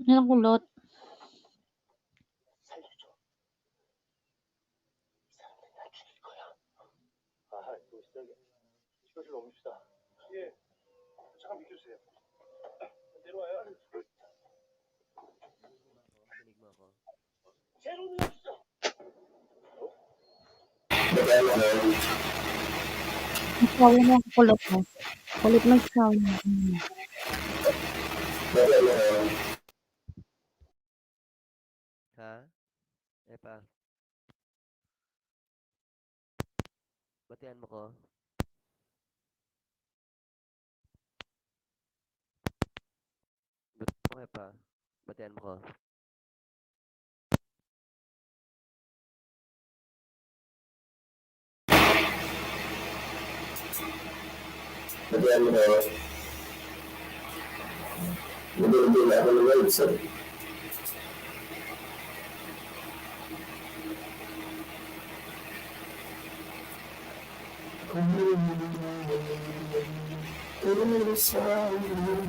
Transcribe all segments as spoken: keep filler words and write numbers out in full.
Ano ang kulot? Ikaw na ang kulot mo. Kulot mo ikaw. Ha? Epa. Batian mo ko? Batian mo ko, Epa. Batian mo ko? Batian mo ko? Hindi, hindi na ako nag-live, sir. Kumusta ka, Lolo?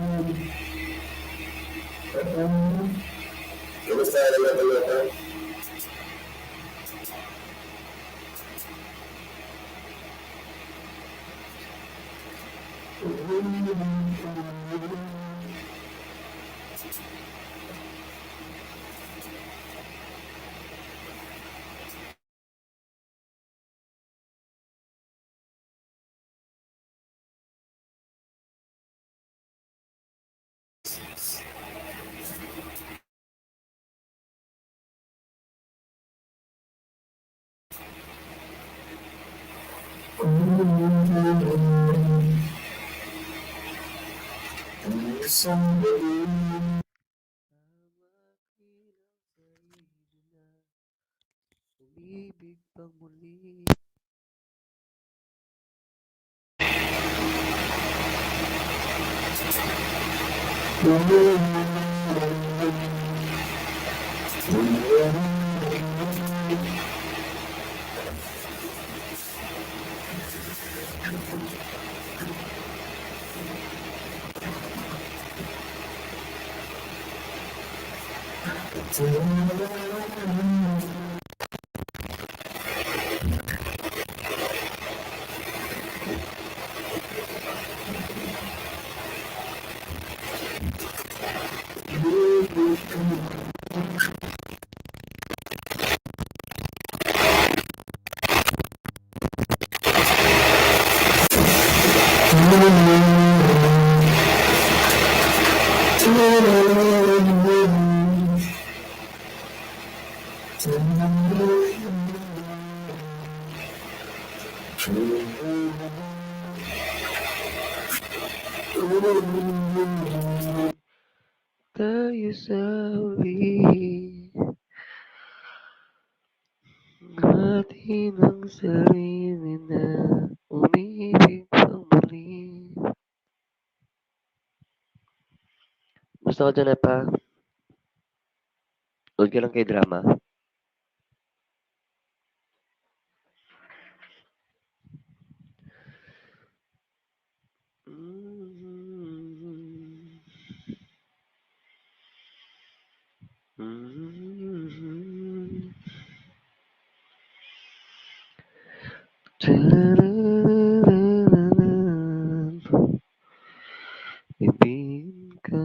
Pagmuli. Tayo sa huli, atin ang sarili na umibig pang muli. Gusto ko dyan, pa. Huwag ka lang kay drama. Ibig ka.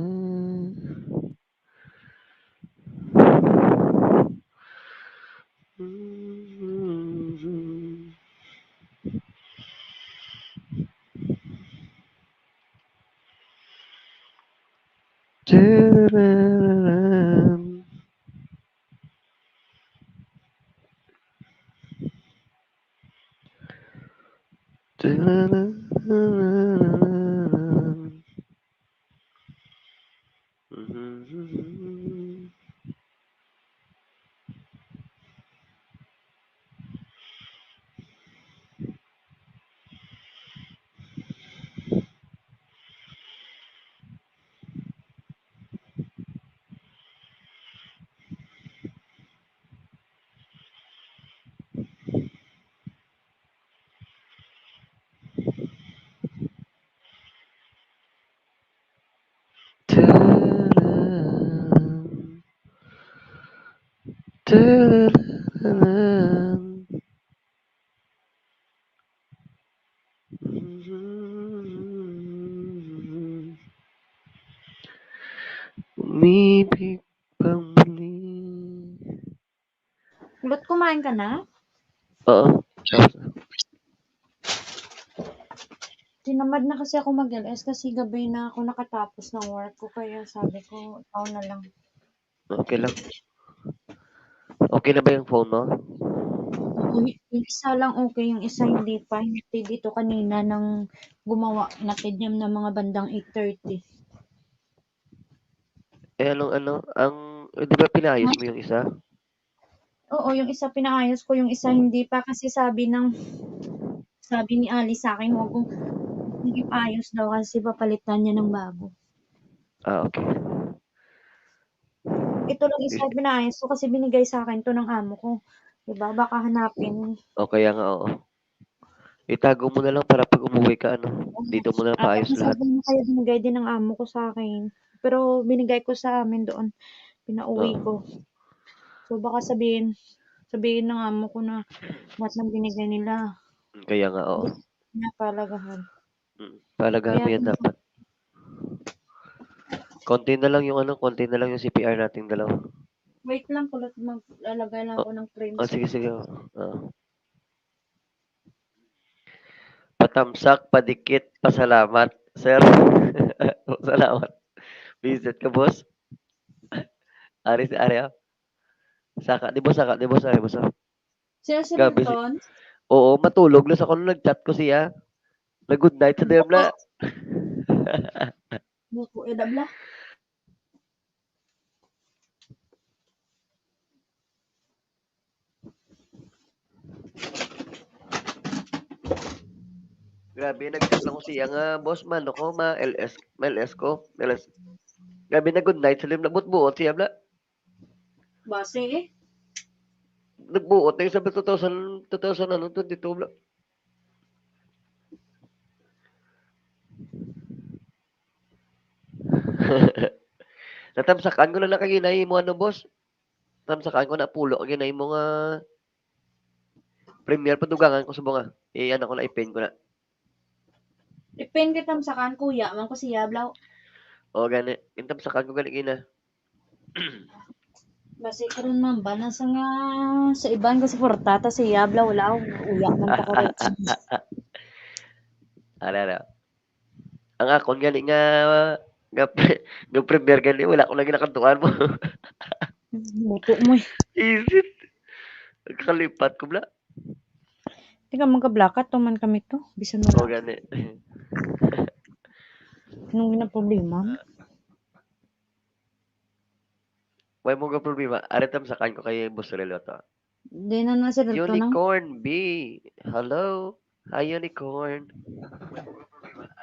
Tararan. Tararan. Tararan. Tararan. Umibig pang muli. Kulot, kumain ka na? Oo. Tapos na. Tinamad na kasi ako mag-L S kasi gabi na ako nakatapos ng work ko, kaya sabi ko, ikaw na lang. Okay lang. Okay na ba yung phone mo? Oo, y-, yung isa lang okay, yung isa hindi pa. Hinatid ito kanina nang gumawa. Hinatid niya na mga bandang eight thirty. Eh, anong ano, ang, eh, di ba pinaayos mo yung isa? Oo, yung isa pinaayos ko, yung isa hindi pa kasi sabi ng, sabi ni Ali sa akin, huwag kong ipaayos daw kasi papalitan niya ng bago. Ah, okay. Ito lang isa Is- pinaayos ko kasi binigay sa akin to ng amo ko. Diba? Baka hanapin. O, kaya nga, oo. Itago mo na lang para pag umuwi ka, ano, Oo. Dito mo na lang Ah, paayos tapos lahat. Sabi niya, kaya binigay din ng amo ko sa akin. Pero binigay ko sa amin doon. Pinauwi Oo. ko. So, baka sabihin, sabihin ng amo ko na lahat ng binigay nila. Mm, kaya nga, oo. Hindi niya palagahan. Mm, palagahan Kaya mo yan ano dapat. Konti na lang yung ano, konti na lang yung C P R nating dalawa. Wait lang, kulot, maglalagay lang Oh, ako ng cream. Oh, sige, sige, oh. Oo. Patamsak, padikit, pasalamat, sir. Salamat. Visit ka, boss. Ari si Ari, ah. Saka, di ba saka, di ba saka, di ba saka? Sir, si Grabe si Rinton? Oo, matulog na sa kuno, nag-chat ko siya. Nag-good night sa dem na. Buko, eh, dabla. Grabe, nag-chat lang ko siya nga, "Boss, mano ko, ma-L S, ma-L S ko, ma-L S." Grabe, nag-good night sa lim, nabutbuot siya, bla. Basi, eh. Nagbuot na yung sabi, two thousand, two thousand, ano, twenty-two, bla. Natamsakan ko na lang kagina imo, ano, boss? Tamsakan ko na pulo kagina imo nga premiere, padugangan ko subong, ah. I-ano ko na, i-pin ko na. I-pin kay tamsakan, kuya man ko siya, blaw. O, gani. Intamsakan ko gani gina. Basi karon man ba, nasa nga sa iban ka suporta ta siya, blaw, wala, uya man ta karon. Ara, ara. Ang akon gani nga, nga pre-, nga premiere gani, wala ko lagi nakantuan mo. Buto mo, eh. Is it? Kalipat ko, bla. Di ka magkablakat, tuman kami to. Bisan wala. O, gani. Anong ginaproblema? Why mo ga problema? Ari, tamsakan ko kay Boss Rel to. Di na na si Rel to, no? Unicorn B. Hello? Hi, Unicorn.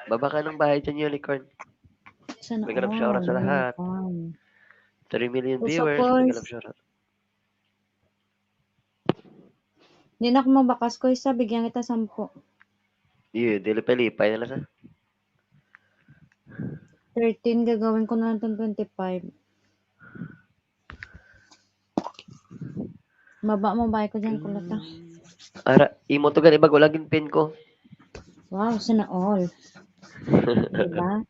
Baba ka ng bahay dyan, Unicorn. Sana all. Mega love shoutout sa lahat. Unicorn. Three million viewers. Mega love shoutout. Di na ako mabakas, ko isa, bigyan kita sampo. Iya, di lipay-lipay na lang sa. Thirteen, gagawin ko na lang tong twenty-five. Baba mo ba ko dyan, kulot, ah. Ara, imo to gani, bago lagi pin ko. Wow, sana all. Diba?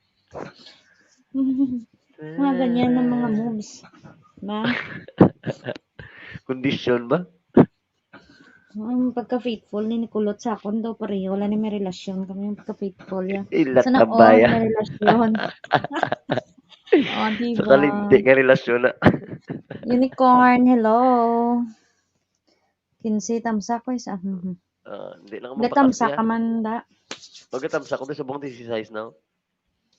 Mga ganyan ang mga moves. Ba? Kondisyon ba? Ang pagka-faithful ni, ni Kulot sa akon daw, pareho lang ni may relasyon kami, yung pagka-faithful yan. Ilat. Sana all may relasyon. O, diba? Sa kalindi nga relasyon na. Unicorn, hello. Kinse, tamsa ko isa. Mhm. Ah, hindi lang ako mabakas niya. Tamsa ka man, da. Pagkatamsa ko, subong disisais na.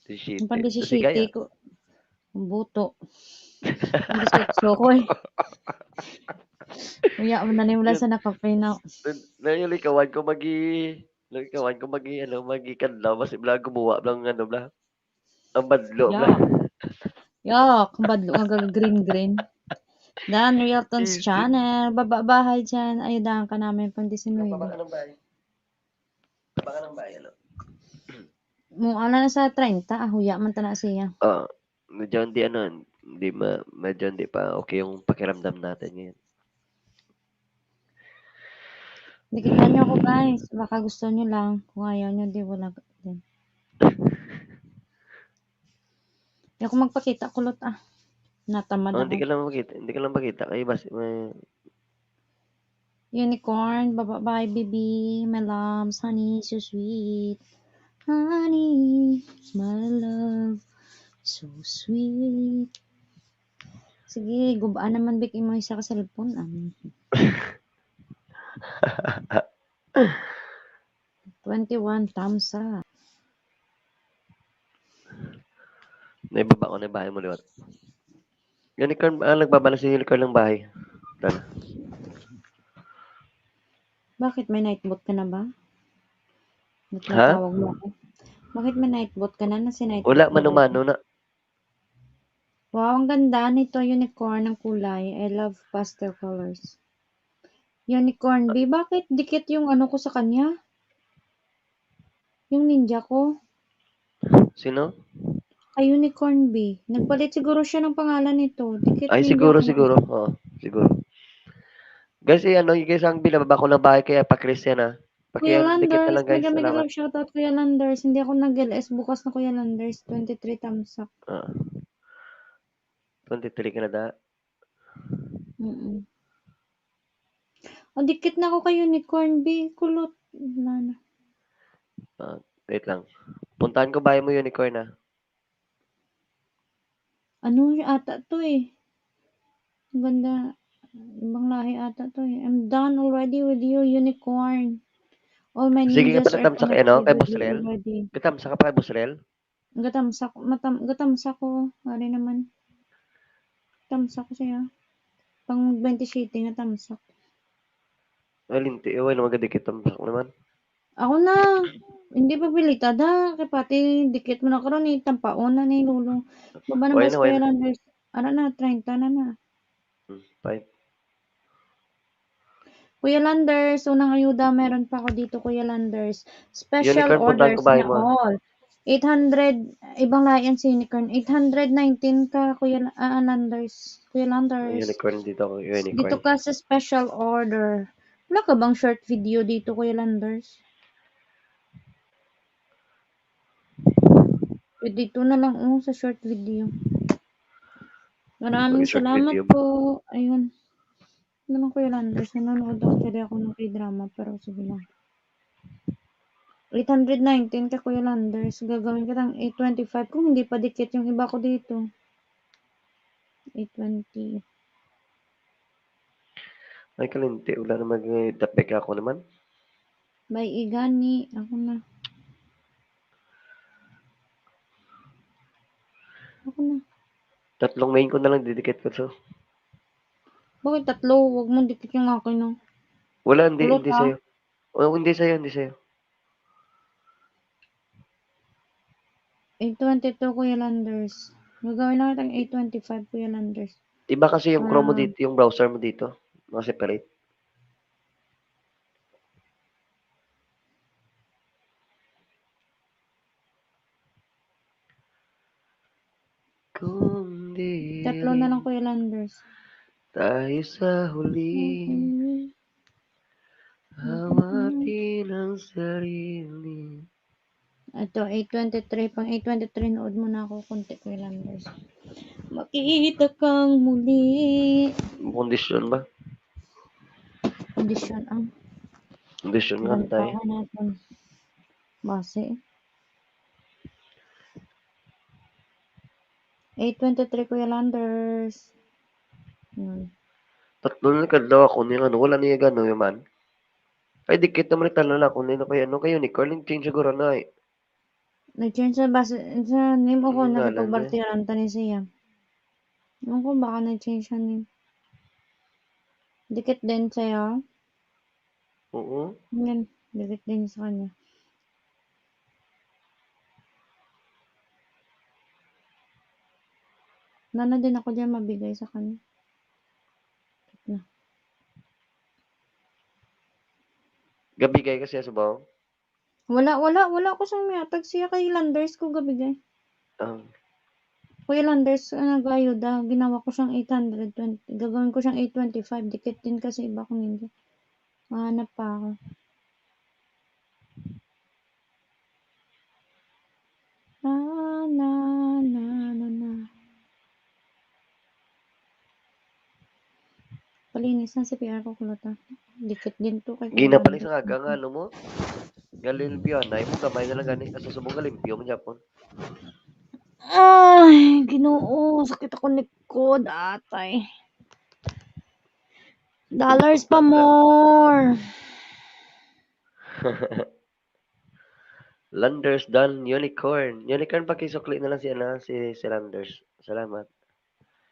Disisiyete. Ang pandisisiyete ko. Ang buto. Ang disisiyete ko, eh. Uya, mananimula sa nakapinaw. Na, na yung likawan ko magi, likawan ko magi, ano, magi kanlaw, mas ibla gumuwa lang, ano, bla. Ang badlo, bla. Yak. Yak, ang badlo nga gaga-green-green. Dan Realton's channel. Baba bahay dyan. Ay, daan ka namin pang diecinuebe. Baba ka ng bahay. Baba ka ng bahay, ano? Mo, ala na sa treinta, ah, huya man ta na siya. Ah, medyo hindi, ano, hindi ma-, medyo hindi pa okay yung pakiramdam natin ngayon. Dikit lang niyo ako, guys. Baka gusto niyo lang. Kung ayaw niyo, di wala din. Di ako magpakita, kulot, ah. Natamad ako. Oh, hindi ka lang magpakita. Hindi ka lang magpakita. Kaya bas-, may Unicorn, bye-bye, baby. My loves, honey, so sweet. Honey, my love, so sweet. Sige, gubaan naman, Bik, imo isa ka cellphone, ah. Twenty-one thumbs up. Naibaba ko na yung bahay mo liwat. Unicorn, ah, nagbabalik si Unicorn ng bahay. Tara. Bakit, may night boat ka na ba? Ba't natawag mo ako? Bakit may night boat ka na? Nasa night boat ka na? Wala, mano-mano na. Wow, ang ganda nito, unicorn, ang kulay. I love pastel colors. Unicorn B, bakit dikit yung ano ko sa kanya? Yung ninja ko. Sino? Kay Unicorn B. Nagpalit siguro siya ng pangalan nito. Dikit ninja ko. Ay, siguro, siguro. Oo, siguro. Guys, eh, ano, guys, ang binababa ko ng bahay kaya pa Christian, ah. Kuya Landers, mega, mega love shoutout, Kuya Landers. Hindi ako nag-L S bukas na, Kuya Landers. Twenty-three thumbs up. Ah. Twenty-three ka na, da? Mm-mm. Ang dikit na ako kay Unicorn B. Kulot. Wala na. Ah, wait lang. Puntahan ko bahay mo, Unicorn, ah. Ano ata to, eh? Ang ganda. Ibang lahi ata to, eh. I'm done already with you, Unicorn. All my ninjas are connected with you already. Sige, nga pala, tamsa ka, ano, kay Boss Rel? Katamsa ka pa kay Boss Rel? Gatamsa ko, matam-, gatamsa ko. Ari naman. Tamsa ko siya. Pang twenty-seven nga tamsa ko. Ay, linti, eh, wala naman gadikit tamsa ko naman. Ako na. Hindi pa bilita da, kay pati dikit mo na karon ni tampaon na ni Lolo. Baba na Why bas na, why Kuya na? Landers. Ara na, treinta na na. Hmm, fine. Kuya Landers, unang ayuda, meron pa ako dito, Kuya Landers. Special Unicorn, puntahan orders ko bahay na mo. all. Eight hundred, ibang lain si Unicorn. Eight hundred nineteen ka, Kuya La-, ah, Landers. Kuya Landers. Unicorn dito ako, Unicorn. Dito ka sa special order. Wala ka bang short video dito, Kuya Landers? Eh, dito na lang, oh, sa short video. Maraming Short salamat video. po. Ayun. Naman, Kuya Landers, nanonood actually ako ng K-drama, pero sige lang. Eight hundred nineteen ka, Kuya Landers. Gagawin ka ng eight twenty-five kung hindi pa dikit yung iba ko dito. Eight twenty. Ay, kalinti. Wala naman, eh, dapig ako naman. May igani. Ako na. Ako na. Tatlong main ko na lang didikit ko, so. Bakit tatlo? Huwag mong dikit yung akin, no? Wala, hindi, Kulot, hindi ah. sa'yo. O, hindi sa'yo, hindi sa'yo. Eight twenty-two, Kuya Landers. Gagawin lang natin eight twenty-five, Kuya Landers. Iba kasi yung Chrome mo Ah. dito, yung browser mo dito. Mga separate. Kung di Tatlo na lang, Kuya Landers. tayo sa huli, Mhm. awatin ang sarili. Ito, eight twenty-three. Pang eight twenty-three, nood muna ako konti, Kuya Landers. Makita kang muli. Kondisyon ba? Kondisyon ang Kondisyon nga, Ganito tay. Ako natin. Base. Eight twenty-three, Kuya Landers. Hmm. Tatlo na kadlaw ako ni ano, wala niya gano yung man. Ay, dikit naman ni tanan ako ni ano kay ano, kay Unicorn, nag-change siguro na eh. Nag-change sa base, sa name o kung Ang ngalan niya. nakipagbartiran ta ni siya. Ewan ko, baka nag-change siya name. Dikit din sa'yo? Oo. Yan, dikit din sa kanya. Nana din ako dyan mabigay sa kanya. Na. Gabigay ka siya sa bawang? Wala, wala, wala ko sang miatag siya kay Landers ko gabigay. Ah. Kuya Landers, ah, nag-ayuda, ginawa ko siyang eight hundred twenty. Gagawin ko siyang eight twenty-five. Dikit din kasi iba ko ninja. Mahanap pa ako. Na, na, na, na, na. Palinis na si P R ko, kulot, ah. Dikit din to kay Gina Kuya pala Landers. Sa aga nga, ano mo? Galimpyo, anay mo, gamay na lang gani. Kasusubong galimpyo mo, Japon. Ay, Ginoo, sakit ako likod, atay. Dollars pa more. Landers Dan Unicorn. Unicorn, pakisukli na lang si, ano, si, si Landers. Salamat.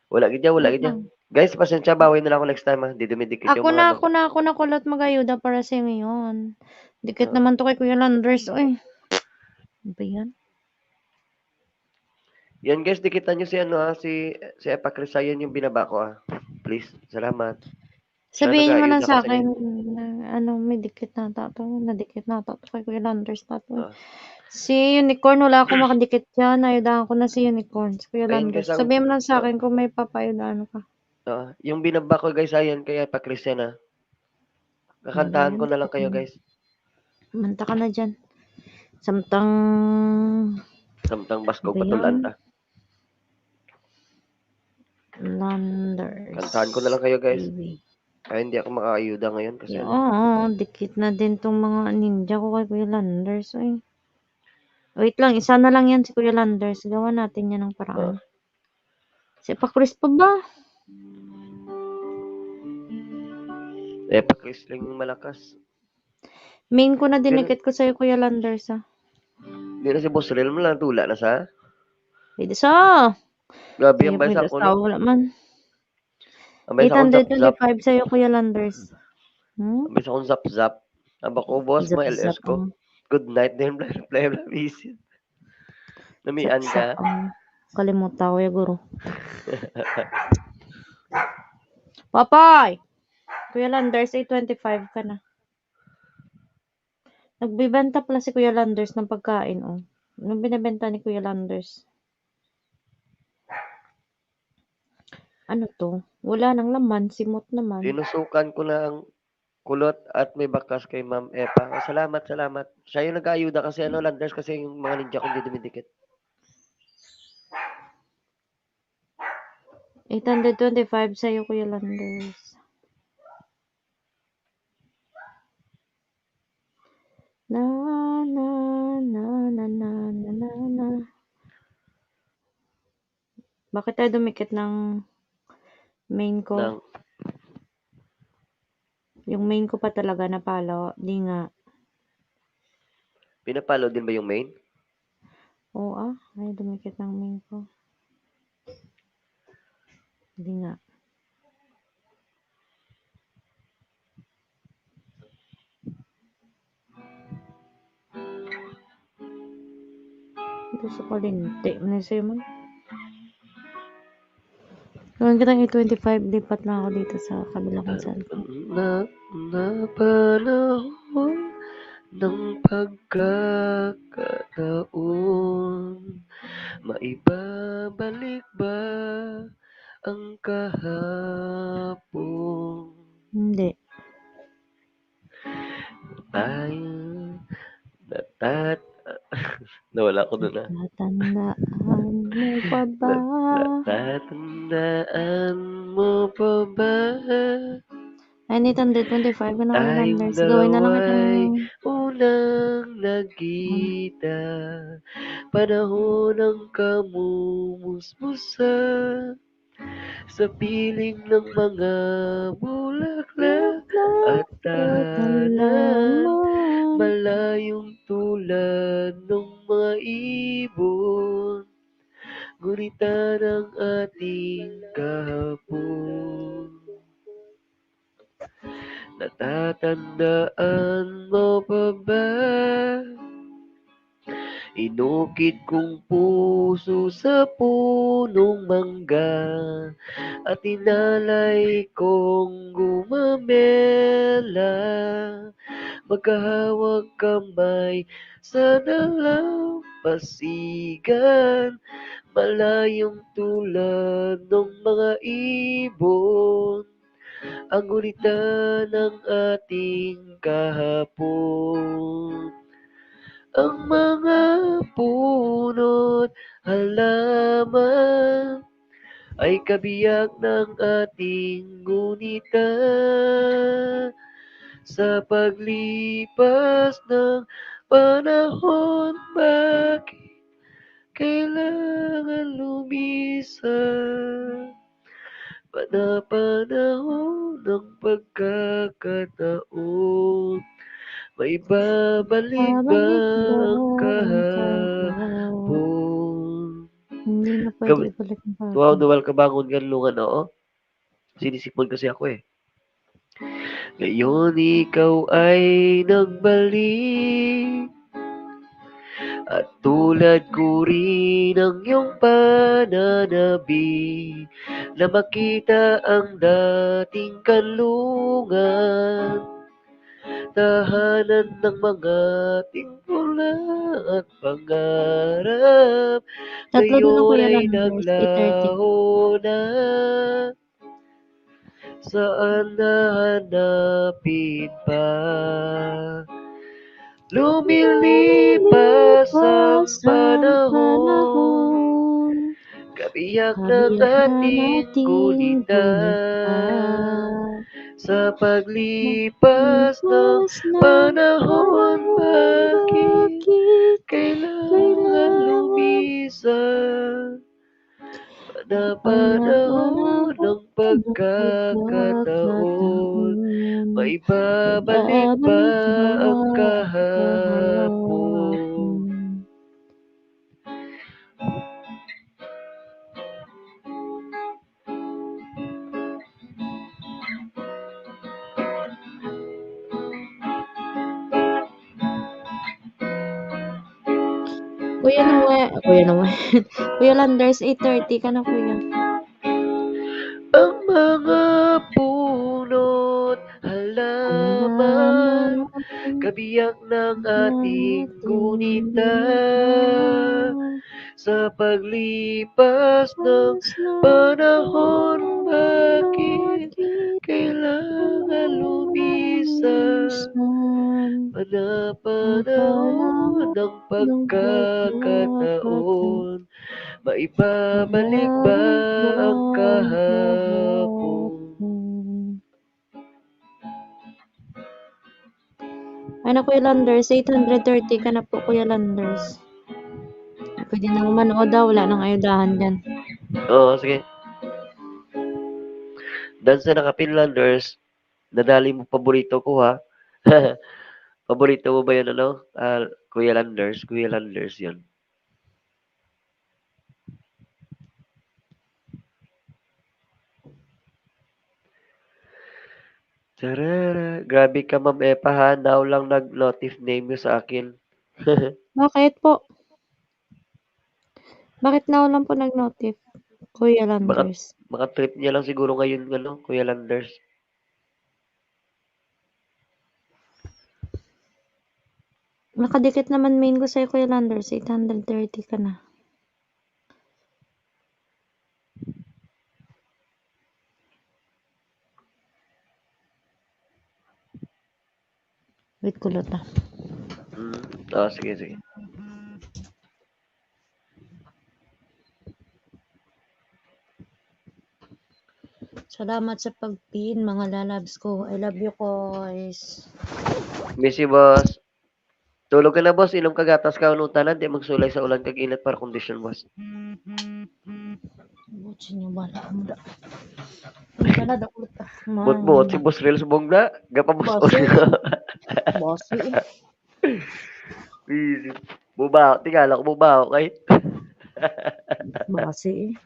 Wala gid yan, wala gid yan. Wait lang. Guys, pasensya, bawi na lang ako next time, ha. Di dumidikit yung Ako mga na, ano. Ako na, ako na, kulot, mag-ayuda para sa ngayon. Dikit Ah. naman to kay Kuya Landers, oy. Ano ba yan? Yan, guys, dikitan nyo si, ano, ha, si, si Epacris, yan yung binaba ko, ha. Please, salamat. Sabihin mo lang sa akin, na, ano, may dikit na ata to, nadikit na ata to kay Kuya Landers na to. Ah. Si Unicorn, wala ako makadikit dyan. Ayudahan ko na si Unicorn, si Kuya Landers. Sabihin mo lang sa akin kung may papayudahan ka. Ah, yung binaba ko, guys, ayan, kay Epacris yan, ah. Kakantahan ko na lang kayo, guys. Manta ka na dyan. Samtang Samtang baskog patulan ta. Landers. Kantahan ko na lang kayo, guys. Ay, hindi ako makaayuda ngayon kasi Yo, ano. Oo, dikit na din tong mga ninja ko kay Kuya Landers, eh. Wait lang, isa na lang yan si Kuya Landers. Gawa natin yan ng paraan. Ah. Si Epacris pa ba? Epacris lang yung malakas. Main ko na dinikit ko sa'yo, Kuya Landers, ah. Di na si Boss Real mo lang, tula na sa? Pwede sa. Grabe, ang baysa ko, no? Wala man. Ang baysa ko, zap-zap. Eight hundred twenty-five sa'yo, Kuya Landers. Hmm? Ang baysa ko, zap-zap. Ang bako, boss, may L S ko. Zap-zap, oh. Good night din, bla, bla, bla, bisit. Namian ka? Saksak ang kalimutan ko, ya, guro. Papay! Kuya Landers, eight twenty-five ka na. Nagbibenta pala si Kuya Landers ng pagkain, oh. Anong binibenta ni Kuya Landers? Ano to? Wala nang laman, simot naman. Tinusukan ko na ang kulot at may bakas kay Ma'am Epa. Oh, salamat, salamat. Siya yung nag-aayuda kasi, ano, Landers, kasi yung mga ninja ko hindi dumidikit. Eight hundred twenty-five sa'yo, Kuya Landers. Na, na, na. Bakit tayo dumikit ng main ko? Ng Yung main ko pa talaga napalo. Di nga. Pinapalo din ba yung main? Oo, ah. Ay, dumikit ng main ko. Di nga. Ito sa kalinti. Ano sa'yo man? Gawin kitang eight twenty-five. Lipat lang ako dito sa kabila kung saan ko. Na, na panahon ng pagkakataon, maibabalik ba ang kahapon? Hindi. Ay, natat-, nawala ko dun, ah. Natatandaan mo pa ba? Na-, natatandaan mo pa ba? Ay, eight hundred twenty-five ko na kay Tayo Landers. Gawin na lang daw ay kitang unang nagkita, panahon ng kamumusmusan. Sa piling ng mga bulaklak at tahanan, malayong tulad ng mga ibon, gunita ng ating kahapon. Natatandaan mo pa ba? Inukit kong puso sa punong mangga at inalay kong gumamela. Magkahawak kamay sa dalampasigan, malayong tulad ng mga ibon. Ang gunita ng ating kahapon. Ang mga puno't halaman ay kabiyak ng ating gunita. Sa paglipas ng panahon, bakit kailangan lumisan? Panapanahon ng pagkakataon, maibabalik ba ang kahapon? Hindi na pwede Gabi-, ibalik ang kahapon. Wow, duwal ka bangon nga lungan, oo. Sinisipon kasi ako, eh. Ngayon ikaw ay nagbalik, at tulad ko rin ang iyong pananabi, na makita ang dating kanlungan, tahanan ng mga timpula at pangarap. Tatlo na lang, ngayon Kuya ay Ram, naglaho na. Saan nahanapin pa? Lumilipas ang panahon. Kabiyak ng ating gunita. Sa paglipas ng panahon, bakit kailangan lumisan? Panapanahon ng pagkakataon, maibabalik ba ang kahapon? Kuya Noel, Kuya Noel. Kuya Landers, eight thirty ka na, Kuya. Ang mga puno't halaman, kabiyak ng ating gunita. Sa paglipas ng panahon, bakit kailangan lumisan? Panapanahon ng pagkakataon, maibabalik ba ang kahapon? Ano, Kuya Landers? Eight hundred thirty ka na po, Kuya Landers. Pwede na mo manood, ah. Wala nang ayudahan dyan. Oo, sige. Dan sa nakapin, Landers, nadali mo paborito ko, ha? Paborito mo ba yun, ano? Ah, Kuya Landers? Kuya Landers yun. Tarara. Grabe ka, Ma'am Epa, ha? Now lang nag-notif name mo sa akin. Bakit po? Bakit now lang po nag-notif, Kuya Baka, Landers? Baka trip niya lang siguro ngayon, ano, Kuya Landers. Nakadikit naman main ko sa'yo, Kuya Landers. Eight hundred thirty ka na. Wait, kulot na. Mm. Oh, sige, sige. Salamat sa pag-pin, mga lalabs ko. I love you, guys. Miss you, boss. Tulog ka na, boss. Inom ka gatas ka, unutanan. Di magsulay sa ulan kag init para kondisyon, boss. Butsin niyo, bala. Ang bala, dakulit ka. Buot-buot si Boss Reels Bong na. Gapabos. Boss, eh. Easy. Bubaho. Tingala ko bubaho kay. Basi, eh.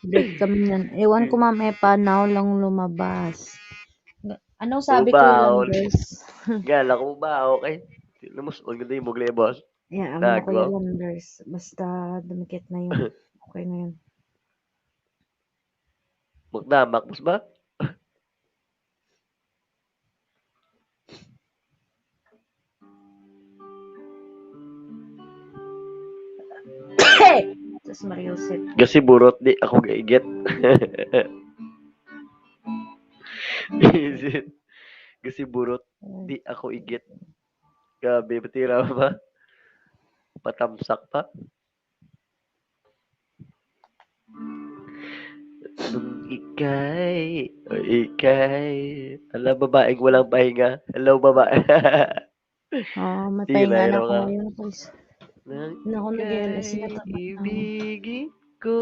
Break kami niyan. Ewan ko, Ma'am Epa, now lang lumabas. Anong sabi ko, Bubaho. Landers? Tingala ko bubaho kay. Namus-, ang ganda yung mugli, boss. Yeah, ang mga Kuya Landers. Basta dumikit na yun. Okay na yun. Magdamak, boss ba? Sus, Maria Josep. Gasiburot, di ako gaigit. Gasiburot, di ako igit. Grabe, patira ba? Patamsak pa. Nung ikay, o ikay, ala, babaeng walang pahinga. Hello, babae. Ah, sige, matayo na, na ako ka. Ngayon, Chris. Nang Naku, ikay nag-L S na to. Ibigin ko,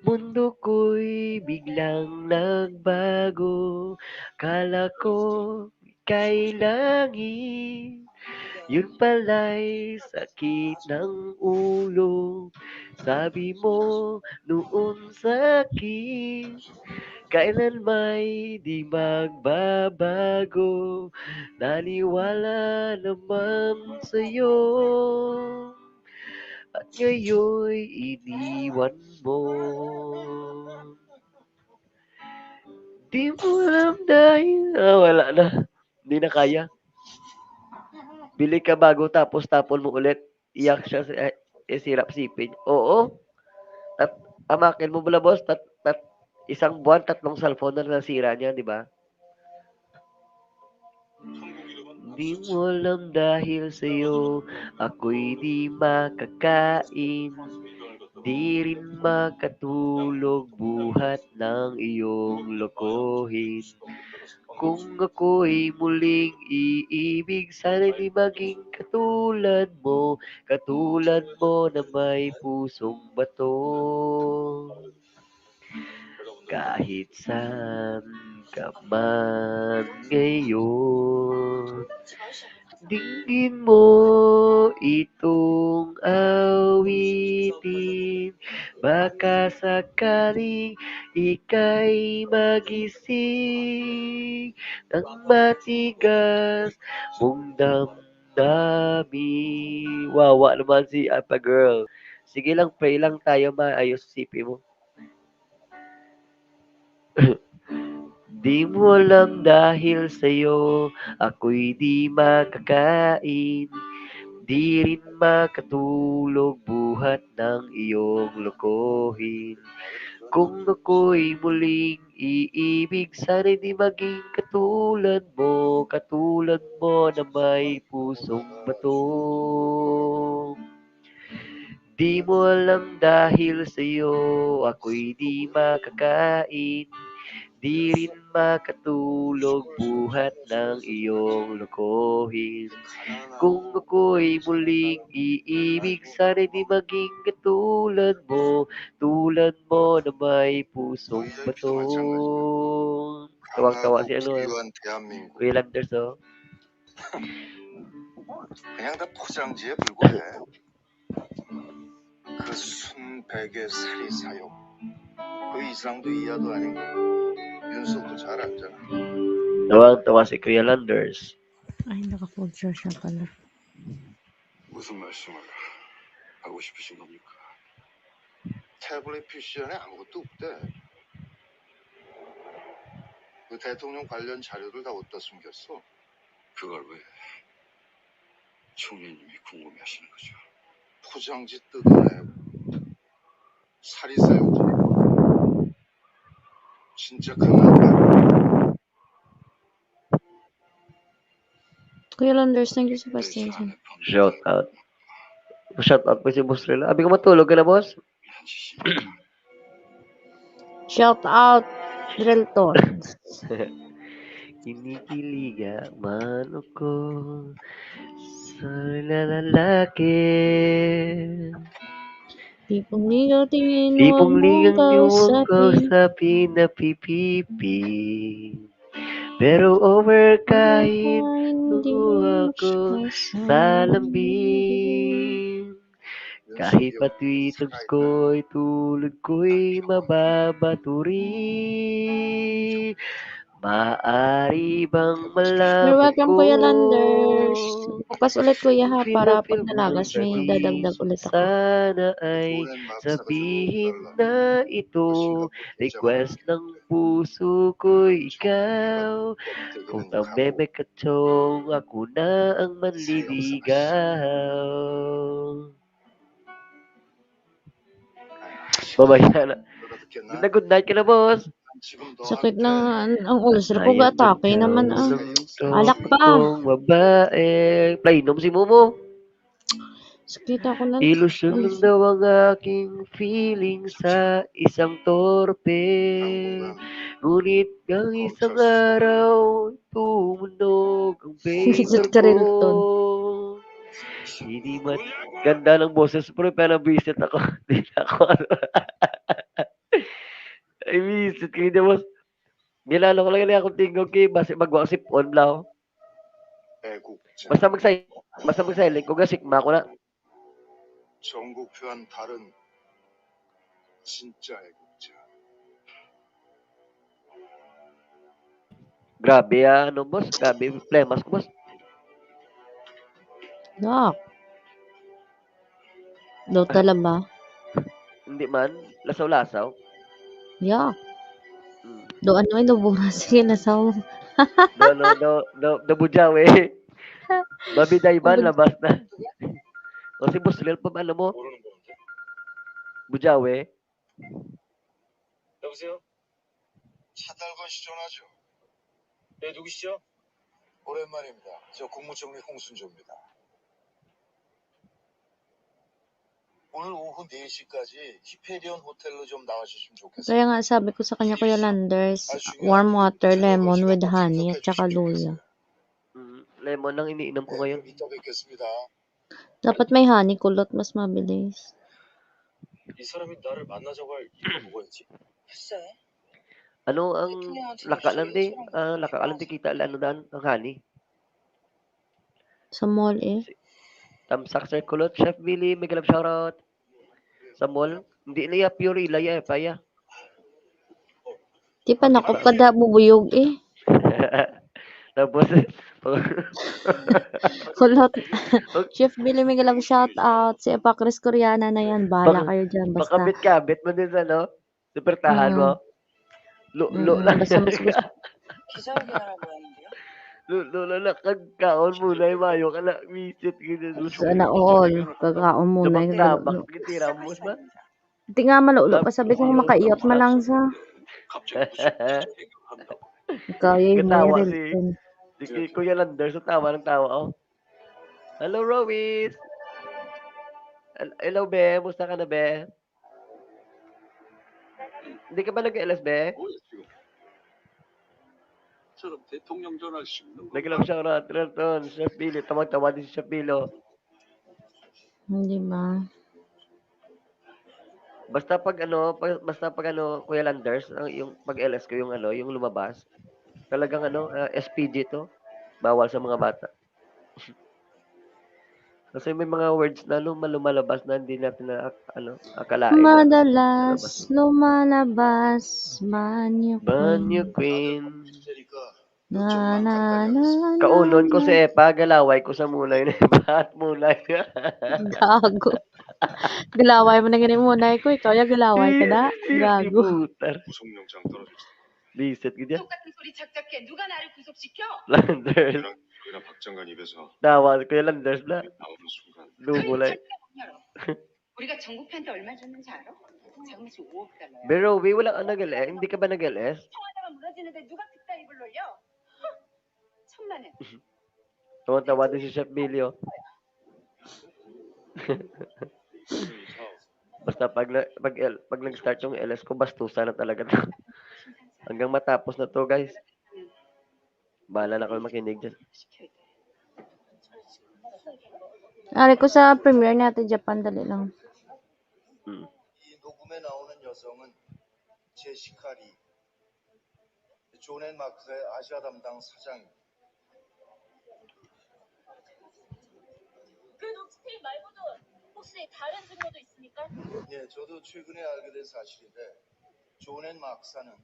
mundo ko'y biglang nagbago. Kala ko kay langit. Yun pala'y sakit ng ulo. Sabi mo noon sa akin, kailan may di magbabago. Naniwala naman sa'yo. At ngayon iniwan mo. Di mo alam dahil, ah, wala na. Hindi na kaya. Bili ka bago tapos tapon mo ulit. Iyak siya sa, eh, eh, sirap sipin. Oo. Tat-, amakin mo bala, boss, tat-, tat-, isang buwan, tatlong cellphone na nasira niya, di ba? Di mo alam dahil sa'yo, ako'y di makakain. Di rin makatulog buhat ng iyong lokohin. Kung ako'y muling iibig, sana'y di maging katulad mo, katulad mo na may pusong bato. Kahit saan ka man ngayon, dinggin mo itong awitin. Baka sakaling ika'y magising, ang matigas mong damdamin. dami. Wawa naman si Apa Girl. Sige lang, pray lang tayo, maayos C P mo. Di mo alam dahil sa'yo, ako'y di makakain. Di rin makatulog buhat ng iyong lokohin. Kung ako'y muling iibig, sana'y di maging katulad mo, katulad mo na may pusong bato. Di mo alam dahil sa'yo, ako'y di makakain. Di rin makatulog buhat ng iyong lokohin. Kung ako'y muling iibig, sana'y di maging katulad mo, tulad mo na may pusong bato. Tawang-tawa si ano, eh. Kuya Landers, oh. 그냥 다 포장지에 불과해. 그 순백의 사리 사욕. 그 이상도 이하도 아닌 거 윤석도 잘 알잖아. Tawang-tawa si Kuya Landers. Ay, naka-full charge na pala. 무슨 말씀을 하고 싶으신 겁니까? 태블릿 피씨 안에 아무것도 없대. 그 대통령 관련 자료들 다 어디다 숨겼어? 그걸 왜 총리님이 궁금해하시는 거죠? 포장지 뜯어내고 사리 사욕 진짜 그만. Kuya Landers, thank you sa pasensya. Shout out. Shout out po si Boss Rila. Abi ko, matulog ka na, boss? Shout out, Relton. Kinikiliga man ako sa lalaki. Tipong ligaw tingin mo, tipong ligaw tingin mo, kausapin, napipipi. Pero over kahit hindi ako sa lambing. Kahit pa tweet ko'y tulog ko'y mababaturi. Maaari bang malaman ko? You're welcome, Kuya Landers. Bukas ulit, Kuya, ha, para pag nalagas, may dadagdag ulit ako. Sana ay sabihin na ito. Request ng puso ko'y ikaw. Kung ang meme kachong, ako na ang manliligaw. Mamaya na. Good na, good night ka na, boss. Sakit na ang, ang ulcer ko, gaatake naman ang alak pa. Kung babae, play nom si Momo. Sakit ako na. Ilusyon lang daw ang aking feeling sa isang torpe. Ngunit ang isang araw, tumunog ang pager ko. Hindi man, ganda ng boses, pero nabisit ako. Hindi na ako. Ay, bisit ko, hindi, boss. Gilala ko lang yun, akong tingog kay basi magwa ko sipon, blaw. Basta mag-silent, basta mag-silent ko, gasikma ko na. 전국표한 다른 진짜 애국자. Grabe, ah, ano, boss? Grabe, plemas ko, boss. Yak. Daw tala ba? Hindi man. Lasaw-lasaw. Yak. Mm. Do ano, ay, do bura. Sige, lasaw. Do, do, do, do, do bujaw, eh. Mabidayban, labas na. O, si Boss Lil, pa, ano mo? 모르는 건데. Bujaw, eh. 여보세요? 차달건 씨 전화죠. 네, 누구시죠? 오랜만입니다. 저 국무총리 홍순조입니다. 오늘 오후 네 시까지 히페리온 호텔로 좀 나와주시면 좋겠습니다. Kaya nga, sabi ko sa kanya, Kuya Landers, warm water, lemon with honey, at saka luya. Mm, lemon ang iniinom ko ngayon. 네, 그럼 이따 뵙겠습니다. Dapat may honey kulot, mas mabilis. 이 사람이 나를 만나자고 할 이유가 뭐였지? Ano ang laka lang di? Ah, laka lang di kita, ano dan, ang honey? Sa mall, eh. Si Tamsak Sir Kulot, Chef Billy, mega love shoutout. Sa mall, hindi na ya, pure ilaya, eh, paya. Di pa nakop ka da, bubuyog, eh. Tapos, Kulot. Chef Billy Miguel, shout out. Si Epacris Koreana na yan. Bahala Baka, kayo dyan. Basta. Makabit-kabit mo din sa, no? Suportahan mo. Mm. Lulo Mm, lang. Basta mas gusto. Lulo lang na kagkaon mo na yung mayo ka na. Visit gini. Sana all. Kagkaon mo na yung Tabak-tabak, gitira mo sa. Di nga malulo pa, sabi ko, makaiyot man lang sa. Kaya yung Katawa meron si, dun. Si Kuya Lander, so tawa ng tawa, oh. Hello, Rowis. Hel-, hello, be. Musta ka na, be? Hindi ka ba nag-L S, be? Nag-L S siya, Rat, Rat, Rat, Chef Billy. Tawag-tawag din si Chef Billy, oh. Hindi ba? Basta pag ano, pa-, basta pag ano, Kuya Landers, ang, yung pag L S ko, yung ano, yung lumabas, talagang ano, ah, S P G to. Bawal sa mga bata. Kasi may mga words na ano, lumalabas na hindi natin na, ano, akalain na Madalas lumabas. Lumalabas, banyo Banyo queen. Queen. Na, na, na, na. Kaunon ko si Epa, galaway ko sa mulay ni Epa at mulay. Gago. Galaway mo na gani mulay ko, ikaw yung galaway ka na. Gago. Ibutar. Bisit gid yan. 똑같은 소리 작작해. 누가 나를 구속시켜? Landers. 그나 박 장관 입에서 Tawa si Kuya Landers na. 나오는 순간 Dumulay. 절대 못 열어. 우리가 정부한테 얼마 줬는지 알아? 자그마치 오억 달러야. Pero, we, wala ka nag-L S? Hindi ka ba nag-L S? 청와대가 무너지는데 누가 그딴 입을 놀려? huh! 천만에. Tuwang-tawa din si Chef Billy, oh. Basta pag na, pag L-, pag nag-start yung L S ko, bastusan na talaga to. Hanggang matapos na to, guys. Bahala na kayo makinig dyan. Ari ko sa premiere ni Ate Japan, dali lang. Hmm. 이 녹음에 나오는 여성은 제시카 리, 존 앤 마크의 아시아 담당 사장입니다. 그 녹취테이프 말고도 혹시 다른 증거도 있습니까? 예, 저도 최근에 알게 된 사실인데, 존 앤 마크사는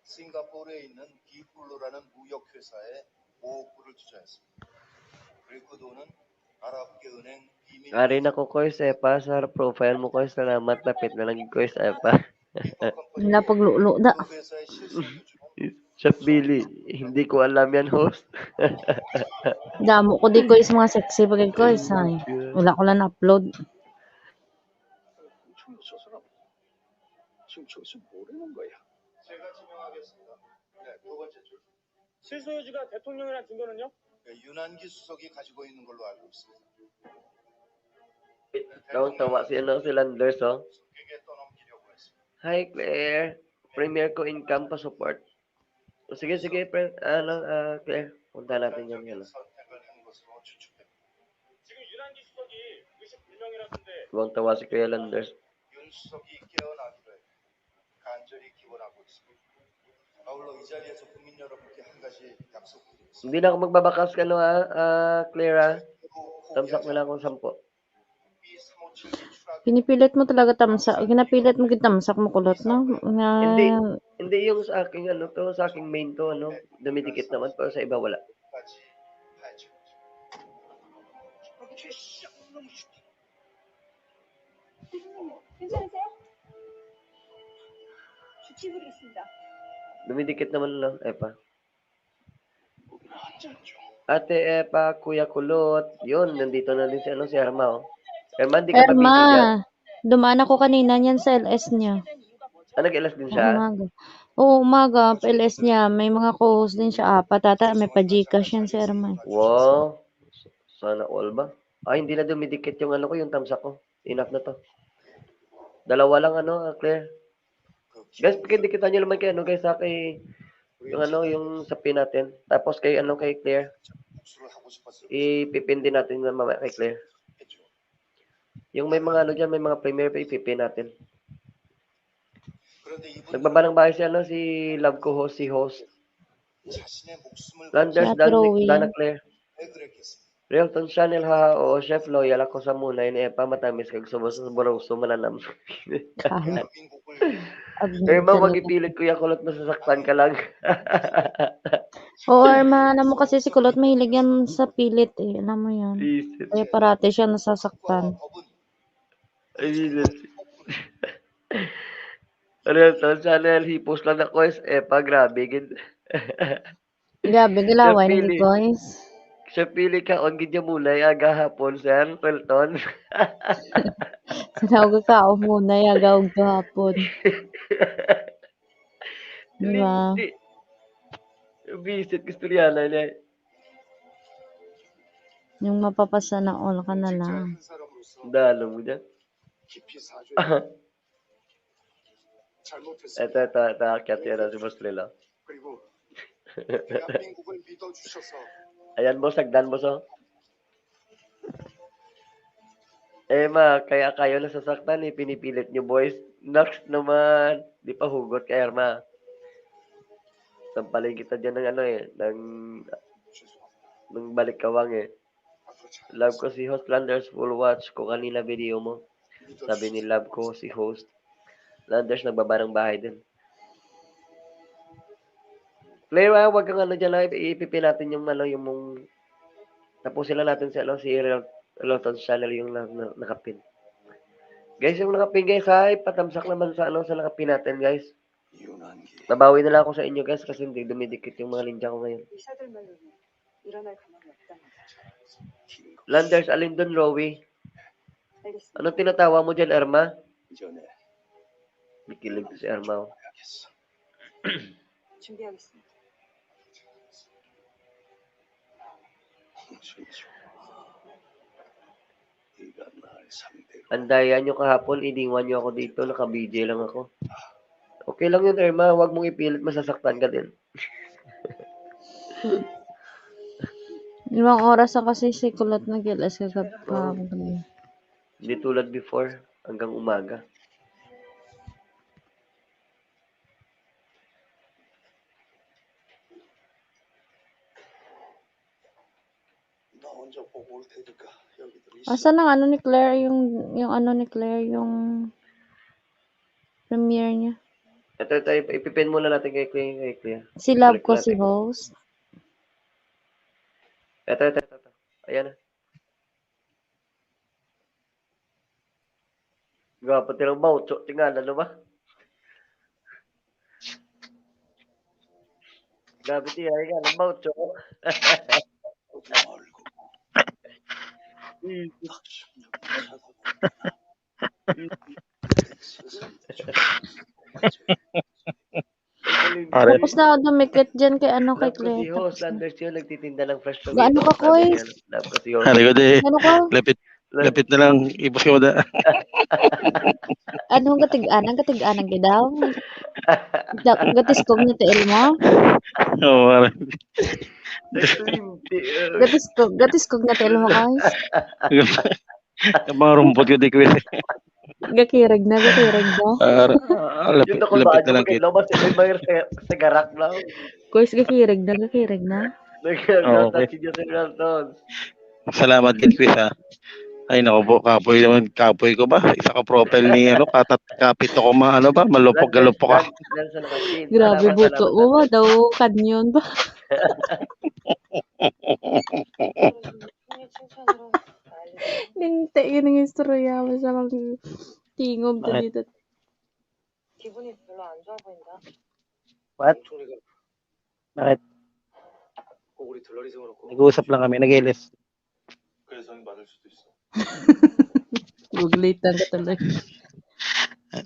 싱가포르에 있는 비플루라는 무역회사에 오억 불을 투자했습니다. 그리고 그 돈은 아랍계 은행 비밀 Ari na ko, Koy, sa Epa, sa profile mo, Koy. Salamat, lapit na lang, Koy, sa Epa. Wala paglulo, da. Chef Billy, hindi ko alam yan, host. Damo ko di ko is mga sexy pag ko is, ay. Wala ko lang upload. 저 사람 지금 저기서 뭐라는 거야? 제가 증명하겠습니다. 네, 두 번째 줄. 실소유주가 대통령이란 증거는요? 네, 유난기 수석이 가지고 있는 걸로 알고 있습니다. Tawa-tawa si, ano, si Landers, oh. Hi, Claire. Premiere ko income pa support. Sige, sige, pre-, ano, ah, Claire. Punta natin yung ano. 지금 유난기 수석이 의심불명이라던데. Tuwang-tawa si Kuya Landers. 윤 수석이 깨어나기를 간절히 기원하고 있습니다. 아울러 이 자리에서 국민 여러분께 한 가지 약속드리겠습니다. Hindi na ako magbabakas ka, no, ah, ah, Claire, ah. Tamsak na lang akong sampo. Pinipilit mo talaga tamsa-, ginapilit mo gid tamsak mo kulot, no? Nga Hindi, hindi yung sa aking ano to, sa aking main to, ano, dumidikit naman, pero sa iba wala. 괜찮으세요? 주치부로 있습니다. Dumidikit naman lang, Epa. Ate Epa, Kuya Kulot, yun, nandito na din si, ano, si Erma, oh. Erma, hindi ka Erma, mabibigyan. Dumaan ako kanina niyan sa L S niya. Ah, nag-L S din siya? Umaga. Oo, umaga, pa-L S niya. May mga co-host din siya, apat ata. May pa-Gcash yan si Erma. Wow. Sana all ba? Ah, hindi na dumidikit yung ano ko, yung tamsak ko. Enough na to. Dalawa lang, ano, ah, Claire. Guys, pakidikita nyo naman kay, ano, guys, ha, kay, yung, ano, yung sa pin natin. Tapos kay, ano, kay Claire. Ipipin din natin na mamaya kay Claire. Yung may mga, ano, dyan, may mga premiere pa, ipipin natin. Nagbaba ng bahay si, ano, si love ko host, si host. Landers, Siya, Dan, Drawing. Dana Claire. Realton Channel, ha? Oo, chef, loyal ako sa Munay ni Epa, matamis kag subo sa saboroso, mananam. Kalat. Pero ma, wag ipilit, Kuya Kulot, masasaktan ka lang. Oo, Irma, alam mo kasi si Kulot mahilig yan sa pilit eh. Alam mo yan. Visit. Kaya parati siya nasasaktan. Ay, visit. Ano to? Channel, hipos lang na, guys. Eh, pa, grabe, gid. Grabe, gilaway na, pili, guys. Siya pili ka, on gid niya muna, ya, gahapon, sir, Pelton. Sinaw ka ka, o muna, ya, gawag gahapon. Di ba? Hindi. Visit, istoryanan niya. Yung mapapasana all ka na lang. Dalo mo dyan. Ito, ito, ito, akyat yan si Boss Lilo. Ayan, boss, hagdan, boss, oh. Irma, kaya kayo nasasaktan eh, pinipilit nyo, boys. Next naman, di pa hugot kay Irma. Sampalin kita dyan ng ano eh, ng, ng balik kawang eh. Love ko si host Landers, full watch ko kanina video mo. Sabi ni love ko si host Landers, nagbabarang bahay din. Player, ah, wag kang ano dyan, ah, ipipin natin yung ano, yung mong, tapusin lang natin si ano, si Rel-, Relton's channel yung na, na, nakapin. Guys, yung nakapin, guys, ha, ipatamsak naman sa ano, sa nakapin natin, guys. Babawi na lang ako sa inyo, guys, kasi hindi dumidikit yung mga linya ko ngayon. Landers, alin dun, Rowie? Anong tinatawa mo dyan, Irma? May kilig si Irma, oh. Ang daya nyo kahapon, iningan nyo ako dito, naka-B J lang ako. Okay lang yun, Irma. Huwag mong ipilit, masasaktan ka din. Limang oras na kasi si Kulot nag-L S kagabi. Oo. Hindi tulad before, hanggang umaga. Asan ang ano ni Claire, yung, yung ano ni Claire, yung premiere niya? Ito, ito, ip-, ipipin muna natin kay Kuya, kay Kuya. Si Love ko si host. Ito, ito, ito, ito. Ayan na. Gwapo, tirang baucho, tingala, ano ba? Grabe, tiya, tingala, baucho. Pare. Tapos na ako dumikit dyan kay ano, kay Claire. Love ko si host, Landers yun, nagtitinda ng fresh tomato. Gaano ka, Koy? Love ko si host. Ano ko di? Ano ka? Lapit, lapit na lang, ibos ko da. Ano ang katig-anang, katig-anang ka daw? Da-, gatiskog na tiil mo? Oo, pare. Twenty, uh. Gatiskog, gatiskog na tiil mo, Koy? Ang mga rumpot ko, di ko eh. Gakirag na, gakirag na. Ah, ah, lapit, lapit na lang kit. Lobas, may, may sa, sa garak na. Koy, gakirag na, gakirag na. Nagkirag na, oo, okay. Si Jose Ralston. Salamat gid, Chris, ha. Ay, naku po, kapoy naman, kapoy ko ba? Isa ka profile ni, ano, katat-, kapit ako ma-, ano ba? Malupok, galupok ka. Grabe, buto. Salamat, salamat, salamat. Daw kanyon ba? Linti yun ang istorya mo sa mga tingog to dito. What? Bakit? Nag-uusap lang kami, nag-ilis. Google it lang ka tuloy.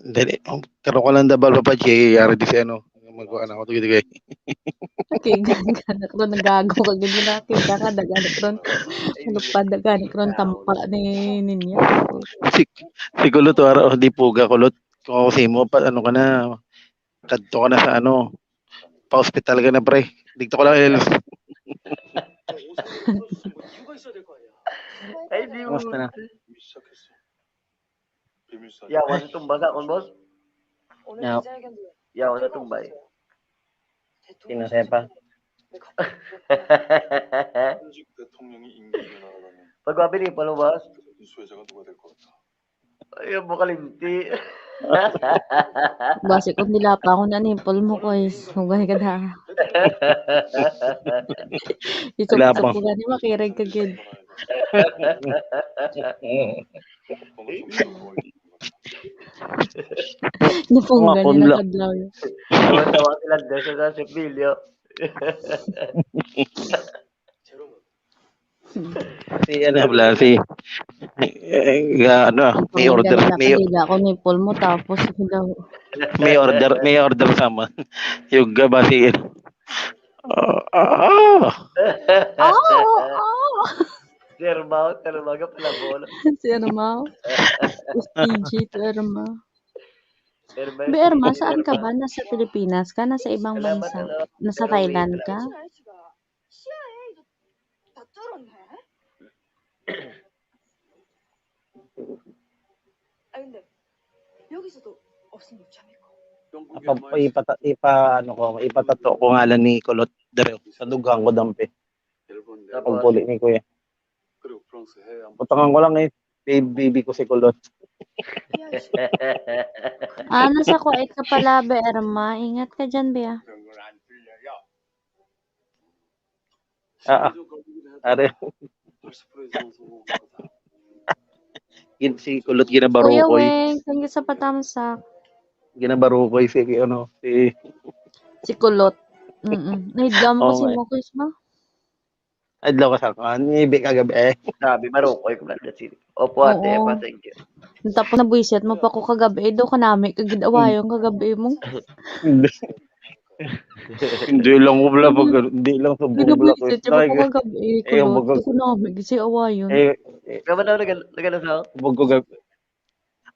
Dali, um, karo ko lang dabal pa, Papa J, yari di si ano, mag-, ano, ako, tugay-tugay. Okay, gana, gana ko, nagago ka, gina, kita ka, dagana ko, ano pa, dagana ko, tampa ni, niya. Si, si Kulot, wala, oh, di puga, Kulot. Kung ako sa imo, pa, ano ka na, kadto ka na sa, ano, pa-hospital ka na, pre. Dito ko lang, L. Ay, di mo. Kamusta na? Ya, wala tumba sa akon, boss. Ya. Ya, wala tumba eh. Sino siya pa? Pag wabi ni Palo, boss. Ayaw mo kalimti. Basi kung nila pa ako na nipple mo, koy. Hugay ka da. Ito Wala sa pa. Pura ni makirig ka gid. Mga Napunggan ni punla. Nakadlaw. Tawa-tawa sila doon sa Sepilyo. Si ano pala, si eh, ga- ano, may Napunggan order, ni may, Nakadila ako nipple mo tapos ikaw daw. may order, may order sama. Yung gabasi. Ah, ah, Ah, ah. Si Erma, si Erma ka pala, bolo. Si Erma. Stingy to Erma. Erma, Be Erma, si saan ka Erma. Ba? Nasa Pilipinas ka? Nasa ibang Salamat, bansa? ano, Nasa Pero wait Thailand lang. Ka? 아 근데 여기서도 없으면 못 참을 거. Ipa, ipa, ipa, ano ko, ipatato ko ngalan ni Kulot dere sa dughan ko dampi. Tapos, Pagpuli ni Kuya. Butangan ko lang eh. Baby, baby ko si Kulot. 야 씨. Ah, nasa Kuwait ka pala, Be Erma. Ingat ka dyan, Be, ah. Ah, ah. Are. Gin, si Kulot ginabaro Kuya ko eh. Weng, thank you sa patamsak. Ginabaro ko eh, si ano, si Si Kulot. Mm-mm. Naidlaw mo Oo kasi nga. Mo Chris, ma? Adlaw ka sa kan, ibi kagabi eh. Sabi, marukoy ko na. That's it. Opo, ate, Oo. pa, thank you. Tapos nabuisit mo pa ko kagabi. Eh, do ka nami. Kagid awayon kagabi mo. Hindi. Hindi lang ko pala pag, hindi lang sa buong black Ginabuisit west mo na ko kagabi. Eh, eh, Kulot. bago- Do ka nami. Kasi awayon. eh, eh, Naman ako nagano, nagano sa bago gab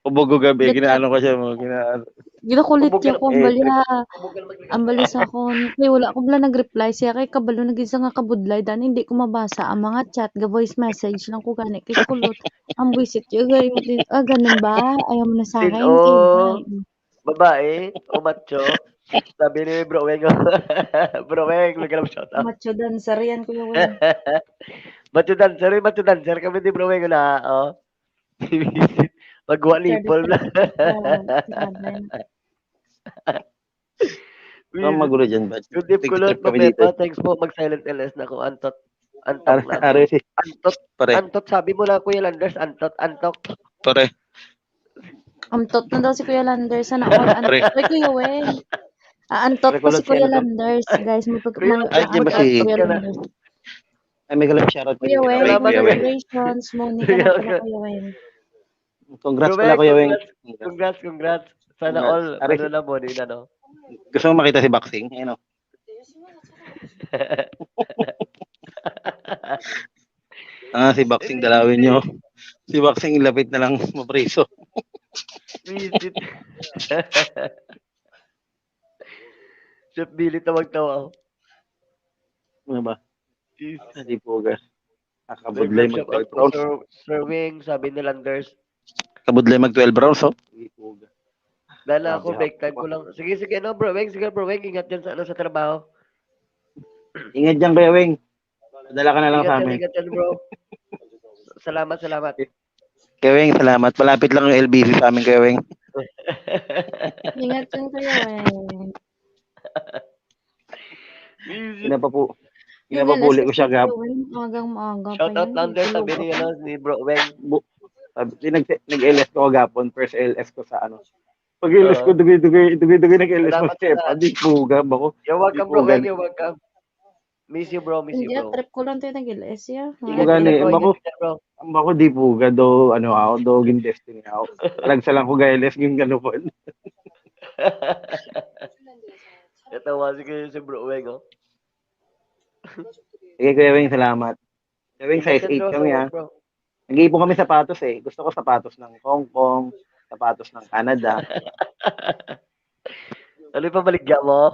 bago gabi, Lit- ginaano ko siya mo, ginaano. Ginakulit Ubog niya ka- ko. Ang eh, bali ha. Huwag ka na mag- Ang bali sa akon. Kay wala ko bala nag-reply siya. Kay kabalo na gid sa nga kabudlay. Dan, hindi ko mabasa ang mga chat. Ga-voice message lang ko gani. Kay Kulot. Ang buisit yun. Gani, ah, ganun ba? Ayaw mo na sa Sin- akin. oh. Kay, Babae o macho? Sabi ni Bro Weng. Bro Weng, may ganap shout out. Macho dancer yan, Kuya Weng. Macho dancer, eh, macho dancer kami ni Bro Weng na, oh. Magwa nipple na. Oh, grabe. Ang magulo dyan, but Good if Take Kulot, trip kami dito. Mapepa, thanks po. Mag-silent L S na ko. Antot. Antok na. Are si Antot. Pare, Antot, sabi mo na, Kuya Landers. Antot, antok. Pare. Antot na daw si Kuya Landers. Sana all antot. Pre. Ay, Kuya Weng. Ah, antot Pre, pa si Kulot, si Kuya ano? Landers, guys. May pag- Kuya, may- Ay, di ba antot si- si Kuya Landers. Ay, may galap shoutout Kuya Weng, Kuya Weng. congratulations. Muni ka na pala, Kuya Weng. Congrats Kuya pala, Weng, Kuya Weng. Congrats, congrats. Congrats. Sana Congrats. all, Are, ano na mo, din, ano? Gusto mo makita si Boxing? Ayun, oh. Ah, si Boxing, dalawin nyo. Si Boxing, lapit na lang mapriso. Visit. Chef Billy, tawag-tawa. Ano ba? Is- Ah, di po ga. May Nakabudlay shop mag twelve ako, rounds. Sir, Sir Wing, sabi ni Landers. Kabudlay mag twelve rounds, oh. Di po ga. Dala Grabe, ako, break time ko lang. Sige, sige, ano, Bro Weng, sige, Bro Weng, ingat dyan sa, ano, sa trabaho. Ingat dyan, Kuya Weng. Dala ka na lang Ingat sa dyan, amin. ingat dyan, bro. Salamat, salamat. Kuya Weng, salamat. Malapit lang yung L B C sa amin, Kuya Weng. Ingat dyan, Kuya Weng. Pinapapuli Yung ko siya L S S gab. Kuya Weng, maagang maaga pa Shout out, yun. Landers, sabi ni, Tulog ano, ako. Ni Bro Weng. Bu- sabi, di nag nag-L S ko gapon, first L S ko sa ano. Pag L S ko, Oo. dugay-dugay, dugay-dugay nag-L S ko Salamat siya. sa Padi puga ba ko? You're welcome, Di Bro po Weng, gan- you're welcome. Miss you, bro, miss you, Hindi, ah, bro. Trip ko lang tayo nag-L S ya. Di Ingat, po gani, ingat, bro, ang bako, ingat, bro. ang bako di puga do, ano ako, do gin destiny ako. Talagsa lang ko ga-L S yung ganoon. Natawa si, si Bro Weng, oh. Sige, Kuya Weng, salamat. Kuya Weng, Ingat size yan, eight bro, kami, sa ah. work, bro. Nag-iipon kami sapatos eh. Gusto ko sapatos ng Hong Kong, sapatos ng Canada. Ano yung pamaligya mo?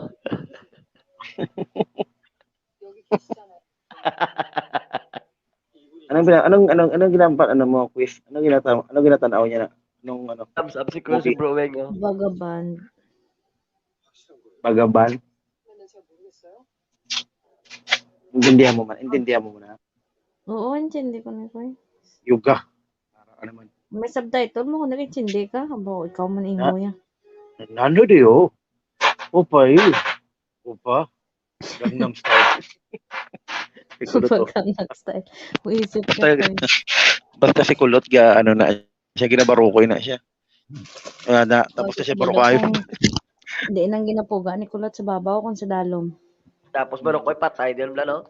Anong gina- anong anong anong ginampa ano mo, quiz? Anong ginataw anong ginatanaw niya na? Anong ano? Thumbs up si Kuya, si Okay. Bro Weng, oh. Vagabond. Bagaban? Intindihan mo man, intindihan mo na. Oo, intindi ko na, Kuya. Yoga. Para ka naman. May subtitle mo kung nag-intindi ka. Abo, ikaw man Na- imo yan. Nano di, oh. Opa, eh. Opa. Gangnam Style. Siguro to. Gangnam Style. Buisit ka Basta, pa. Basta si Kulot ga, ano na siya, ginabarukoy na siya. Wala na, tapos na siya Hindi na barukayo. kung, hindi nang ginapuga ni Kulot sa babaw kung sa dalom. Tapos barukoy patay, di ba, no?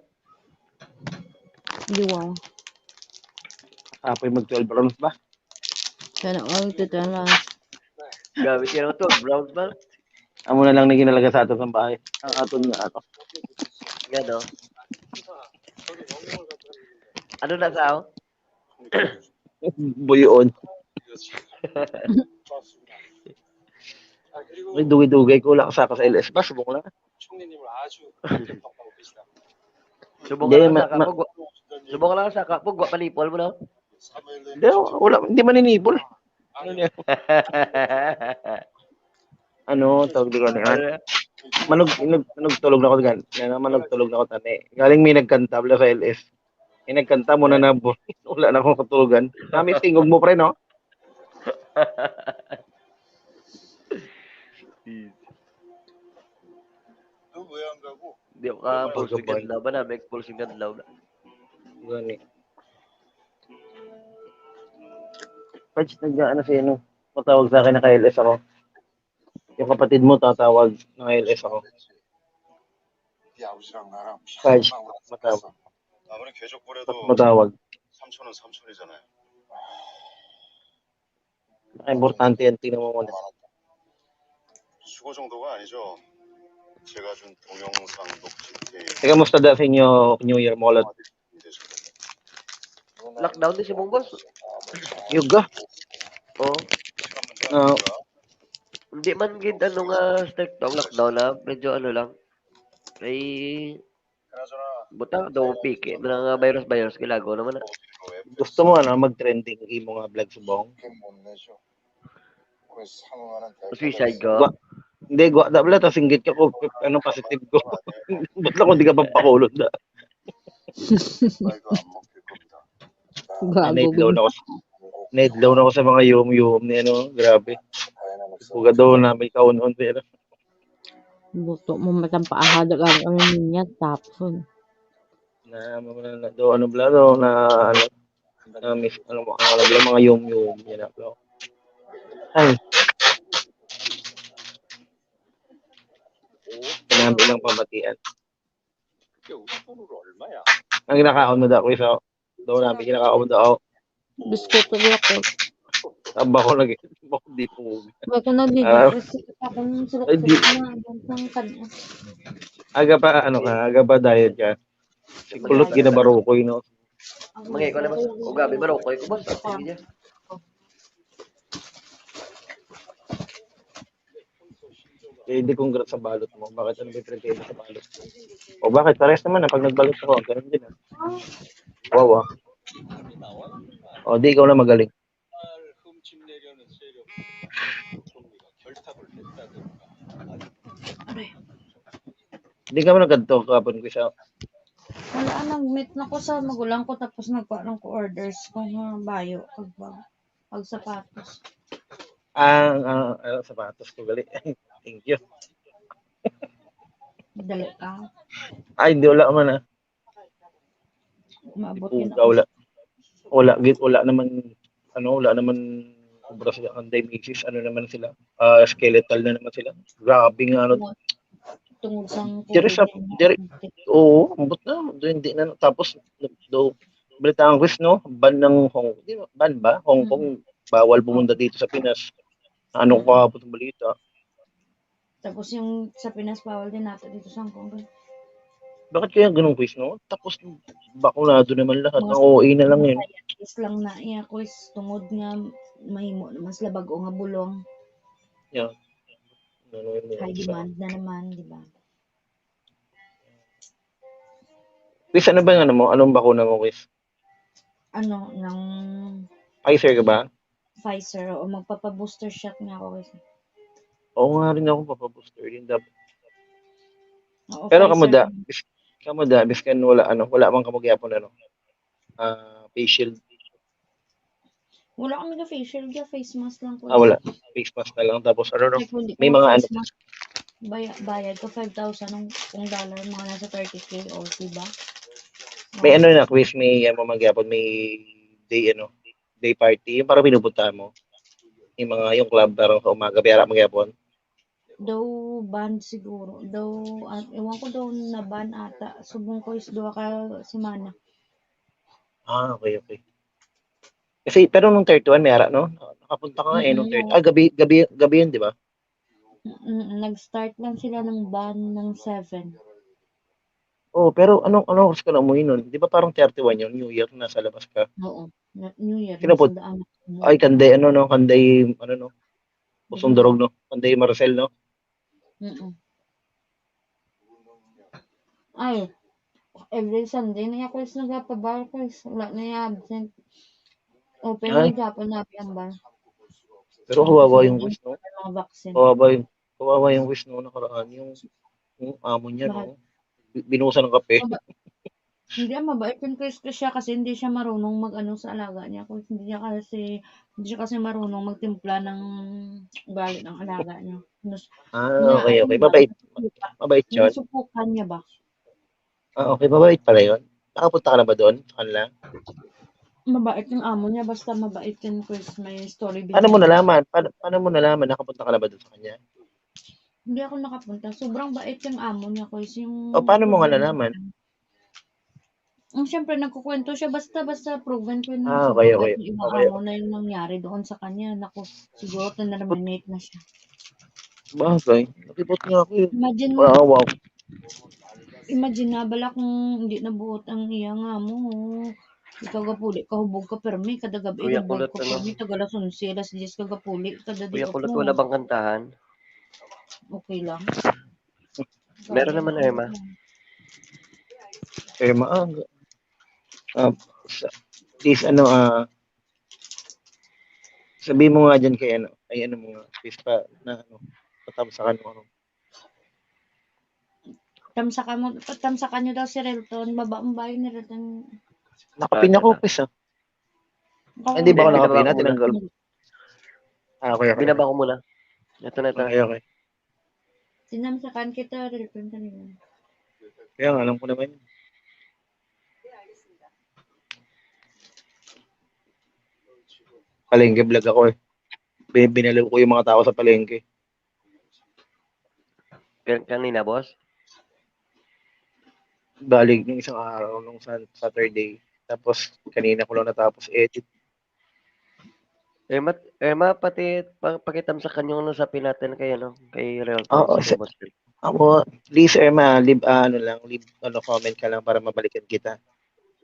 Hindi, wow. Apoy mag twelve rounds ba? Sana all to tell us. Gamit ka ng twelve rounds ba? Amo na lang na ginalaga sa ato sa bahay. Ang aton nga ato. Nga, no? Ano na sa ako? Buyoon. May dugay-dugay ko lang sa ka sa L S ba? Subong lang. Subong Hindi, ka lang ma- sa ma- kapag wa- Subong ka lang sa kapag wa panipol mo, no? Hindi, wala. Hindi maninipol. Ano niya? Ano, tawag di ko ano yan? Manog, inog, manog tulog na ko gan. Ano, manog tulog na ko tani. Galing may nagkanta bala sa L S. May nagkanta mo na na, wala na akong katulugan. Kami tingog mo, pre, no? Di ka posting adlaw ba na? May posting adlaw na. Gani. Pag nag-ano sa inyo, matawag sa akin na ka-L S ako. Yung kapatid mo tatawag na L S ako. Pag matawag. 아무리 궤적거려도 Pag matawag. 삼촌은 삼촌이잖아요. Ang importante yan, tingnan mo muna. 수고 정도가 아니죠. 제가 준 동영상 녹취 테이프 Teka, musta da sa inyo New Year mo ulit? Lockdown din si Bongbos. Yuga. Oh. No. Hindi man gid ano nga strict ang lockdown na. Medyo ano lang. Ay, 그나저나 buta, daw piki. Mga virus-virus, gilago naman na. Gusto mo ano, mag-trending imo nga vlog subong? 그게 못 내죠. 그래서 사모하는 Suicide 대가가 ka? Hindi, gwa da bala, tas inggit ka ko, ano, positive ko. Ba't lang kung di ka papakulot na? 있어. 이거 안 먹힐 겁니다. Gago. Naidlaw na ko. Naidlaw na ko sa mga yum-yum ni ano, grabe. 다이나믹스 Buga daw na may kaon-on, pero Buto mo matampaaha, dagan kami niya, tapon. Na, na, na, do, ano bala, do, na, ano, na, miss, ano, mga, ano bala, mga yum-yum, yun na, bro. Ay. Sinabi lang pabatian. Ang ginakaon mo daw, isa, do, na, may ginakaon mo daw. Biskuit ko ako. Aba ko lagi. Aba ko di po. Wala ko nag-video. Ah. Kasi ako nung Ay, di. Sulok-sulok na, ang kan-, Aga pa, ano ka, aga pa diet ka. Si Kulot ginabarukoy, no? Mga ikaw naman. O gabi, barukoy ko, boss. Sige niya. Eh, hindi kong sa balot mo. Bakit ano may pinagkaiba sa balot mo? O bakit? Parehas naman na pag nagbalot ako, ganun din ah. Wawa. O, di ikaw na magaling. Hindi ka man nagkadto kahapon ko sa wala, nag-meet na ko sa magulang ko, tapos nagkuha lang ko orders ko nga bayo, kag bag, kag sapatos. Ah, ah, ah, sapatos ko gali. Thank you. Dali ka. Ay, hindi, wala man ah. Maabot yun. Puga, wala. Wala, gid, wala naman, ano, wala naman obra sila kang diabetes, ano naman sila, ah, skeletal na naman sila. Grabe nga, ano. Tungod sa Diri sa, diri, oo, ambot na, doon hindi na, tapos, do, balita ang Chris, no? Ban ng Hong, di ba? Ban ba? Hong Kong, bawal pumunta dito sa Pinas. Ano ko kahapon ang balita? Tapos yung sa Pinas, bawal din nato dito sa Hong Kong. Bakit kaya ganun, Chris, no? Tapos, bakulado naman lahat. Ang O A na lang yun. Is lang na iya, Chris, tungod nga mahimo naman sila bag-o nga bulong. Yeah. Ano yun, High sa- demand na naman, di ba? Chris, ano ba yung ano mo? Anong bakuna mo, Chris? Ano, ng Pfizer ka ba? Pfizer, o magpapa-booster shot nga ako, Chris. Oo nga rin ako, papabooster din dapat. Oo, Pero Pfizer kamo da, din. bis, kamo da, biskan wala, ano, wala man kamo gyapon, ano, ah, face shield. Wala kami ga-facial, ga face mask lang ko. Ah, wala. Face mask na lang. Tapos, ano, no? Like, hindi May ko mga face ano. Mask. Baya, bayad ka five thousand ng kung dollar, mga nasa thirty K o, diba? May ano na, quiz, may ano, magyapon, may day, ano, day party. Yung parang pinupuntahan mo. Yung mga, yung club, parang sa umaga, biyara magyapon. Daw ban siguro. Daw, ah, ewan ko daw na ban ata. Subong ko is duha ka semana. Ah, okay, okay. Kasi, pero nung thirty-one, may ara, no? Nakapunta ka nga eh, nung Mm, thirty. oo. Ah, gabi, gabi, gabi yun, di ba? Mm, nag-start lang sila ng ban ng seven. Oh, pero anong, anong oras ka na umuwi nun? Di ba parang thirty-one yun, New Year, nasa labas ka? Oo. Na- New Year, Kinapot-, nasa daan ako. Ay, kanday, ano, no? Kanday, ano, no? Pusong Mm. Durog, no? Kanday Maricel, no? Mm. Ay, every Sunday na ako is nagpabar ko is wala na yung absent. Open Ay. Yung gapon na ang bar. Pero kawawa yung Kasi wish, no? Mga vaccine. Kawawa yung, kawawa yung wish, no? Nakaraan yung, yung amo niya, Bakit? No? Bi- Binuhusan ng kape. Maba- Hindi, ah, mabait yung Chris ko siya kasi hindi siya marunong mag-ano sa alaga niya. Kung hindi niya kasi, hindi siya kasi marunong magtimpla ng ugali ng alaga niya. Nus- Ah, na, okay, ano okay. ba? Mabait, Nasubukan. Mabait yun. Nasubukan niya ba? Ah, okay. Mabait pala yun. Nakapunta ka na ba doon sa kanila? Mabait yung amo niya, basta mabait yung Chris, may story Paano mo behind. Nalaman? Paano, paano mo nalaman? Nakapunta ka na ba doon sa kanya? Hindi ako nakapunta. Sobrang bait yung amo niya, Chris. Yung O, paano mo nga problema nalaman? niya, ang siyempre, nagkukwento siya, basta, basta proven ko yung Ah, sa okay, mga okay. yung iba Okay. Amo na yung nangyari doon sa kanya. Naku, siguro ito na-ruminate na siya. Bagay. Nakipot nga ako eh. Imagine, Wow, wow. Imagine na bala kung hindi nabuot ang iya nga mo. Ikaw gapuli, kahubog ka permi, kada gabi Kuya gabog Kulot, ka ano? Permi, taga alas onse, alas diyes ka gapuli, kada Kuya diot Kulot, mo. Wala bang kantahan? Okay lang. Meron naman, Emma. Emma, ah, ah, sa, please, ano, ah, sabi mo nga dyan kay, ano, ay, ano mo nga, please pa, na, ano, patamsakan mo, ano. Tamsakan mo, tamsakan nyo daw si Relton, baba ang bayo ni Relton. Nakapin ako, please, ah. Hindi ba ako nakapin na? Tinanggal. Ah, okay, okay. Binaba ko muna. Ito na, ito. Okay, okay. Tinamsakan kita, Relton, kanina. Kaya nga, alam ko naman yun. Palengke vlog ako eh. Bin- Binaliw ko yung mga tao sa palengke. Kan- kanina, boss? Balik ng isang araw nung Sun- Saturday. Tapos kanina ko lang natapos edit. Emma, Emma, pati pa, pakitamsakan yung ano sa pinatan kay ano, kay Real Oo, Talks, sa- Boss Rick. Ako, please, Emma, leave, ah, ano lang, leave, ano, comment ka lang para mabalikan kita.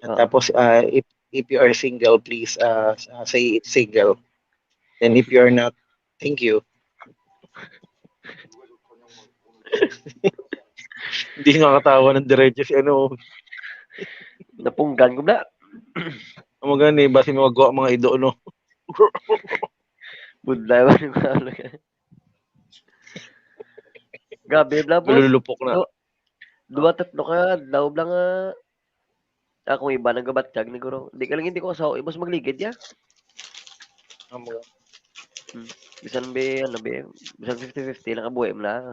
At Oo. Tapos, ah, if, if you are single, please, ah, s- ah, say it's single. And if you are not, thank you. Hindi nga katawa ng diretso si ano. Napunggan ko na. Ang magani, basi mo magawa mga ido, no? Budlay man yung ano. Grabe, bla, boss. Malulupok na. Duwa, tatlo ka, daw lang nga. Akong iba nagabatyag ni guro. Di ka lang hindi ko asawa, ibos magligid ya. Ang mga Hmm. Bisan be, ano be, bisan fifty fifty lang kabuhi mo na.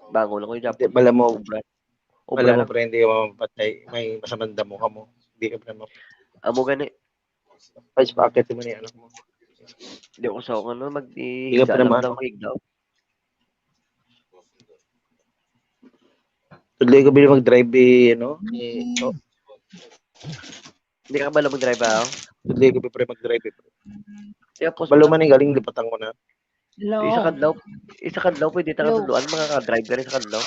Bango lang ko yung Hindi, Japon. Bala mo, Obra. Bala Obra mo, lang. Pre, hindi ka mapapatay. May masamang damo ka mo. Hindi ka pala map- Amo gani. Ay, sa packet mo ni anak mo. Di ako sa ano, mag Hindi ka pa naman. Lang ko igdaw. Tudloy ko bili mag-drive eh, ano? Eh, oh, Hindi ka ba lang mag-drive, ah? Tudloy ko bili mag-drive eh. Kaya post Balo mo man eh, galing lipatan ko na. Hello. Isa kadlaw, isa kadlaw pwede ta Hello. Kadluan, mga ka-drive ka rin sa kadlaw.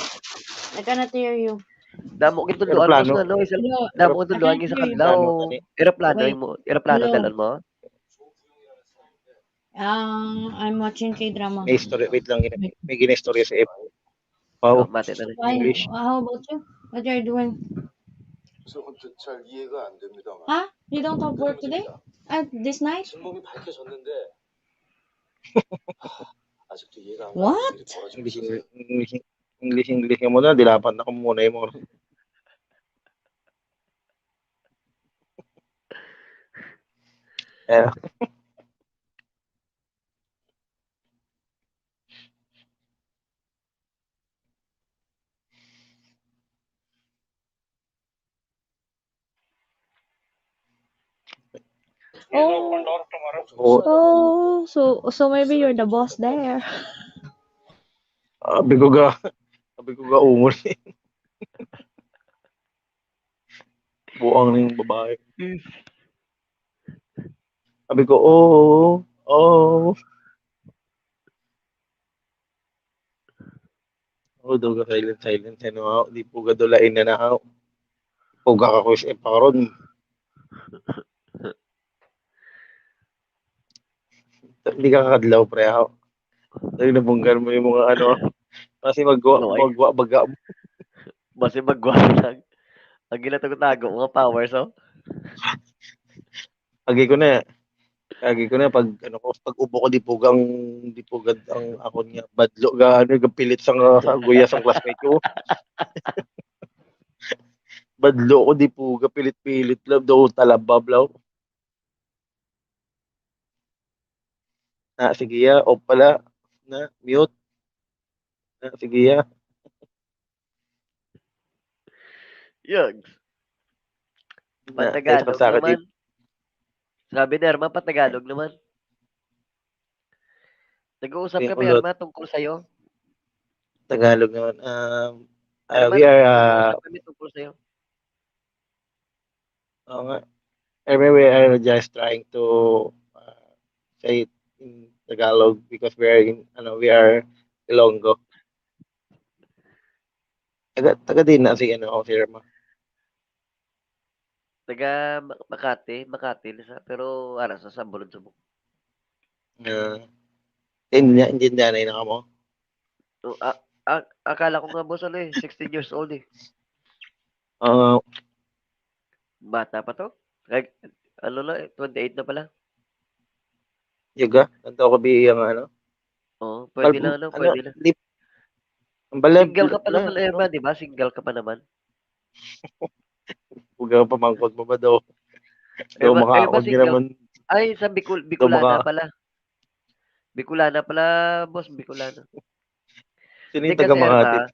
I cannot hear you. Damo kitudloan, Eroplano. Boss, no? Isa, Hello. damo I kitudloan can't yung sa hear you. kadlaw. Ano, tani? Eroplano, Wait. mo, eroplano Hello. Dalan mo? Um, I'm watching K-drama. May story, wait lang, may, may gina-story sa F. Oh, Wow, mati na rin. Fine. English. How about you? What are you doing? 그래서 잘 이해가 안 됩니다만 Huh? You don't have work today? Ah, this night? 진범이 밝혀졌는데 아직도 이해가 안 가는 What? 일이 벌어지고 English, 있어서 English, English, English mo na, dilapan na ko muna yung mga Eh, Oh. oh, Oh, so so maybe you're the boss there. Abi ko ga, abi ko ga ungol. Buang ning babae. Abi ko, oh, oh. Oh, daw ka silent, silent. Ano, ah, di po gadulain na na, ah. Puga ka ko sa iparon. Hindi ka kakadlaw, pre, ah. Dahil nabunggan mo yung mga ano, kasi magwa, Laway. Magwa, baga. Basi magwa lang. Ang ginatago-tago, mga powers, oh. Agi ko na, agi ko na, pag, ano ko, pag ubo ko, di pugang, di pugad ang akon nga, badlo, ga, ano, gapilit sa, sa guya sa classmate ko. Badlo ko, di puga, pilit-pilit lang, daw talabab lang. Na, sige, ya, off pala. Na, mute. Na, sige, ya. Yun. Na, Patagalog sa akin, naman. Sabi ni Erma, patagalog naman. Nag-uusap May kami, ulot. Erma, tungkol sa'yo. Tagalog naman. Um, uh, Erma, we are, uh, nag-uusap kami tungkol sa'yo. Oo nga. I mean, we are just trying to uh, say it in Tagalog because we are in, ano, we are Ilonggo. Taga, taga din na si, ano, si Irma. Taga Ma- Makati, Makati na siya, pero ara sa Sambolon, Subok. Uh, hindi, hindi na na mo. So, a- a- akala ko nga, boss, ano eh, sixteen years old eh. Uh, Bata pa to. Like, ano na, eh, twenty-eight na pala. Yuga, tanto ko bi ang ano. Oo, pwede Pal- na, ano, ano, pwede na. Lip, ang balay, Single ka pa na- naman, Erma, di ba? Single ka pa naman. Huwag ka pamangkot mo ba daw? Daw Erma, Erma, makaawag niya single. Naman. Ay, sa Bicol, Bicolana maka- pala. Bicolana pala, boss, Bicolana. Sino Hindi yung taga kasi, Makati? Erma,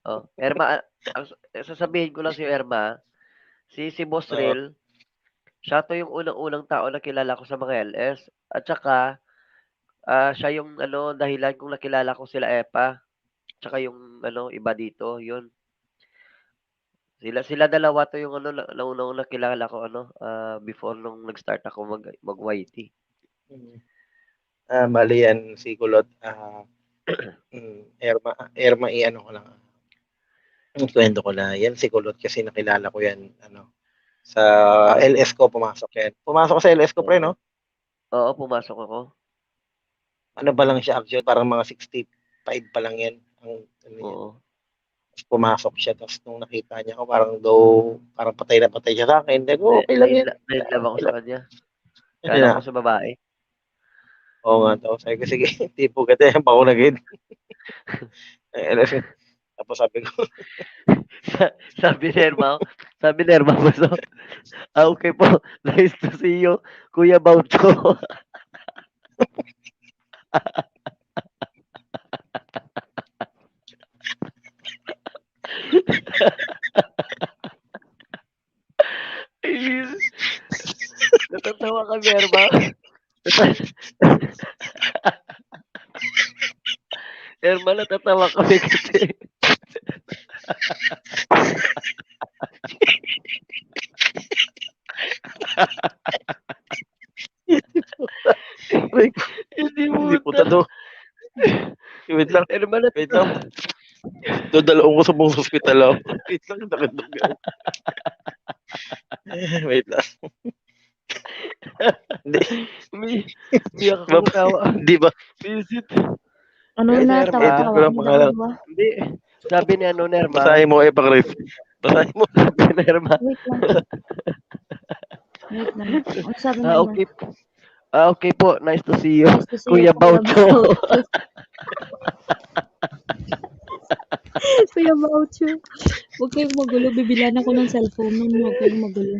oh, Erma, ah, ang, sasabihin ko lang si Erma, si, si Boss Oo. Ril, siya to yung unang-unang tao na kilala ko sa mga L S. At saka, ah, siya yung ano, dahilan kung nakilala ko sila Epa. Tsaka yung ano, iba dito, yun. Sila sila dalawa to yung ano, na, naunang nakilala ko ano, ah, before nung nag-start ako mag mag-Y T. Mm. Ah, bali yan, si Kulot, ah, mm, Erma, Erma, i-ano ko lang. Ang kwento ko na, yan si Kulot kasi nakilala ko yan, ano, sa L S ko pumasok yan. Pumasok ka sa L S ko, pre, no? Oo, pumasok ako. Ano ba lang siya, actually, parang mga sixty-five pa lang yan. Ang, ano yan. Oo. Tapos pumasok siya, tapos nung nakita niya ako, parang daw, parang patay na patay siya sa akin. Sabi ko, okay lang yan. Naiinla- naiinlove ako sa kanya. Ayun Kala na. ko sa babae. Oo nga, tapos sabi ko, sige, tipo ka tayo, pa ako nagid. Eh, tapos sabi ko, Sa- sabi ni Erma, sabi ni Erma, so, ah, okay po, nice to see you, Kuya Baucho. Ay, Jesus. Natatawa kami, Erma. Erma, natatawa kami kasi. Rick, Hindi mo hindi po to. Wait lang, Erma, nat- wait lang. Dadalaon ko sa buong hospital, oh. Wait lang, nakadugay. Wait lang. Hindi, May, may ako natawa. Di ba? Ano Ay, na, Erma. tawa-tawa Edit ko lang na pangalan. lang ba? Hindi. Sabi ni ano, Nerma. Basahin mo, Epa Chris. Basahin mo. Sabi ni Nerma. Wait lang. Wait lang. Ano sabi Ah, mo? Okay. Ah, okay po. Nice to see you. Nice to see you, Kuya Kuya Baucho. Baucho. Kuya Baucho. Huwag kayong magulo. Bibilan ako ng cellphone nun. Huwag kayong magulo.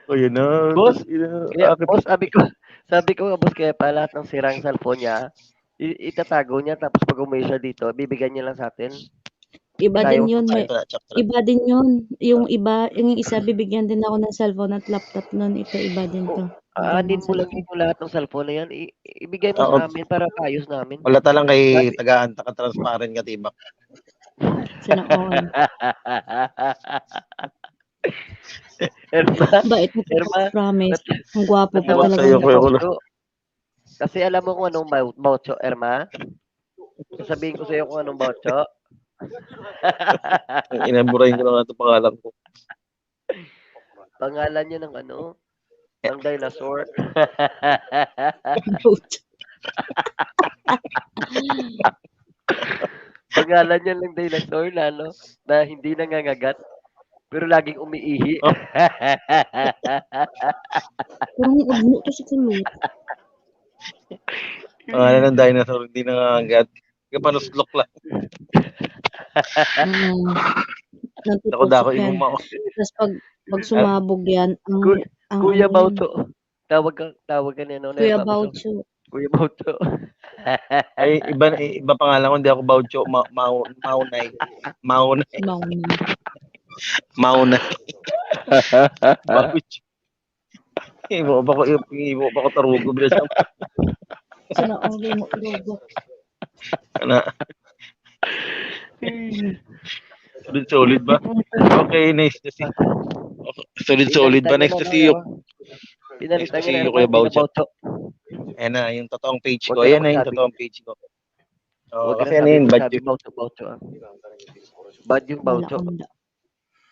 O, yun na. Boss, Yun na. Kaya, Akit- boss, sabi ko, sabi ko nga, boss, kaya pa lahat ng sira ang cellphone niya, i- itatago niya, tapos pag umuwi siya dito, bibigyan niya lang sa atin. Iba din Tayo. yun. Ay, May, pala, chapter. Iba din yun. Yung iba, yung isa bibigyan din ako ng cellphone at laptop nun. Ito iba din to. Aanin Mga mo lang cellphone. Yung lahat ng cellphone na yan. I- ibigay mo Oo. Sa amin para paayos namin. Wala ta lang kay Dati, tagaan taka transparent nga tibak. Sana all. Erma, Bait mo, Erma, promise. nat- Ang gwapo pa natawa talaga kayo ng kay tao. Baucho. Kasi alam mo kung anong bau- baucho, Erma? Sasabihin ko sa'yo kung anong baucho. Ang inaburay ko lang ito pangalan ko. Pangalan niya ng ano? Ng dinosaur. Pangalan niya ng dinosaur na ano, na hindi nangangagat, pero laging umiihi. Parang ugmo to si Kulot. Pangalan ng dinosaur, hindi nangangagat. Kapanuslok lang. Mm. Dako-dako Nantutusok yung yan. mama. Tapos pag, pag sumabog yan, ang, Kuy- ang Kuya ano yan, Baucho. Tawag ka, tawag ka niya noon. Kuya Erma, gusto. Baucho. Kuya Baucho. Ay, iba, iba pangalan ko, hindi ako Baucho, ma, mau, maunay. Maunay. Mauna. Maunay. Baucho. Ibo pa ko, ibo pa ko tarugo, bila siya. Sana all mo turugo. Ana. Solid, solid ba? Okay, nice to see. Solid, solid ba? Nice to see you. Pinalitan Nice to see niya you, na Kuya Erma, Baucho. Baucho. Ayan na, yung totoong page ko. Huwag ka Ayan na na yung magsabi. totoong page ko. Oo, Huwag ka kasi na ano yun, sabi, bad sabi yun. Baucho, Baucho, ah. Bad yung Baucho. Wala akong da-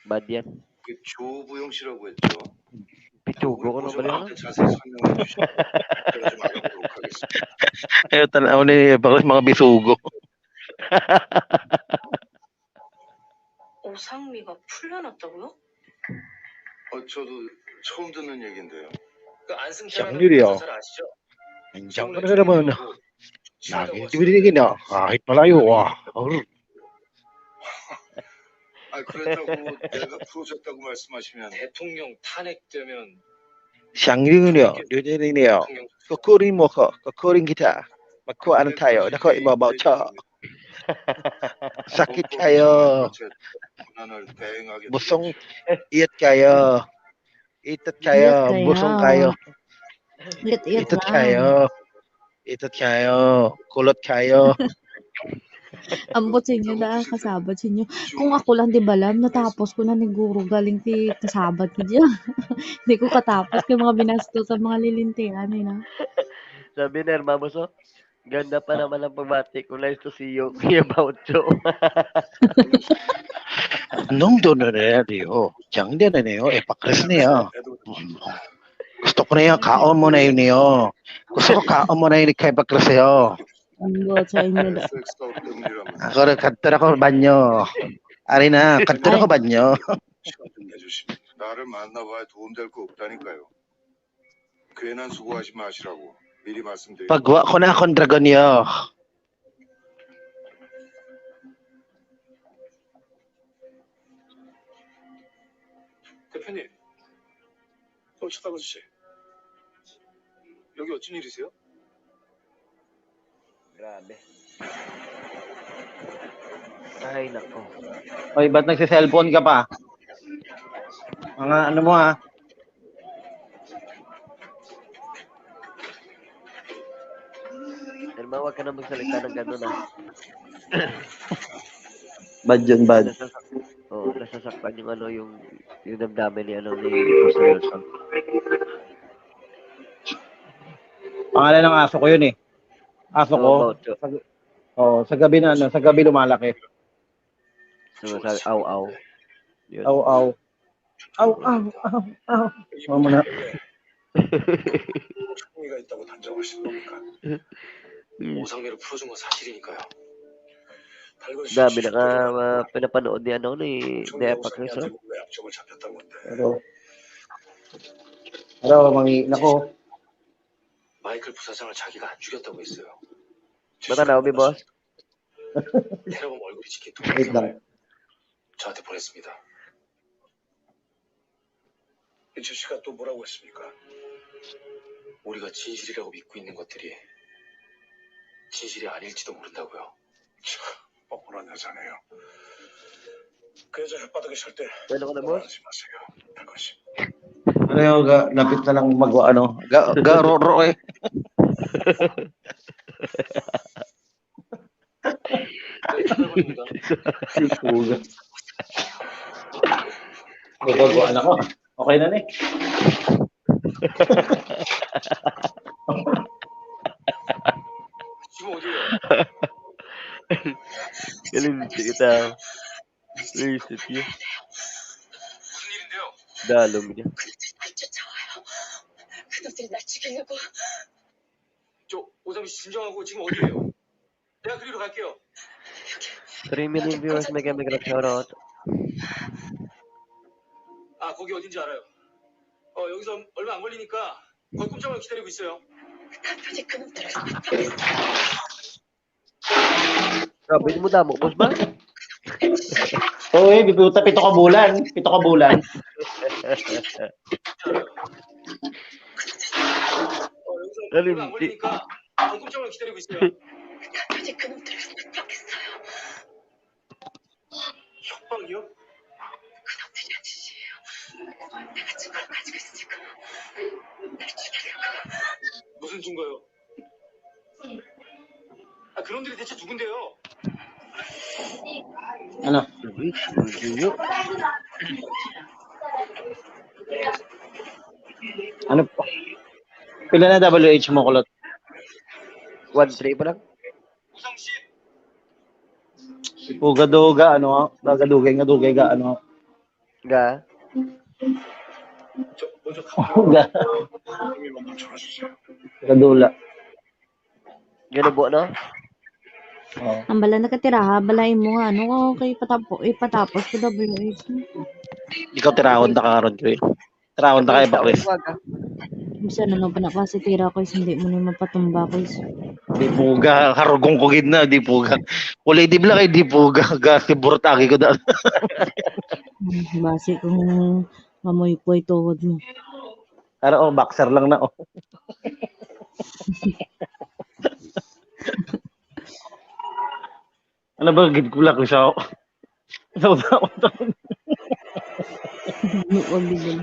Bad yan. 그 조부용 씨라고 했죠. Pitugo ko na ba 보시면 yan? 아주 자세히 설명해 주시면 제가 좀 알아보도록 하겠습니다. Ayaw tanaw ni Baklas, mga bisugo. 오상미가 풀려났다고요? 어, 저도 처음 듣는 얘기인데요. 그 안승태라는 장유리요. 부사잘 아시죠? Andiyan ka na naman. Lagi, di ba, di na, kahit malayo, ah. Arr. 아, 그렇다고 내가 부르셨다고 말씀하시면 대통령 탄핵되면 Siyang yun yun, yun yun yun. 대통령 Kukurin mo ko, kukurin kita. Magkuhaan tayo, naku, ibabaw to. Sakit kayo. 제 권한을 대행하게 Busong, iyat kayo. Itat kayo, Iyat kayo. busong kayo. Iyat-iyat Itat lang. kayo. Itat kayo. Kulot kayo. Ambot sa inyo na, kasabat sa inyo. Kung ako lang, di ba, lam, natapos ko na ni guro, galing ti kasabat ko dyan. Hindi ko katapos kay mga binastos sa mga lilintian, eh, na. Sabi ni Erma, boss, oh, ganda pa naman ang pagbati ko. Nice to see you, Kuya Baucho. Nung doon na rin, di, oh. Diyan din na niyo, eh, pakris niya. Gusto ko na yan, kaon mo na yun niyo. Gusto ko kaon mo na yun, kay pakris niyo. Ambot sa inyo da. 섹스 때문이라면 Ako rin, kadto na ko banyo. Ari na, kadto na ko banyo. 시간 좀 내주시면 나를 만나봐야 도움될 거 없다니까요. 괜한 수고하지 마시라고 미리 말씀드립니다. Pagwa ko na akong dragon niyo. 대표님, 어, 잠깐만 주세요. 여기 어쩐 일이세요? Grabe. Ay, nako. Oy, ba't nagsiselfon ka pa? Mga ano mo, ah? Erma, huwag ka na magsalita ng gano'n, ah. Bad yun, bad. Nasasak- Oo, nasasaktan yung ano, yung, yung damdamin ni ano, ni Boss Nelson. Pangalan ng aso ko yun, eh. Aso ko. Oo, Baucho. Sa, oh, sa gabi na, ano, sa gabi lumalaki. So, sa aw-aw. Yun. Aw, aw. Aw, aw, aw, aw. Mama na. 총리가 있다고 단정하시는 겁니까? Hmm. 오상미를 풀어준 건 사실이니까요. 달건 Dami na ka uh, pinapanood ni ano ni ni Epa Chris, oh. 왜 앞쪽을 잡혔다고 한데 Pero, pero, mangi, nako. 마이클 부사장을 자기가 안 죽였다고 했어요. Bata na, boss. 테러범 얼굴이 찍힌 Wait lang. 동영상을 저한테 보냈습니다. 이철 씨가 또 뭐라고 했습니까? 우리가 진실이라고 믿고 있는 것들이 진실이 아닐지도 모른다고요. 참, 뻔뻔한 여자네요. 그 여자 혓바닥에 설 때 Ano ka na, boss? 말하지 마세요, 백건 씨. Ano yung ga, lapit na lang mag, ano, ga, ga, ro, ro, eh. Si Puga. Gagawa na ko. Okay na ni. 지금 어디에요? Galing kita. Where is it? Yun. 무슨 일인데요? Dalo mo niya. 그놈들이 날 쫓아와요. 그놈들이 날 죽이려고. 저 오삼 씨, 진정하고 지금 어디에요? 내가 그리로 갈게요. Three million viewers, mega, mega shoutout. 아, 거기 어딘지 알아요. 어, 여기서 얼마 안 걸리니까 거기 꼼짝말고 기다리고 있어요. 남편이 그놈들을 쫓아냈어. Grabe mo damo, boss ba? Oo, eh, pito, pito ka bulan. Pito ka bulan. 어, 여기서 Dali, 얼마 안 di- 걸리니까 거기 꼼짝말고 기다리고 있어요. 남편이 그놈들을 습격했어요. 협박이요? 그놈들이 진실이에요. 내가 증거를 가지고 있으니까 날 죽이려고. 무슨 증거요? 아, 그놈들이 대체 누군데요? Ano? Ano po? Pila na W H mo, kulot? One three pa lang. Uga, duga, ano, ga, ga, dugay nga, dugay ga, ano. Ga? Ga. Gadula. Ganubo, no? Oh. Ang bala nakatira ha, bala imo nga, ano, okay, patapo-, ipatapos ko W H. Ikaw, tirahon ta ka karon, Kuy. Tiraon ta kay Baklis. Bisan ano pa na kasi tira ko is hindi mo na mapatumba ko is. Di puga, harugong ko gid na, di puga. Kulay di bla kay di puga, gasi burtagi ko da. Hmm, basi kung mamoy-poy tuhod mo. Ara, oh, boxer lang na, oh. Ano ba, gid ko lang siya, oh. Ano ba, ano ba? Ano, wag din.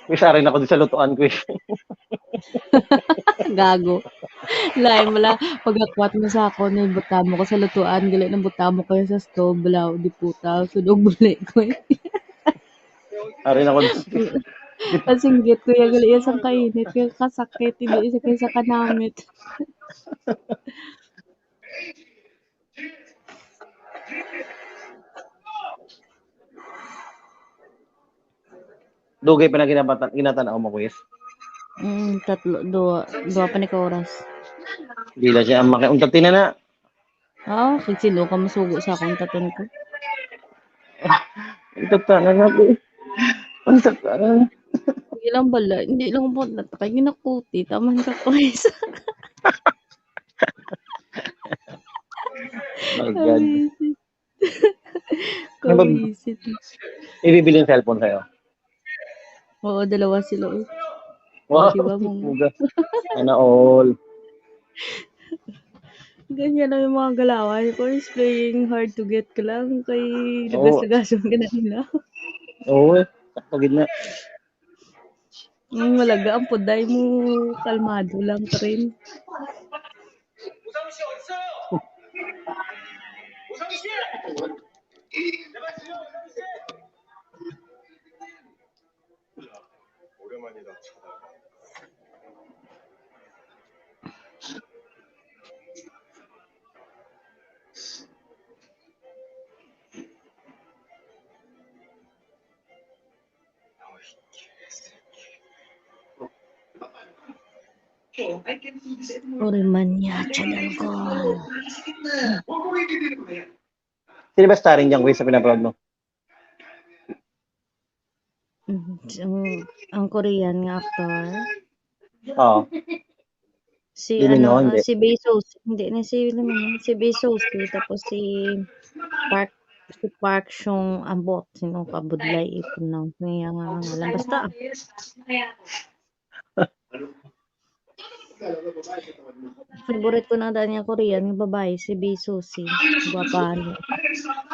Kuy, sarin ako di sa lutuan, kuy. Gago. Lain mo lang, pag-akwat mo sa ako, nabutamo ko sa lutuan, gali nabutamo ko sa stove, bala, di puta, sunog bali ko, eh. Ari na ko. Kasinggit, kuya, gali iya sang kainit, kaya kasakit, hindi isa kaya sa kanamit. Dugay pa na ginabata-, ginatan-aw mo, kuya? Mm, tatlo, duwa, duwa pa ni ka oras. Dila siya ang maki-, untat na na. Ah, kag sino ka masugo sa akong taton ko? Ang tatanan ako eh. Ang tatanan. Hindi lang bala, hindi lang po natakay, ginakuti, taman ka ko isa. My God. Ano ba? Kawisit. Ibibili yung cellphone sa'yo? Oo, dalawa sila, eh. Wow, di ba, mong puga. Sana all. Ganyan lang yung mga galawan ko, is playing hard to get ka lang, kay Oo. Lagas-lagasan ka na nila. Oo, eh. Sakto gid na. Ang malaga ang puday mo, kalmado lang ka rin. Uri man niya, channel ko. Sino ba starring dyan, Kuya, sa pinapanood mo? Mm, ang, ang Korean nga actor. Oo. Si Limino, ano, hindi. ah, si Bezos. Hindi na si Limino. Si Bezos, eh, tapos si Park, si Park Chung Ambot. Sino ka budlay ipon na. Niya nga ngalan. Basta, ah. Favorite ko na daan niya Korean, yung babae, si Bezos, si Guwapa niya.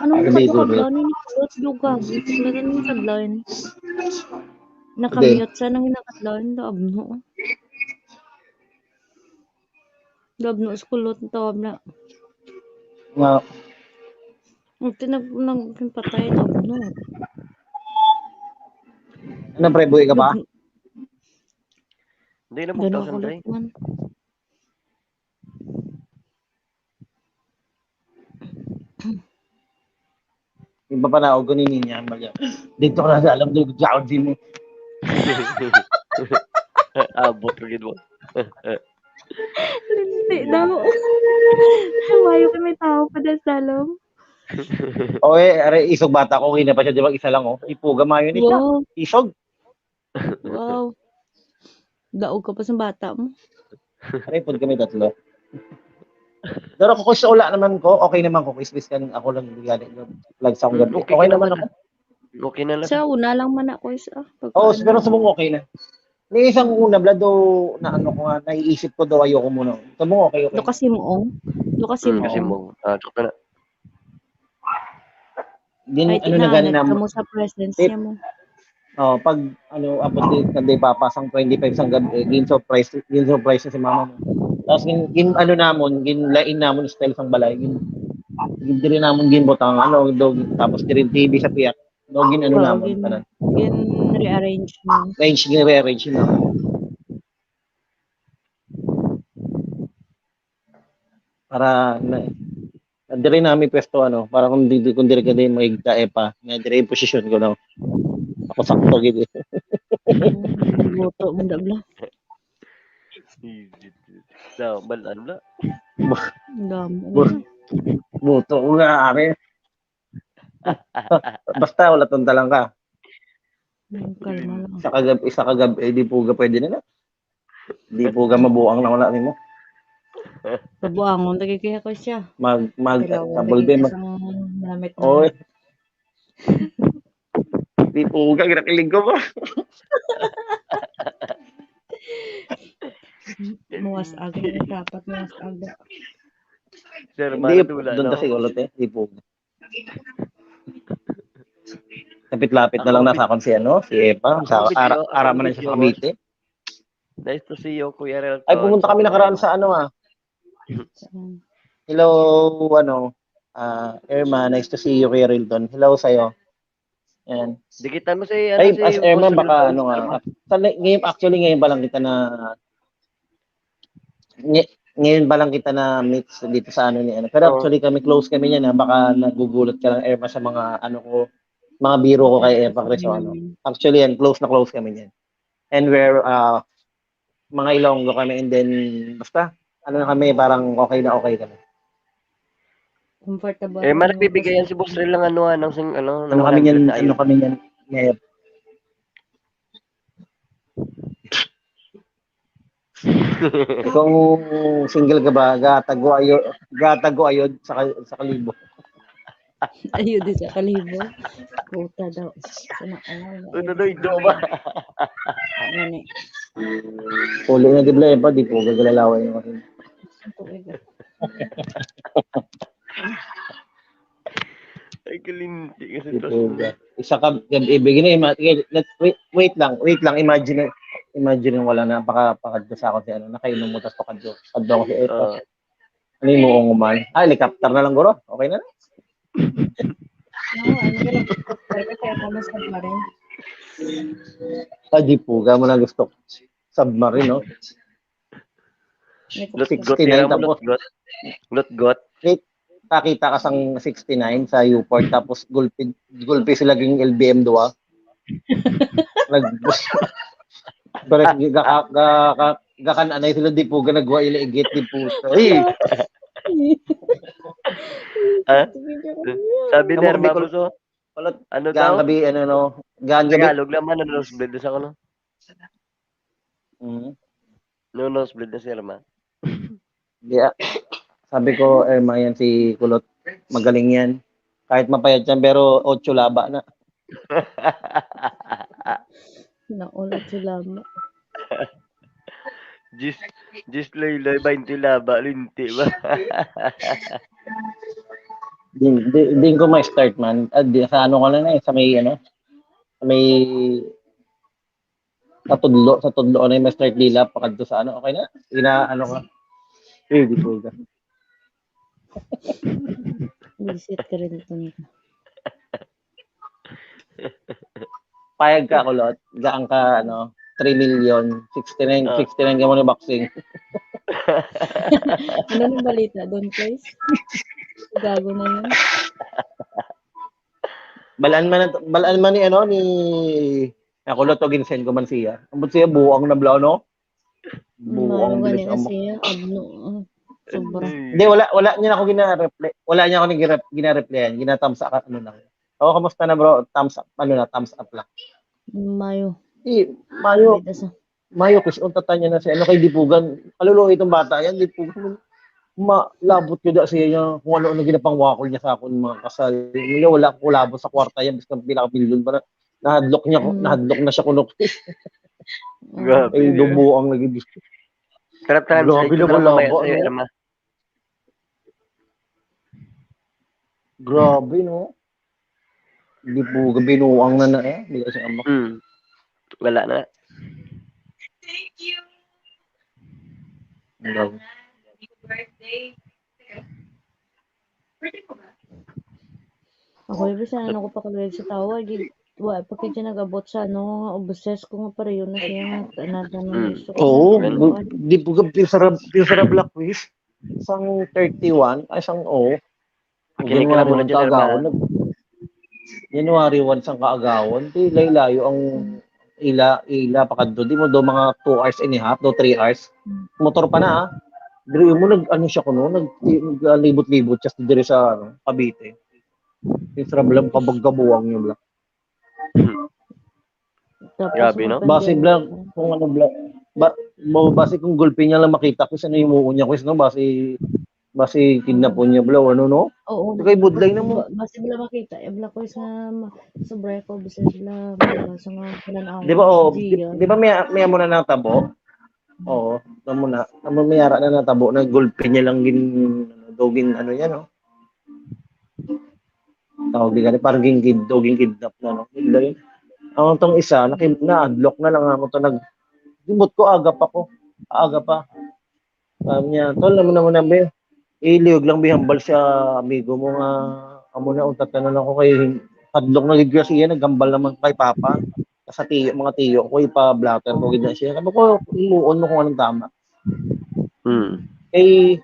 Ano Ang yung Bezos, kadlaw ni Kulot? Duga, wala na yung kadlaw yun. Nakamute siya nang nakadlaw yun. Daab no. Daab no, sa Kulot, tawag na. Nga, Ang tinag-, nagpatay, daab no. ano, pre, buhi ka ba? Daab no. Hindi na Gano'n magtausan, ako Dre. Lang man. Yung papanaog ko ni Ninya, mag- dito ko na sa alam, doon sa Audi mo. Abot ko gid mo. Hindi daw. Mayo kami tao pa dahil sa alam. O eh, are, isog bata ko, okay na pa siya, di ba? Isa lang, oh. Ipuga mayo ni siya. Wow. Isog. Wow. Daog ka pa sa bata mo. Are, pud kami tatlo. Pero kung sa ula naman ko, okay naman ko, Chris, kan ako lang gani, lag sa akong Mm, gabi. okay Okay ka naman naman. ako. Okay na lang. Sa una lang man ako isa. Oo, pero sa mga okay na. Ni isang una, bla, do, na ano ko nga, naiisip ko daw, ayoko muna. Sa mga okay, okay. Do kasi muong. Do kasi Mm, kasi muong. Mo. Ah, tsaka na. Din, Ay, ano na gani tinahanat na, ka mo sa presence Tip. Niya mo. Oh, pag, ano, apos di, na di papasang twenty-five sang gabi, eh, gin-surprise, gin-surprise na si mama mo. Tapos, gin, gin, ano namon, ginlain namon style sang balay. Gin, gin, diri namon ginbutang, ano, do, tapos diri T V sa piyak. Do, gin, ano Oo, namon, gin, tanan. Gin-rearrange mo. Range, gin-rearrange namon. Para, na, diri na mi pwesto, ano, para kung di, kung diri ka din, maigta, eh, pa. Nga diri yung posisyon ko, no? Ako sakto, gid, eh. Buto mo, dabla. Daw, balaan na. Damo. Bur-, buto ko nga, are. Basta, wala tong talang ka. Yung kalma lang. Sa kagab, isa kagab, eh, di po ga pwede na na. Di po ga mabuang na wala nimo. Pabuangon, lagi kaya ko siya. Mag, mag, Kailangan double lagi beam. Isang namit na. Oy. Di po ga, ginakilig ko ba? Muwas aga, dapat muwas aga. Sir, Hindi, Maradona, doon no? Kasi ulot eh. Di po. Lapit-lapit na lang Ako, nasa akon si ano, si Epa. Sa ako, ara, video, ara ako, man na siya sa video, Cavite. Nice to see you, Kuya Real. Ay, pumunta kami nakaraan sa ano ah. Mm. Hello, ano, ah, Irma, nice to see you, Kuya Rilton. Hello sa'yo. Yan. Dikitan mo si, ano, Ay, si as Irma, Boss baka Rilton. Ano nga. Sa, ngayon, actually, ngayon pa lang kita na, ngay- ngayon pa lang kita na meet sa- dito sa ano ni ano. Pero Oo. Actually, kami close kami niya na baka nagugulat ka lang, Irma, sa mga ano ko, mga biro ko kay Epa Crisoano. Actually, yan, close na close kami niyan. And we're, uh, mga Ilonggo kami, and then, basta, ano na kami, parang okay na okay kami. Comfortable. Eh, man, nagbibigay yan si Boss Rel ng ano, ah, ng sing-, ano, ng Ano kami one niyan, hundred na ano ayun. Kami niyan, ngayon. Kung single ka ba, gatago ayo, gatago ayo sa, ka- sa kalibo. Ayun, di sa kalibo. Puta daw. Sana all. Puta daw, indo ba? Ano ni? Ulo na di ba, di po gagalalawan yung ano. Tuig. Ay, kalinti kasi Di to. po ga. Isa ka, gab- ibigin na, ima- wait, wait lang, wait lang, imagine, imagine wala na, paka, pakadto sa ako si ano, nakainom mo, tas pakadto, kadto ako si Epa. Ah, Ano yung muong man? Ah, helicopter na lang, guro. Okay na. No, ano ka lang? Kaya ka mas submarine. Ah, di po, ga mo na gusto. Submarine, no? May lutgot, sixty-nine tira mo, tapos- lutgot. Lutgot. Wait, kakita ka sang sixty-nine sa Uport, tapos gulpi, gulpi sila ging L B M dua. Nag, pero ga, ga, ga, gakan anay sila di po, ga nagwa ila igit di po. Hey! Ha? Sabi Kamu ni Herma Bicol- Buso, Palot, ano gaan daw? Gabi, ano, no? Gaan gabi. Tagalog naman, ano, nosebleed na sa ano? Mhm. No, nosebleed na si Herma. Di, ah, sabi ko, "Irma, yan si Kulot. Magaling yan. Kahit mapayat yan, pero otso laba na." Nakulot sila mo. Jis, jis laylay, bainte laba, linti ba? Di, di, di ko ma-start, man. Ah, di, sa ano ko na na eh, sa may, ano, sa may, sa tudlo, sa tudlo na yung ma-start dila, pakadto sa ano, okay na? Ina, ano ka? Ready ko ka. Visit ka rin ito nito. Payag ka, Kulot. Gaan ka, ano, three million, sixty-nine, Ah. sixty-nine ka mo ni boxing. Ano nang balita doon, guys? Gago na yun. Balaan man, balaan man ni, ano, ni, ako, Kulot, to ginsend ko man siya. Ambot siya, buang na bla, no? Buang Maro gani bilis na amo. Siya, abno. Ah, sobra. Hindi, wala, wala niya ako gina-reply. Wala niya ako gina-replyan. Gina-thumbs up, ano lang. Oh, kamusta na, bro? Thumbs up, ano na, thumbs up lang. Mayo. Di, mayo, Wait, asa? Mayo, kus, untatan niya na si, ano, kay Dipugan. Kaluluoy itong bata yan, Dipugan. Malabot ko da siya niya, kung ano-ano ginapangwakol niya sa akon, mga kasal. Hindi, wala ko labot sa kwarta yan, basta pila ka milyon pa na. Nahadlok niya, ko, Mm. Nahadlok na siya kuno. Grabe. Ay, dubuang lagi. Tara, translate Grabe ko na na lang mamaya kalabo, sa'yo, no? Irma. Grabe, no? Dipugan, binuang na na eh. Hindi kasi amak. Hmm. Wala na. Ang gago. Ako, ibi sa ano ko pa kaluyag sa tawa, gid, wa pa kaya nag-abot sa ano, nga obsessed ko nga pareho na siya nga, na, na, Mm. gusto ko Oo, na, bu- Dipugan, pinsa ra, pinsa ra Black Wiz. Sang thirty-one, ay, sang, oh. Makinig ka lang muna January one dyan, kaagawon, Irma. nag-, January one sang kaagawon, di layo-layo ang ila, ila pakadto, di mo do mga two hours and a half, do three hours. Motor pa na, ah. Diri mo nag, ano siya kuno, nag, naglibot-libot siya diri sa, ano, Cavite. Yung sa blang pabagkabuang yung blang. Tapos Grabe, no? mag-pandemic Base blang, pa. Kung ano blang, ba, mo, base kung gulpi niya lang makita ko, sino yung muon niya ko, no? Base, base kidnapon niya blang, ano, no? Oo. Kay budlay na mo. Ba-, base bla makita, eh, bla ko sa ma-, sobra ko, base bla, bla sa nga pinanaw. Di ba, oh, di, Gia. Di ba may, may amo na natabo? Oo, amo na. Amo may ara na natabo, na gulpi niya lang gin, ano, daw gin, ano yan, no? Tawag di gani, parang gin, gin, daw gin kidnap na, no? Budlay. Ang tong isa, naki-, na-adlock na lang amo to, nag-, gimot ko, aga pa ko. Aga pa. Sabi niya, "Tol, naman naman na, be. Iliyog lang, be, hambal sa amigo mo nga, amo na, untatan na lang ko kay hadlok na gid siya, naghambal naman kay Papa. Sa tiyo, mga tiyo ko, ipa-blotter ko gid na siya." Sabi ko, "Himuon mo kung anong tama." Hmm. Eh,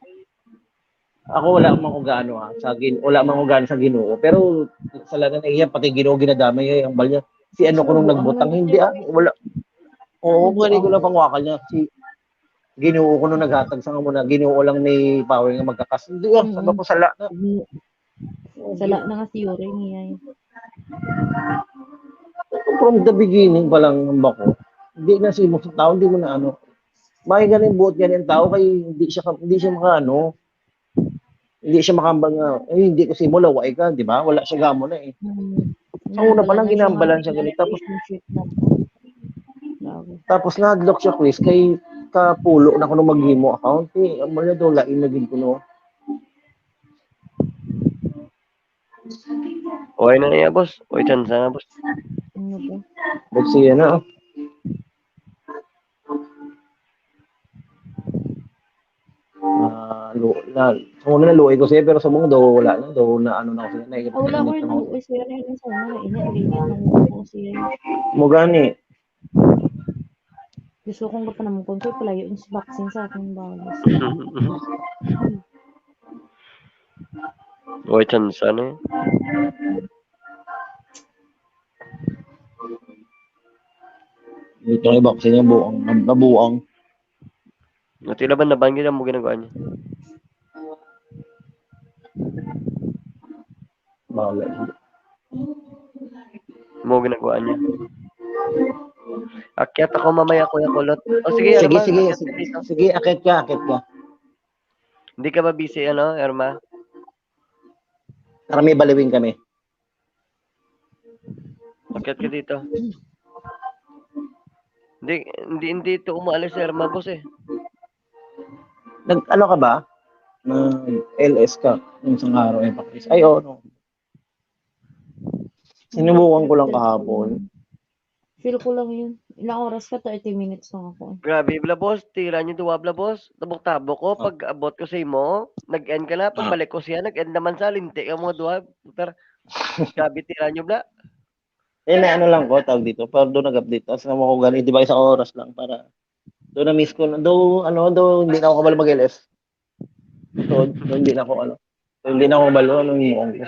ako wala man ko gaano, ha, sa gin-, wala man ko gaano sa Ginoo, pero sa lanan niya, pati Ginoo ginadamay, eh, hambal niya. Si ano ko nung nagbutang, hindi, ah, wala. Oo, gani ko lang pangwakal niya. Si Ginoo ko nung naghatag sa amo na, Ginoo lang may power nga magkakas. Hindi, ah, Mm. Sabi ko, sala na. Sala na nga theory niya, eh. From the beginning pa lang, hambal ko, hindi na si mo sa tao, hindi mo na ano. May ganing buot ganing tao kay hindi siya ka-, hindi siya makaano. Hindi siya makambal nga, "Ay, hindi ko si mo, laway ka," di ba? Wala siya gamo na eh. Mm. Sa una pa Wala lang, na siya ginambalan mga siya ganito. Tapos, relationship na. Grabe. Tapos na-adlock siya, Chris, kay kapulo na kuno maghimo account. Eh, amo na daw, lain na gid kuno. Okay na niya, boss. Okay, chance na, boss. Ano to? But siya na, oh. Ah, lu-, na, sa una na luoy ko siya, pero sa mga daw wala na, daw na ano na ko siya, na Ah, wala ko rin ng uwi siya na yun sa una, na init, init, ang uwi ko siya. Mo gani. Gusto kong kapanamukon ko, palayo yung boxing sa akin, bawal. Okay, chance na eh. Dito yung boxing niya, buang, nabuang. Natila ba naban gid ang mo ginagawa niya? Bawal. Mo ginagawa niya. Akyat ako mamaya, Kuya Kulot. O, sige, Sige, ano ba? sige, Akyat sige, dito. Sige, akit ka, akit ka. Hindi ka ba busy, ano, Irma? Karami baliwing kami. Akyat ka dito. Hindi, hindi, hindi ito umaalis si Irma, boss, eh. Nag, ano ka ba? Nag-L S ka yung isang araw, eh, pakis. Ay, oo, no. Sinubukan ko lang kahapon. Feel ko lang yun. Ilang oras ka? Thirty minutes lang ako. Eh. Grabe, bla, boss. Tira niyo duwa, bla, boss. Tabok-tabok ko. Pag abot ko sa imo, nag-end ka na. Pagbalik ko siya, nag-end naman sa linti ang mga duwa. Putar. Grabe, tira niyo, bla. Eh, na ano lang ko, tawag dito. Pero doon nag-update. Tapos naman ko gani, di ba, isang oras lang para doon na-miss ko. Na, do, ano, do, hindi na ako kabalo mag-L S. So, hindi na ako, ano, hindi na ako kabalo, ano yung mukhang ko.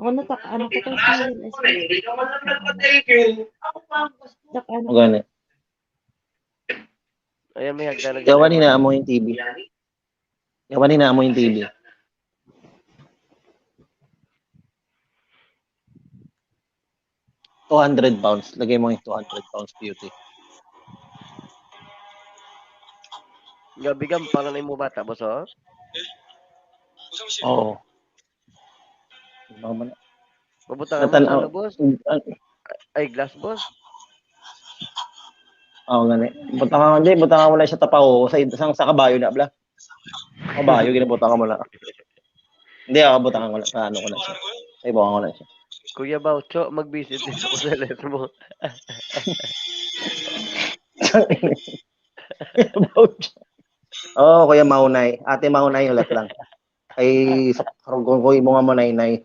Ako na tak, ano ko tong sa L S. Tak, ano. Ang gani. Ayan, may hagdan. Yawan ni na mo yung T V. Yawan ni na mo yung T V. Two hundred pounds. Lagay mo yung two hundred pounds beauty. Gabi ka, para na yung bata, boss, oh? Oo. Ano man? Pabutangan mo Natan- sa ano, boss? Ang- Ay, glass, boss. Oo, gani. Butangan, hindi, butangan mo lang siya tapaw sa, sa, sa kabayo na, bla. Kabayo, ginabutangan mo lang. Hindi, ako butangan ko lang. Sa ano ko lang siya. Ay, butangan ko lang siya. Kuya Baucho, mag-visit dito ko sa L S mo. Oo, Kuya Maunay. Ate Maunay, hulat lang. Ay, karugong ko imo nga Maunay-nay.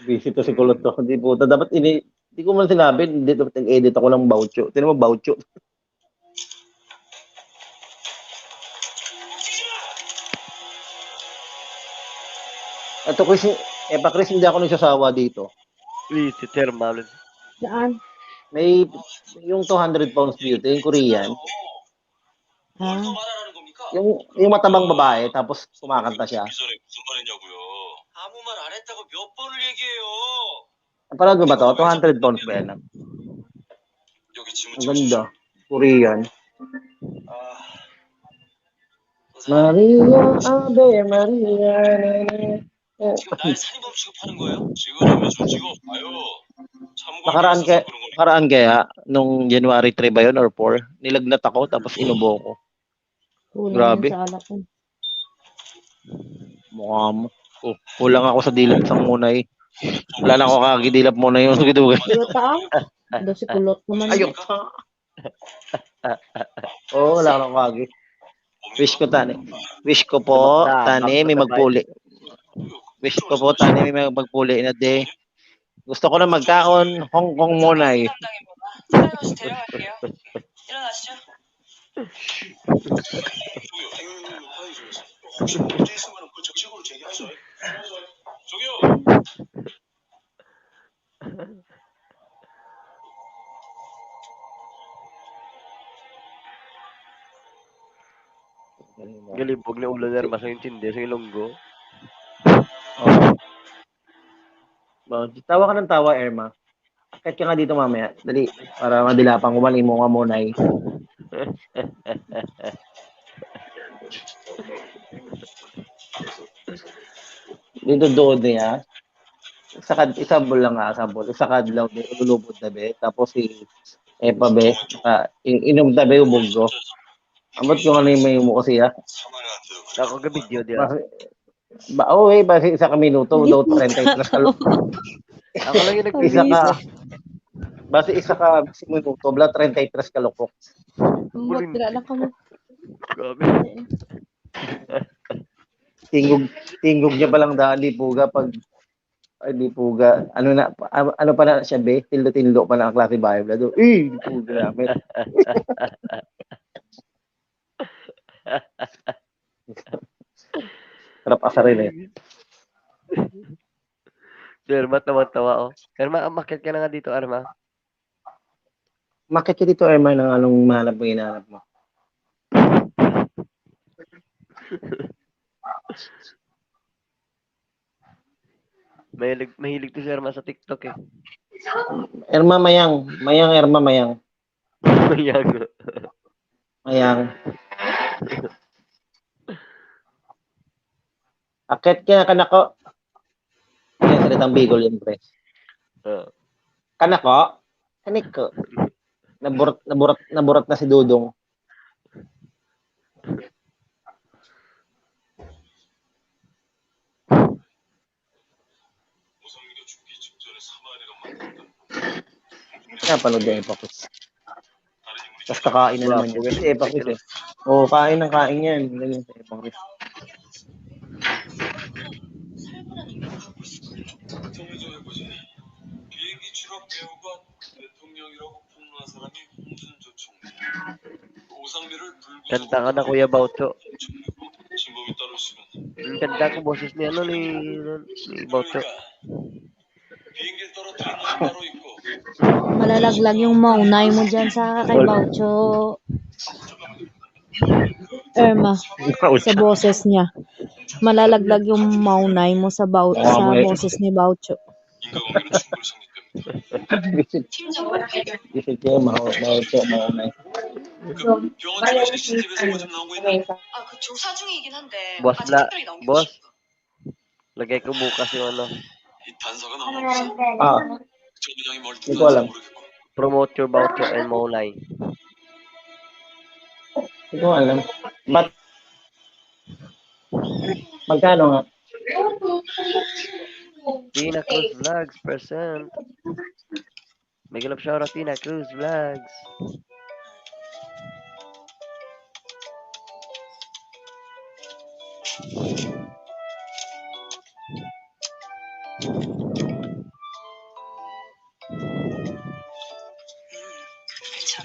Busy to si Kulot to. Di puta, dapat ini, di ko man sinabi, di dapat nag-edit ako ng Baucho. Tinan mo, Baucho. Ato, Chris, eh, pa Chris, hindi ako nagsasawa dito. Uy, si Sir Marlon. Saan? May, yung two hundred pounds beauty, yung Korean, Ah, yung, yung matabang babae, tapos kumakanta siya. 전에 무슨 말했냐고요. 아무 말 안 했다고 몇 번을 얘기해요. Napanood mo ba to? Two hundred pounds ba yan? 여기 지문 Ang ganda. Korean. 아, Maria, Ave Maria. 지금 날 사리범 취급하는 거예요? 지금 지금 지금 봐요. 참고인 Nakaraan 있어서 kaya, 그런 거니까. nakaraan kaya, nung January three ba yun or four, nilagnat ako tapos inubo ko. kulang Grabe. Yung sa alak ko. Mukha mo. Ku- Kulang ako sa dilap sang Maunay. Wala na ako kagidilap Maunay yung gidugay. Kulot ang? Daw si Kulot naman. Ayok. Oo, wala na ako kagi. Wish ko tani. Wish ko po, tani, may magpuli. Wish ko po, tani, may magpuli na de. Gusto ko na magkaon, Hong Kong Maunay. 일어나시죠. 일어나시죠. 저기요. 아유, 아유, 저, 저, 저, 저, 저, 저, 저, 저, 저, 저, 저기요. Galibog na ulo ni Irma sa intindi sa Ilonggo. Oh. Ba, tawa ka ng tawa, Irma. Akit ka nga dito mamaya. Dali, para madilapan ko man imo nga Maunay. Dito doon niya. Isa ka, isa bol lang nga, isa bol. Isa ka adlaw din, ululubod na be. Tapos si Epa be, ah, in, inom na be, ubog ko. Ambot ko ano yung may mo ko siya. Ako ga video diya. Mas, ba, oh, eh, basi isa ka minuto, daw treinta y tres ka lo-, Ako lang yung isa ka, nag-video. basi isa ka minuto, bla, treinta y tres ka lukok. Ambot, dira lang kamo. Grabe. Tingog, tingog niya palang daan, di puga, pag, ay, di puga, ano na, ano, ano pa na siya, be? Tinlo-tinlo pa na ang klase bayo, bla, do. Eh, di puga, namin. Sarap asarin eh. Si Irma, tawa-tawa, oh. Irma, umakyat ka na nga dito, Irma. Makit ka dito, Irma, ng anong mahanap mo, hinahanap mo. Mahilig, mahilig to si Irma sa TikTok, eh. Irma, mayang. Mayang, Irma, mayang. Mayang. Mayang. Akit kaya kanako. Kaya salitang Bicol yun, pre. Ah. Kanako? Kaniko. Naburot, naburot, naburot na si Dudong. Napanood yung Epocris. Tapos kakain na naman yun. Kasi Epocris eh. Oo, kain ng kain yan. Ganyan sa Epocris. Kanta ka na, Kuya Baucho. Ang ganda ko boses ni ano, ni, ni Baucho. Malalaglag yung maunay mo dyan sa kay Baucho. Irma, sa boses niya. Malalaglag yung maunay mo sa Bau-, sa boses ni Baucho. Isip ko, mau-, mau-, mau-, mau-, 아, 그쵸. 사중이긴 한데. Boss, 아직 la-, 특별히 나온 게 boss. Lagay ko bukas yung ano. 이 단서가 너무 없어. 아, 정민이 형이 뭘 hindi ko alam. Moru겠고. Promote your voucher and Molay. Hindi ko alam. But, magkano nga? Tina Cruz Vlogs present. Mega love shout out, Tina Cruz Vlogs.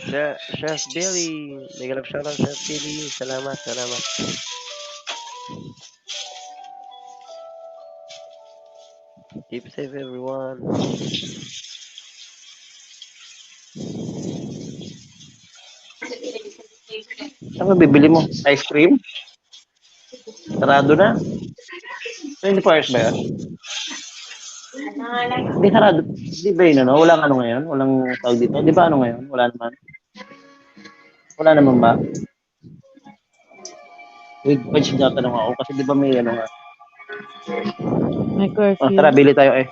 Chef, Chef Billy. Mega love shout out, Chef Billy. Salamat, salamat. Keep safe, everyone. Ano bibili mo? Ice cream? Sarado na. Twenty-four hours ba yun? Hindi, sarado. Di ba yun, ano? Walang ano ngayon? Walang tawag dito? Di ba ano ngayon? Wala naman. Wala naman ba? Wait, pwede siya tanong ako kasi di ba may ano nga? May Oh, curfew. Tara, bili tayo eh.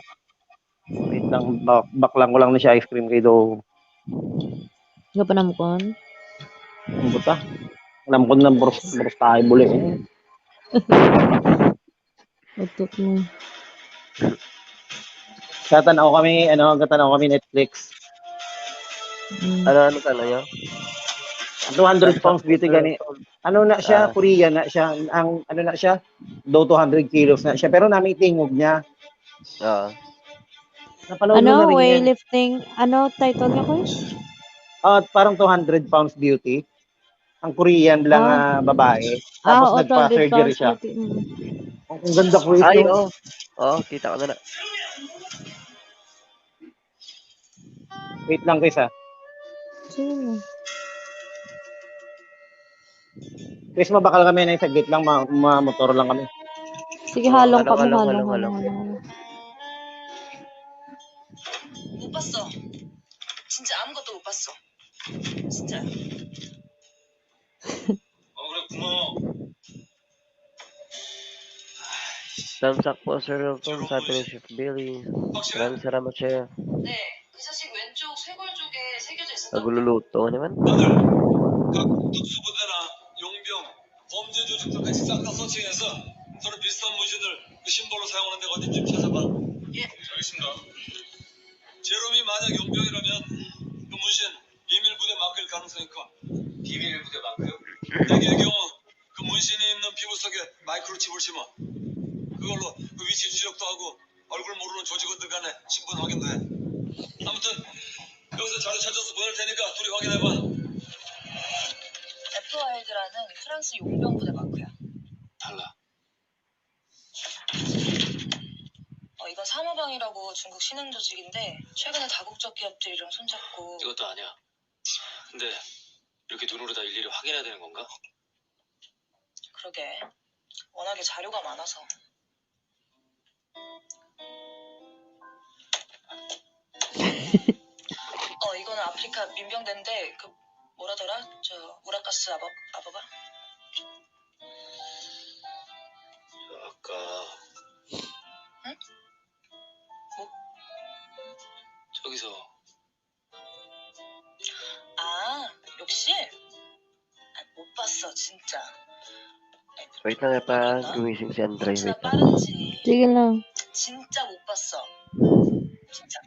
Wait lang, bak baklang ko lang na siya ice cream kay do. Nga panamkon? Ang buta. Alam ko na bros, bros tayo buli eh. Utok mo. Katanaw kami, ano, katanaw kami Netflix. Mm. Ano, ano ka na yun? Two hundred pounds beauty gani. Ano na siya, Korean na siya. Ang ano na siya, do two hundred kilos na siya. Pero nami tingog niya. Oo. Napanood mo na Ano, rin yan. Weightlifting? Ano title niya, Kuya? Ah, parang two hundred pounds beauty. Ang Korean lang Ah. nga babae. Ah, Tapos oo, two hundred nagpa-surgery pounds siya. beauty. Mm. Ang ganda ko Ay, ito. oo. Oo, kita ko na na. Wait lang, Chris, ah. Sino? Chris, mabakal kami na saglit lang, ma, ma motor lang kami. Sige, halong ka mo, Halong, halong, halong, halong, halong. halong. 못 봤어. 진짜 아무것도 못 봤어. 진짜. 어, 그래, 고마워. Thumbs up po, Sir Wilton, sabi ni Chef Billy. Maraming salamat, Chef. 네, 그 자식 왼쪽 쇄골 쪽에 새겨져 있었다고. Nagluluto naman. 다들 각 특수부대나 용병, 범죄 조직들까지 싹 다 서칭해서 서로 비슷한 문신을 그 심볼로 사용하는 데가 어딘지 좀 찾아봐. 예. 알겠습니다. 제롬이 만약 용병이라면 그 문신 비밀 부대 마크일 가능성이 커. 비밀 부대 마크요? 대개의 경우 그 문신이 있는 피부 속에 마이크로칩을 심어. 그걸로 그 위치 추적도 하고 얼굴 모르는 조직원들 간의 신분 확인도 해. 아무튼 여기서 자료 찾아서 보낼 테니까 둘이 확인해봐. 에프와일드라는 프랑스 용병 부대 마크야. 달라. 어, 이건 사모방이라고 중국 신흥 조직인데 최근에 다국적 기업들이랑 손잡고. 이것도 아니야. 근데 이렇게 눈으로 다 일일이 확인해야 되는 건가? 그러게. 워낙에 자료가 많아서. 어, 이거는 아프리카 민병대인데 그 뭐라더라? 저 우라카스 아버 아버가? 까 응? 뭐? 저기서. 아, 역시. 아, 못 봤어, 진짜. 아이, Wait lang, eh, pa, ano? Gumising si Andre. Wait lang. Sige lang. 진짜 못 봤어. 진짜.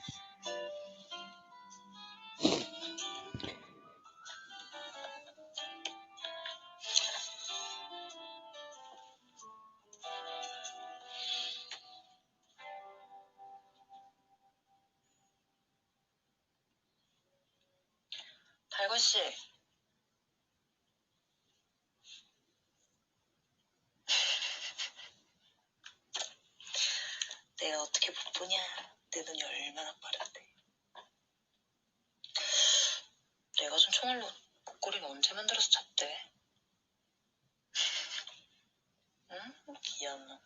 달건 씨. 내가 어떻게 못 보냐? 내 눈이 얼마나 빠른데. 내가 준 총알로 목걸이는 언제 만들어서 찼대? 응? 미안.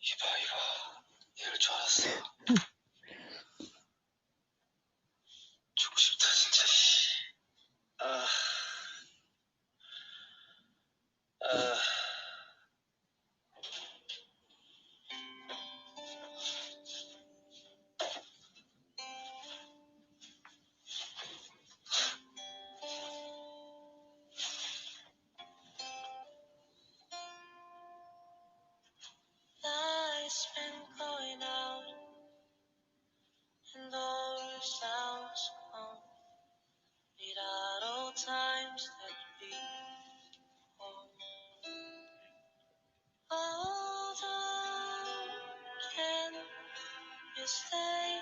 이봐, 이봐. 이럴 줄 알았어. 죽고 싶다, 진짜. 아. 아. Life's been going out and all sounds come. Without all times that we hold. Hold on, can you stay?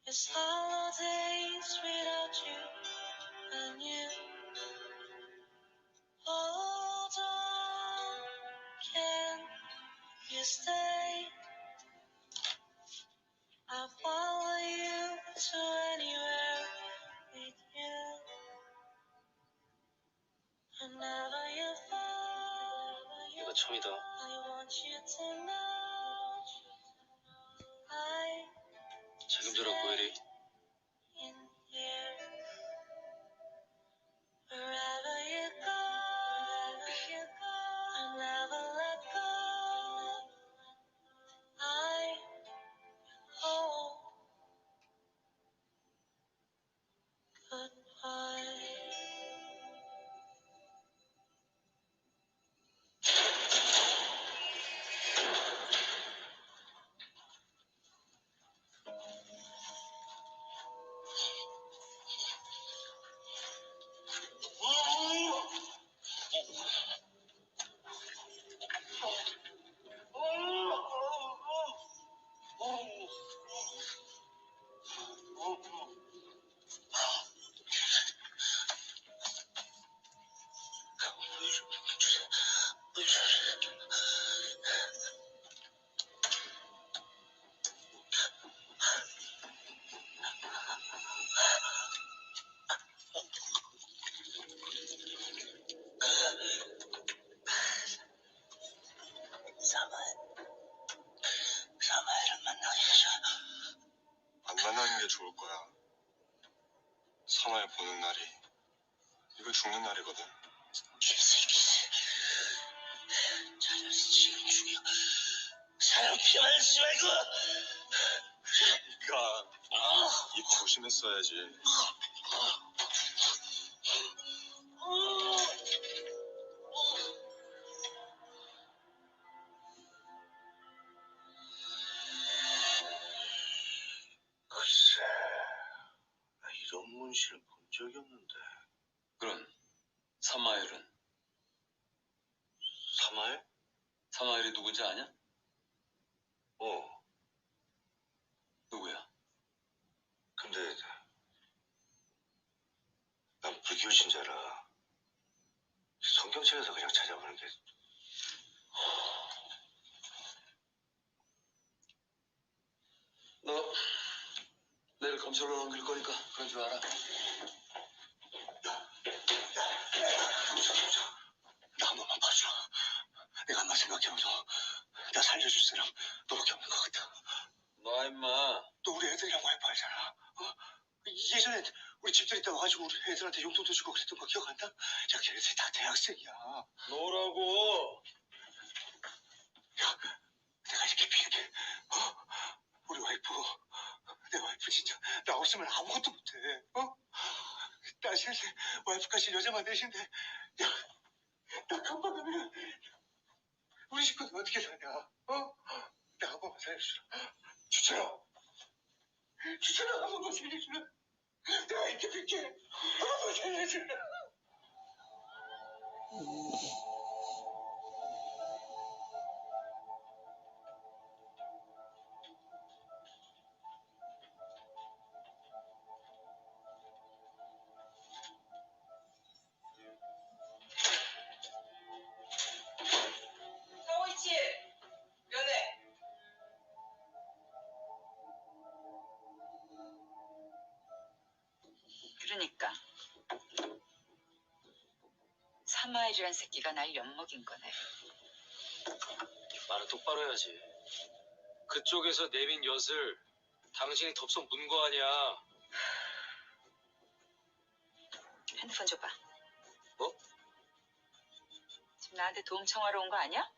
It's holidays without you and you. Hold on, can you stay? I'll follow you to anywhere with you. Whenever you fall, 내가 처음이다. I want you to know I 책임져라, 고혜리. In here. Wherever you go, I'll never let go. I hope goodbye. 사마엘, 사마엘을 만나기 위해서. 안 만나는 게 좋을 거야. 사마엘 보는 날이 이거 죽는 날이거든. 개새끼. 차라리 지금 죽여. 사람 피 말리지 말고. 그러니까 아, 입 조심했어야지. 글쎄, 나 이런 문신을 본 적이 없는데. 그럼 사마엘은? 사마엘? 사마엘이 누군지 아냐? 어. 누구야? 근데 난 불교 신자라 성경책에서 그냥 찾아보는 게. 너 내일 검찰로 넘길 거니까 그런 줄 알아. 내가 안 맞은 거 기억으로 나 살려줄 사람 너밖에 없는 것 같아. 너 임마. 너 우리 애들이랑 와이프 알잖아. 어? 예전에 우리 집들이 때 와가지고 우리 애들한테 용돈도 주고 그랬던 거 기억 안 나? 야, 걔네들 다 대학생이야. 너라고. 야, 내가 이렇게 비게 어? 우리 와이프, 내 와이프 진짜 나 없으면 아무것도 못해. 어? 나 싫은데 와이프까지 여자 만드신데, 야, 나 감옥 가면 우리 식구들 어떻게 사냐? 어? 나 한 번만 살려주라. 주처럼, 주처럼 한 번만 살려주라. 나 이렇게 빌게 한 번만 살려주라. 사오이칠, 면회. 그러니까 사마일이란 새끼가 날 엿먹인 거네. 말을 똑바로 해야지. 그쪽에서 내민 엿을 당신이 덥석 문 거 아니야. 핸드폰 줘봐. 뭐? 지금 나한테 도움 청하러 온 거 아니야?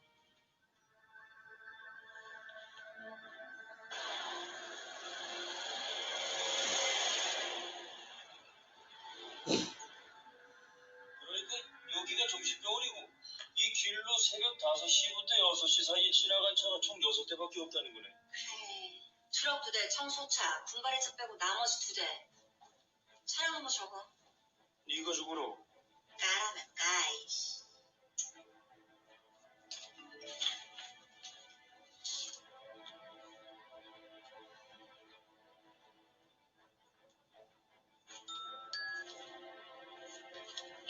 그러니까 여기가 정신병원이고 이 길로 새벽 다섯 시부터 여섯 시 사이에 지나간 차가 총 여섯 대밖에 없다는 거네. 그래. 트럭 두 대, 청소차, 분발의 차 빼고 나머지 두 대. 차량 번호 적어. 네가 적어라. 까라면 까, 이씨.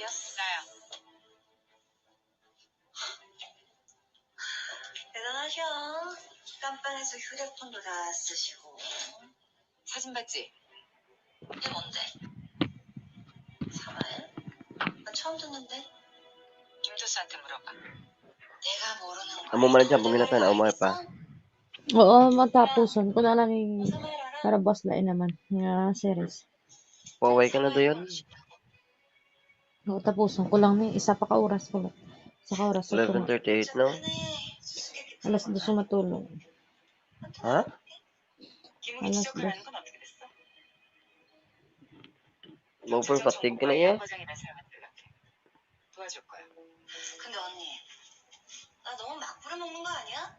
여보세요. 대단하셔. 깜빵에서 휴대폰도 다 쓰시고. 사진 봤지? 이게 뭔데? 사마일? 나 처음 듣는데. 김도수한테 물어봐. 내가 모르는 거. Amo man ang Japon ginatan, amo pa. Oo, matapuson ko na lang yung para boss lain naman nga series. Pauwi ka na dayon? Oo, tapuson ko lang ni isa pa ka oras ko lang. Isa ka oras ko lang. Eleven thirty-eight, no? Alas dos matulog. Ha? Alas dos. Over fatigue ka na iya? 도와줄 거야. 근데 언니, 나 너무 막 부려먹는 거 아니야?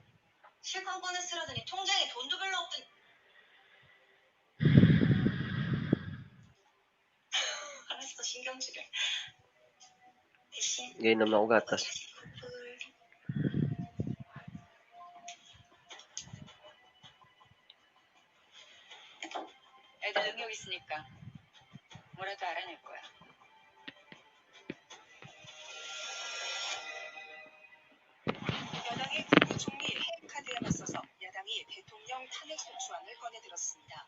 실컷 보내 쓰라더니 통장에 돈도 별로 없더니. 알았어, 신경질을. 대신 Gainom na ko gatas. 애들 능력 있으니까 뭐라도 알아낼 거야. 여당의 국무총리 해임 카드에 맞서서 야당이 대통령 탄핵 소추안을 꺼내들었습니다.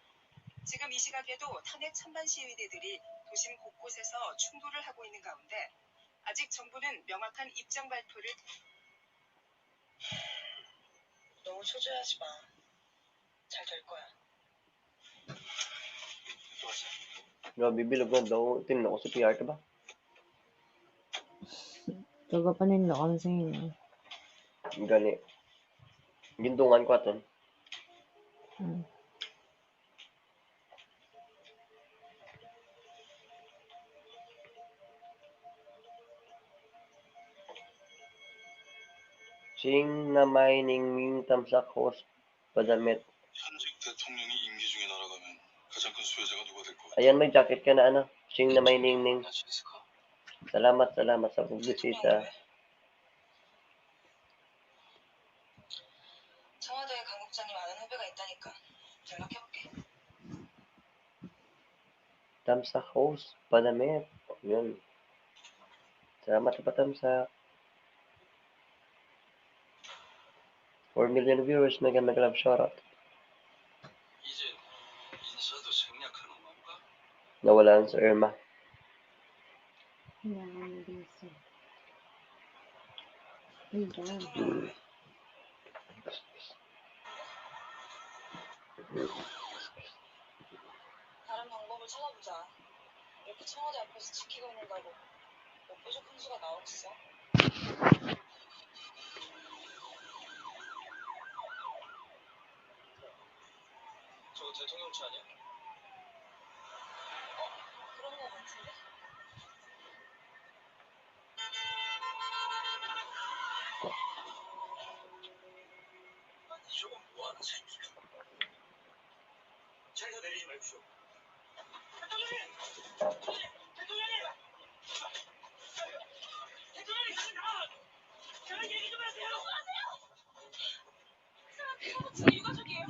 지금 이 시각에도 탄핵 찬반 시위대들이 도심 곳곳에서 충돌을 하고 있는 가운데 아직 정부는 명확한 입장 발표를 너무 초조해하지 마. 잘 될 거야. Grabe, bilog na daw. Tinlo ko sa P R, diba? Taga paninlo kami sa inyo. Gani. Gindungan ko aton. Hmm. Sing na may ningning tamsa ko s-, padamit. 현직 대통령이 임기 중에 날아가면 가장 큰 수혜자가 누가 될 것 같아? Ayan, may jacket ka na, ano? Sing na may ningning. Salamat, salamat sa pagbisita. 청와대에 강 국장님 아는 후배가 있다니까 연락해볼게. Tamsa host, padamit. Yun. Salamat sa patamsa. Four million viewers, mega, mega love shoutout. 이제 인사도 생략하는 건가? Nawalan si Irma. Kailangan mo din, sir. Ang dami. Hmm. 다른 방법을 찾아보자. 이렇게 청와대 앞에서 지키고 있는다고 뭐 뾰족한 수가 나오겠어? 저거 대통령 차 아니야? 어, 그런 거 같은데? 이쪽은 뭐 하는 새끼야? 자리에서 내리지 말십시오. 대통령님! 대통령님! 대통령님! 대통령님! 저랑 얘기 좀 하세요! 이 사람들 전부 다 유가족이에요.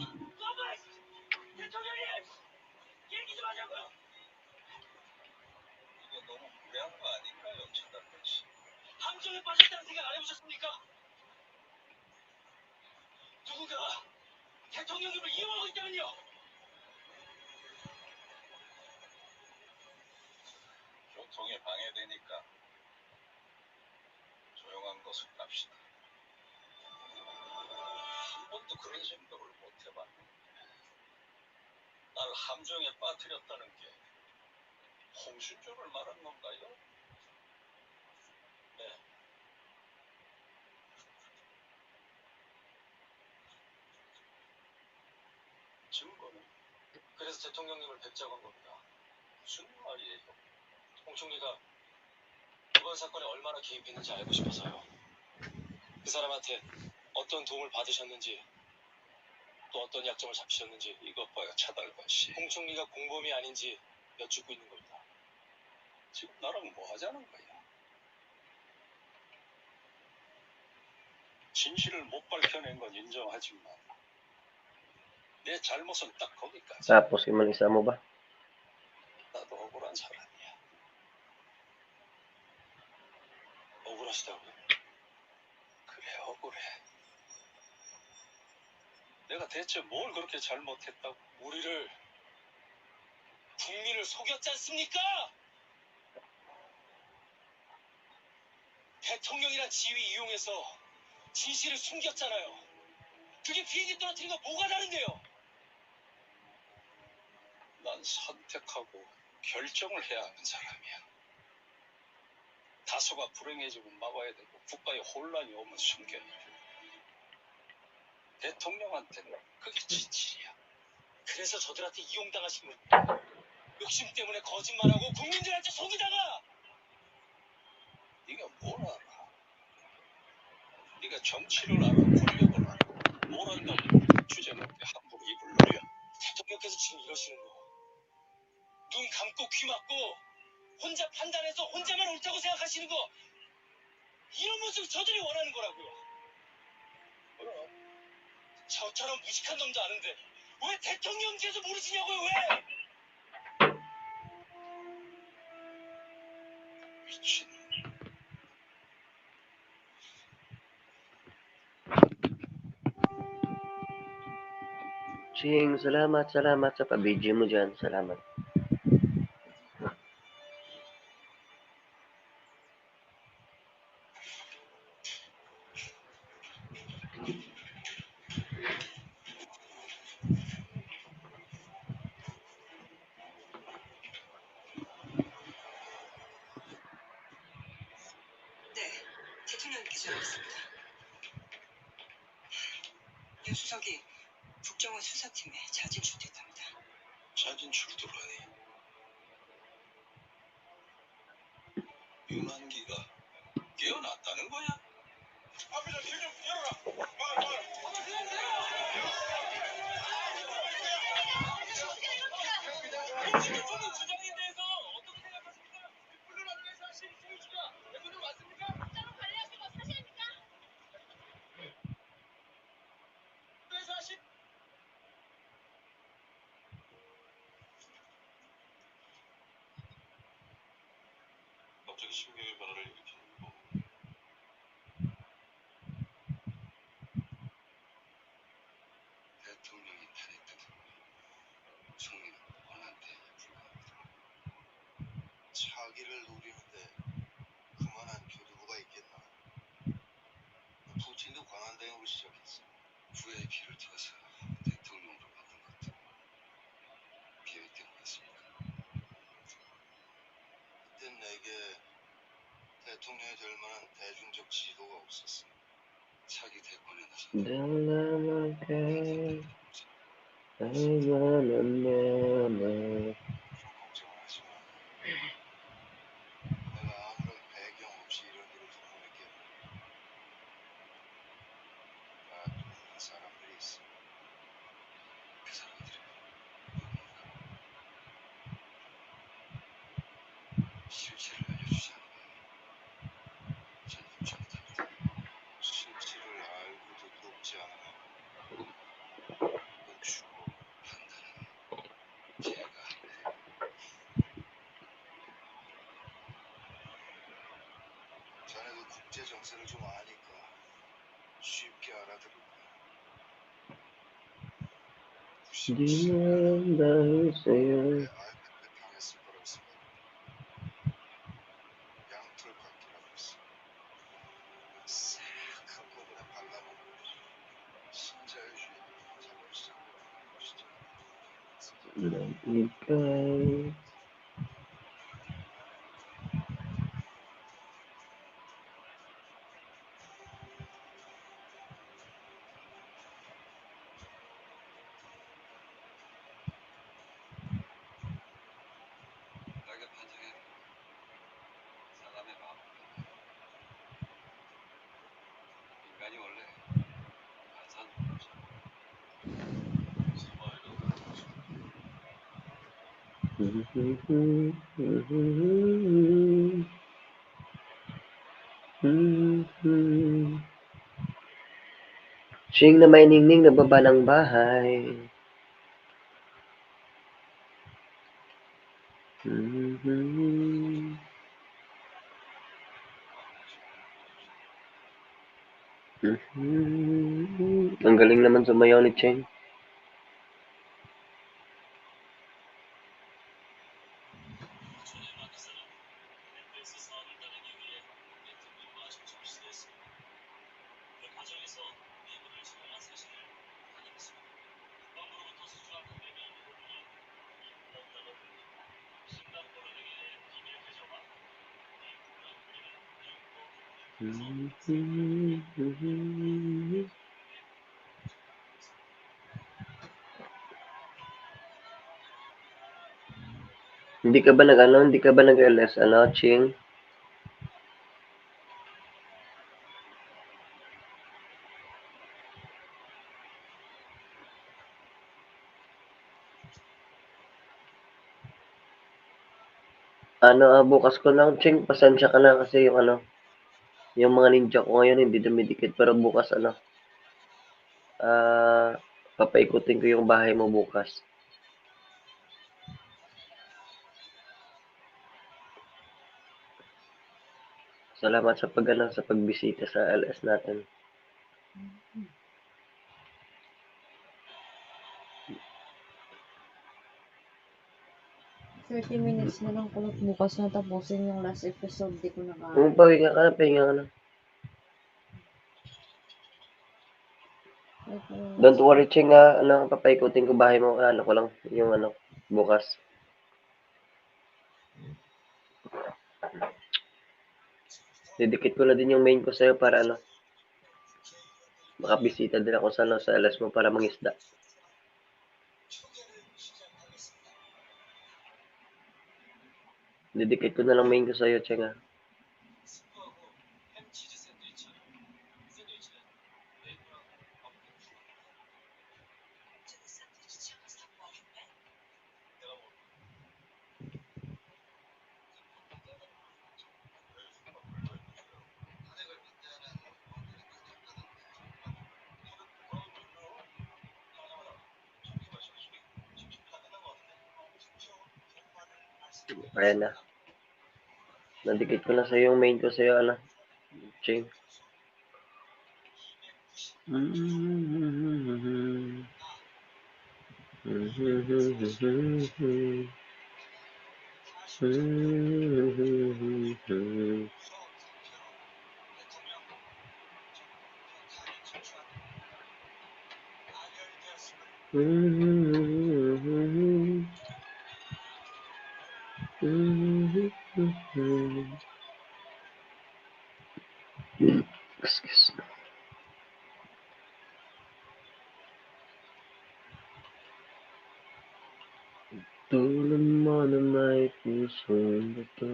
대통령님! 얘기 좀 하자고요! 이거 너무 무례한 거 아닌가요, 전남근 씨? 함정에 빠졌다는 생각 안 해보셨습니까? 누군가 대통령님을 이용하고 있다면요. 교통이 방해되니까 조용한 곳으로 갑시다. 한 번도 그런 생각을 못 해봤는데 날 함정에 빠뜨렸다는 게 콩순조를 말한 건가요? 네. 증거는? 그래서 대통령님을 뵙자고 한 겁니다. 무슨 말이에요? 홍 총리가 이번 사건에 얼마나 개입했는지 알고 싶어서요. 그 사람한테 어떤 도움을 받으셨는지, 또 어떤 약점을 잡히셨는지, 이것 봐요, 차달건 씨. 홍 총리가 공범이 아닌지 여쭙고 있는 겁니다. 지금 나랑 뭐 하자는 거야? 진실을 못 밝혀낸 건 인정하지만 내 잘못은 딱 거기까지. Tapos, imong isa mo ba? 나도 억울한 사람이야. 억울하시다고요? 그래, 억울해. 내가 대체 뭘 그렇게 잘못했다고? 우리를, 국민을 속였지 않습니까? 대통령이란 지위 이용해서 진실을 숨겼잖아요. 그게 비행기 떨어뜨린 거 뭐가 다른데요? 난 선택하고 결정을 해야 하는 사람이야. 다수가 불행해지면 막아야 되고, 국가에 혼란이 오면 숨겨야 돼. 대통령한테는 그게 진실이야. 그래서 저들한테 이용당하신 거예요. 욕심 때문에 거짓말하고 국민들한테 속이다가. 네가 뭘 알아? 네가 정치를 알아, 권력을 알아? 뭘 안다고 주제 높게 함부로 입을 놀려? 대통령께서 지금 이러시는 거, 눈 감고 귀 막고 혼자 판단해서 혼자만 옳다고 생각하시는 거, 이런 모습을 저들이 원하는 거라고요. 그럼 저처럼 무식한 놈도 아는데 왜 대통령인지도 모르시냐고요, 왜? 미친. Ching, salamat, salamat sa pa-video mo dyan. Salamat. 네, 대통령님께 전화했습니다. 유 수석이 국정원 수사팀에 자진 출두했답니다. 자진 출두라니. 유만기가 깨어났다는 거야? 앞에서 길 좀 열어라. 말, 말. 홍준표 총리 주장에 대해서 어떻게 생각하십니까? 물러나는 게 사실, 이준석 대표님 맞습니까? 네, 사실. 갑자기 신경의 변화를 일으키는 거. 대통령이 탄핵된 후 총리는 권한대행에 불과합니다. 자기를 노리는데 그만한 교두보가 있겠나? 내용으로 시작했어. 브이아이피를 타서 대통령으로 만든 것도 비밀 때문이었습니다. 그땐 내게 대통령이 될 만한 대중적 지도가 없었어. 차기 대권에 나서는 그런 걱정을 하지 마. 내가 아무런 배경 없이 이런 일을 성공했기에 나 도는 사람들이 있어. 그 사람들은 실체를 알려주지 않는 건 전혀 잘못합니다. 실체를 알고도 돕지 않으면 그 주어 판단은 제가 합니다. 자네도 국제 정세를 좀 아니까 쉽게 알아들을 거야. Di naman dahil sa'yo. 당했을 거라고 생각합니다. 양털 깎기라고 했어. 싹 한 번에 발라먹는 신자유주의 사고를 시작하는 것이죠. Ikaw. 날개 반장에 사람의 마음을 인간이 원래 안산 Sing na may ningning nababa ng bahay. Mhm. Mhm. Ang galing naman sumayaw ni Cheng. Hindi ka ba nag-ano, hindi ka ba nag-L S, ano, Ching? Ano, ah, bukas ko lang, Ching, pasensya ka na kasi yung ano, yung mga ninja ko ngayon hindi dumidikit, pero bukas, ano, ah, papaikutin ko yung bahay mo bukas. Salamat sa pag-, ano, sa pagbisita sa L S natin. Thirty minutes na lang, kulot. Bukas na tapusin yung last episode. Di ko na kaya. Kung pahinga ka na, pahinga ka na. Like, uh, Don't worry, Ching, ah, ano, papaikutin ko bahay mo, ano ko lang, yung ano, bukas. Didikit ko na din yung main ko sa'yo para ano, makabisita din ako sa, ano, sa L S mo para mangisda. Didikit ko na lang main ko sa'yo, Cheng, ah. Ayan na. Nadikit ko na sa'yo yung main ko sa'yo, ano? Ching. Excuse me. Tulad mo na may pusong bato.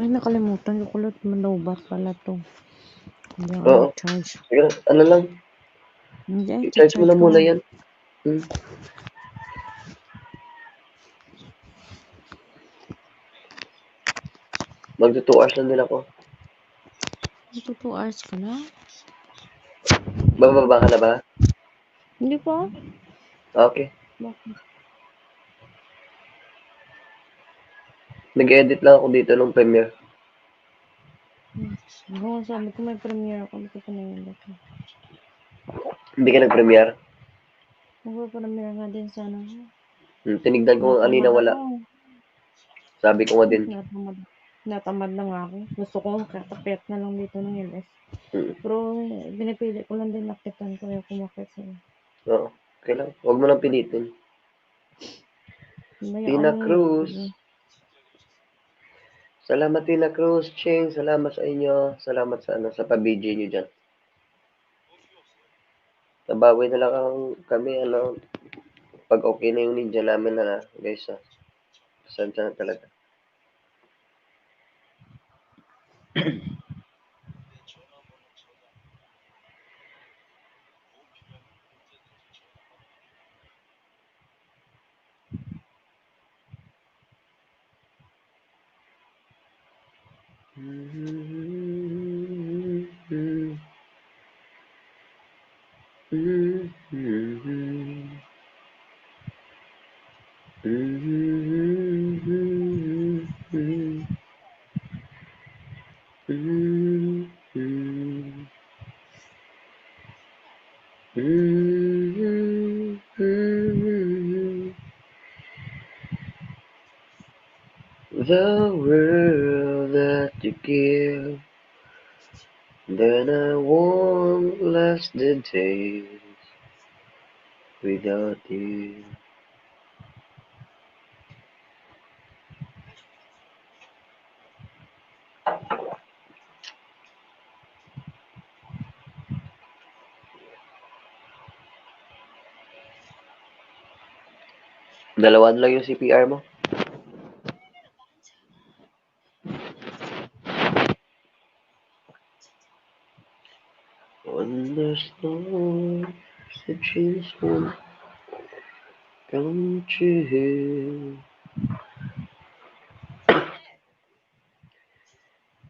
Ay, nakalimutan ko kulot. Manlobat pala to. Hindi ako Oo. nag-charge. Sige, ano lang, Hindi, i-charge mo na charge ko muna lang. yan. Hmm. Magto two hours lang din ako. Magto two hours ka na? Bababa ka na ba? Hindi po. Okay. Bakit? Nag-edit lang ako dito ng Premiere. Hmm. Oo, sabi ko may Premiere ako. Hindi ko pa nag-edit. Hindi ka nag-Premiere? Nagpa-Premiere nga din sana ako. Hmm, tinignan ko Natamad kanina, wala. ako. Sabi ko nga din. Natamad, natamad na nga ako. Gusto ko makakapit na lang dito ng L S. Mm. Pero pinipili ko lang din, lapitan ko yung kumakit sa'yo. Oo, okay lang. Huwag mo nang pilitin. May Tina ano, Cruz. mm. Salamat, Tina Cruz. Ching, salamat sa inyo. Salamat sa, ano, sa pa-B J nyo dyan. Nabawi na lang ang, kami, ano, pag okay na yung ninja namin na, guys, ah. Pasensya na talaga. The world that you give, the And I won't last the days without you. Dalawan lang yung C P R mo. When there's no oxygen, won't come to you.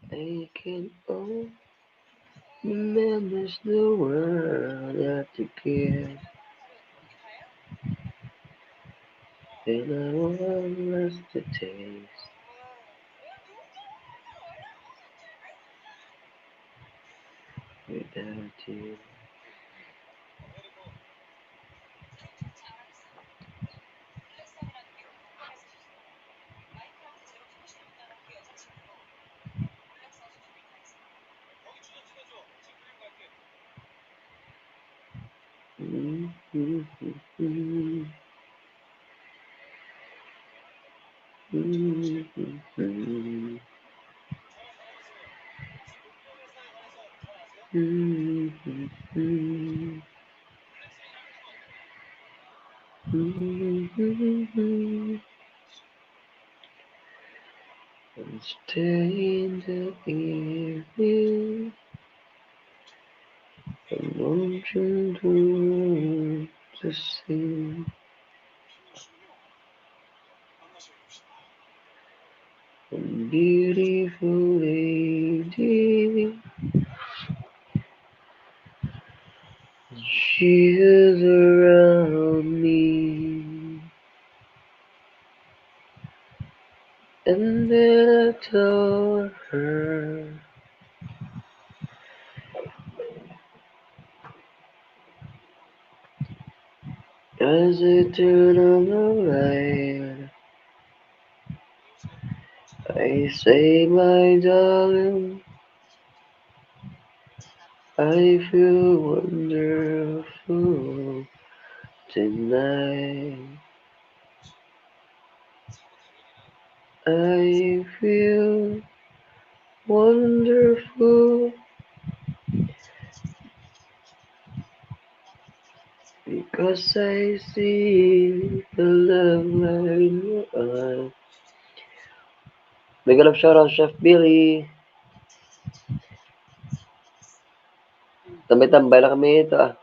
I can only manage the world that you give. And I won't last the taste without you. And stay in the evening. I want you to, to see a beautiful lady. She is around me. And then I told her, as I turn on the light, I say, my darling, I feel wonderful tonight. I feel wonderful because I see the love light in your eyes. Mega love shoutout, Chef Billy. Tambay-tambay lang kami ito, ah.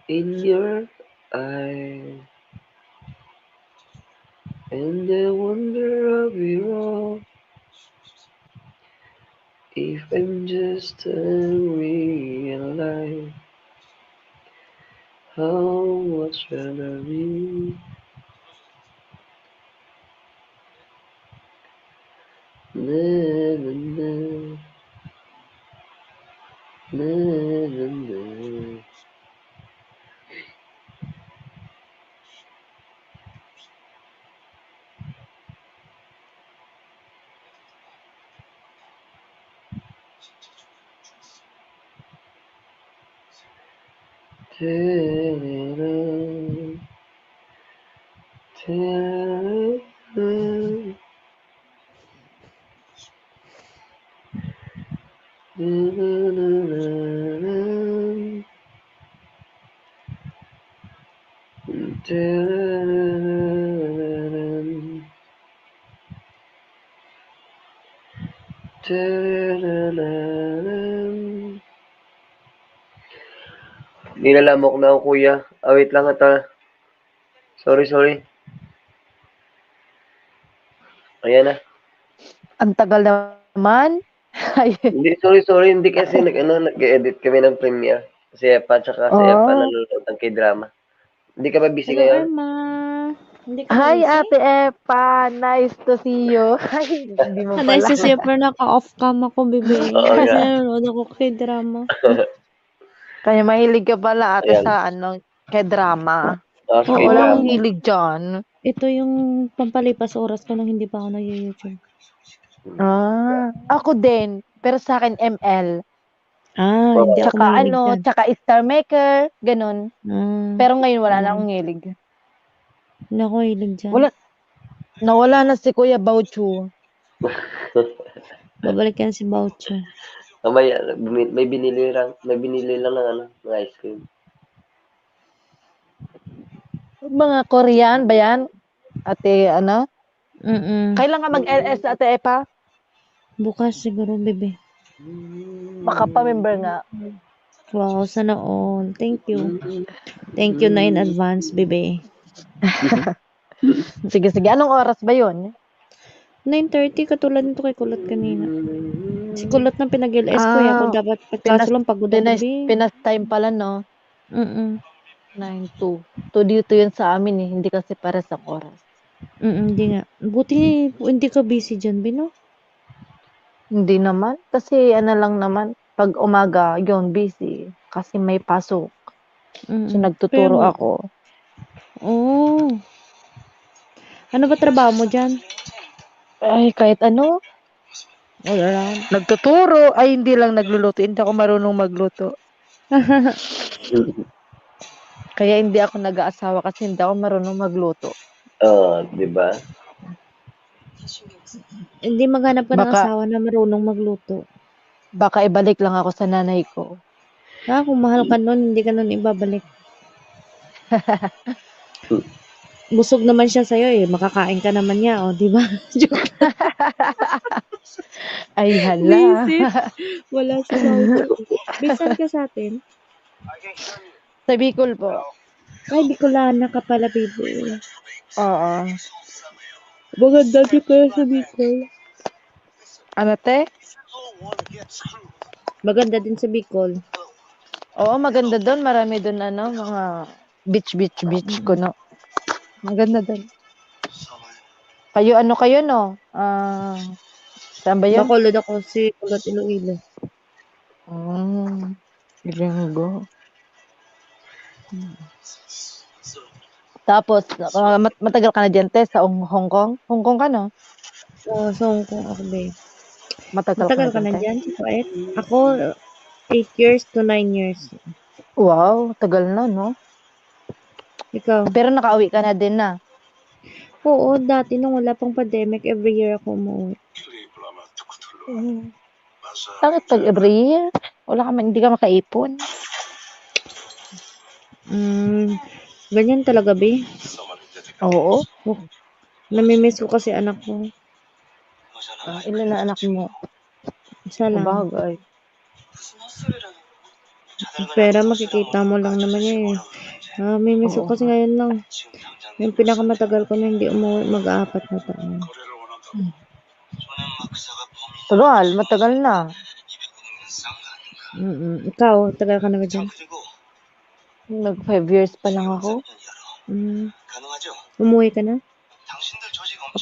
In your eyes and the wonder of it all. If I'm just to realize how much I love you. Na, na, na. Na, na, na. Nilalamok na ako, kuya. Ah, wait lang, ata. Sorry, sorry. Ayan na. Ang tagal naman. Ay. Hindi, sorry, sorry. Hindi kasi nag-, ano, nag-edit kami ng Premiere. Si Epa, tsaka si Epa, oh, nanonood ng K-drama. Hindi ka ba busy, hello, ngayon? Irma. Hindi ka, hi, busy? Ate Epa. Nice to see you. Ay, hindi mo pala. Nice to see you, pero naka-off cam ako, baby. Oo, kasi nga, nanonood ako K-drama. Kaya mahilig ka pala, ate, ayan, sa ano, K-drama. Ah, oo, K-drama. Wala akong hilig dyan. Ito yung pampalipas oras ko nung hindi pa ako nag-YouTube. Ah, ako din. Pero sa akin, M L. Ah, hindi ako Tsaka mahilig ano, dyan. Tsaka Star Maker, ganun. Ah, Pero ngayon, wala na oo. Akong hilig. Hindi ako hilig dyan. Wala, nawala na si Kuya Baucho. Babalik yan si Baucho. Ah, may, ah, bini-, may binili lang, may binili lang ng ano, ng ice cream. Mga Korean ba yan? Ate, ano? Mm-mm. Kailan ka mag-L S, Ate Epa? Bukas siguro, bebe. Makapamember nga. Wow, sana all. Thank you. Thank you na in advance, bebe. Sige, sige. Anong oras ba yun? Nine thirty, katulad nito kay Kulot kanina. Si Kulot nang pinag-L S ko, eh, ako Ah, dapat, pinas-, kaso lang pagod ako, pinas-, be. Pinas time pala, no? Mm-mm. Nine to. To dito yun sa amin, eh. Hindi kasi pares ang oras. Mm, hindi nga. Buti hindi ka busy dyan, be, no? Hindi naman. Kasi ano lang naman, pag umaga, yun, busy. Kasi may pasok. So, Mm. nagtuturo Pero ako. Oh. Ano ba trabaho mo dyan? Ay, kahit ano. All around. Nagtuturo. Ay, hindi lang nagluluto. Hindi ako marunong magluto. Kaya hindi ako nag-aasawa kasi hindi ako marunong magluto. Oo, di ba? Hindi, maghanap ka ng Baka asawa na marunong magluto. Baka ibalik lang ako sa nanay ko. Ah, kung mahal ka nun, hindi ka nun ibabalik. Busog naman siya sa'yo eh. Makakain ka naman niya, oh, di ba? Joke lang. Ay, hala. Wisit. Wala si Saudi. Bisan ka sa atin? Sa Bicol po. Ay, Bicolana ka pala, baby. Oo. Maganda din kaya sa Bicol. Ano, te? Maganda din sa Bicol. Oo, maganda doon. Marami doon, ano, mga beach, beach, beach, Mm. kuno. Maganda doon. Kayo, ano kayo, no? Ah, saan ba yun? Bacolod ako, si Kulot Iloilo. Mm, Iloilo. Mm. Tapos, ah, mat-, matagal ka na dyan, te, sa Hong, Hong Kong? Hong Kong ka, no? Oo, sa Hong Kong ako, babe. Matagal ka Matagal na ka dyan, na te? Dyan, sa Kuwait? Ako, eight years to nine years. Wow, tagal na, no? Ikaw? Pero nakauwi ka na din na? Oo, dati nung wala pang pandemic, every year ako umuwi. Mm. Bakit pag every year? Wala ka man, hindi ka makaipon? Mm, ganyan talaga, be. Oo. Oh, namimiss ko kasi anak ko. Ah, ilan na anak mo? Isa lang. Sabagay. Pera, makikita mo lang naman eh. Ah, may miss ko Oo kasi nga. Ngayon lang. Yung pinakamatagal ko na hindi umuwi, mag-aapat na taon. Hmm. Tagal, matagal na. Mm-mm. Ikaw, tagal ka na ba dyan? Nag five years pa lang ako. Mm. Umuwi ka na?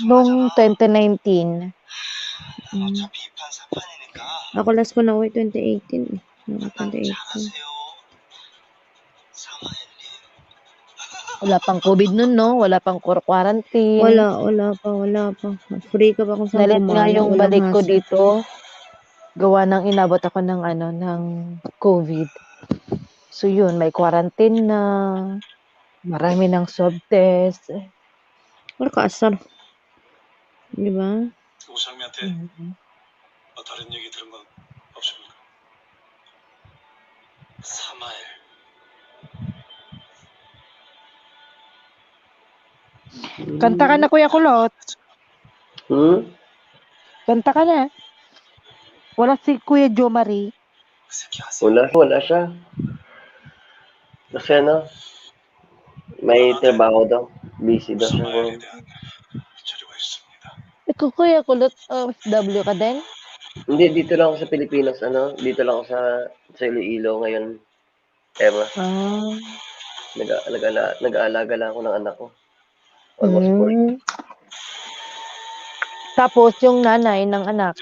Nung twenty nineteen. Mm. Ako last ko na uwi, twenty eighteen eh. Mga twenty eighteen. Wala pang COVID nun, no? Wala pang quar-, quarantine. Wala, wala pa, wala pa. Free ka pa kung saan. Nalit nga pumala, yung walang balik ko hassle. Dito, gawa ng inabot ako ng, ano, ng COVID. So, yun, may quarantine na. Marami ng swab test. Wala ka asar. Di ba? Mm. Kanta ka na, Kuya Kulot. Hmm? Kanta ka na. Wala si Kuya Jo Marie. Wala, wala siya. Kasi ano, may trabaho daw. Busy daw siya. Ikaw, Kuya Kulot, O F W ka din? Hindi, dito lang ako sa Pilipinas, ano, dito lang ako sa, sa Iloilo ngayon, Emma. Ah. Nag-, nag-ala-, nag-aalaga lang ako ng anak ko. Almost four. Mm. Tapos, yung nanay ng anak,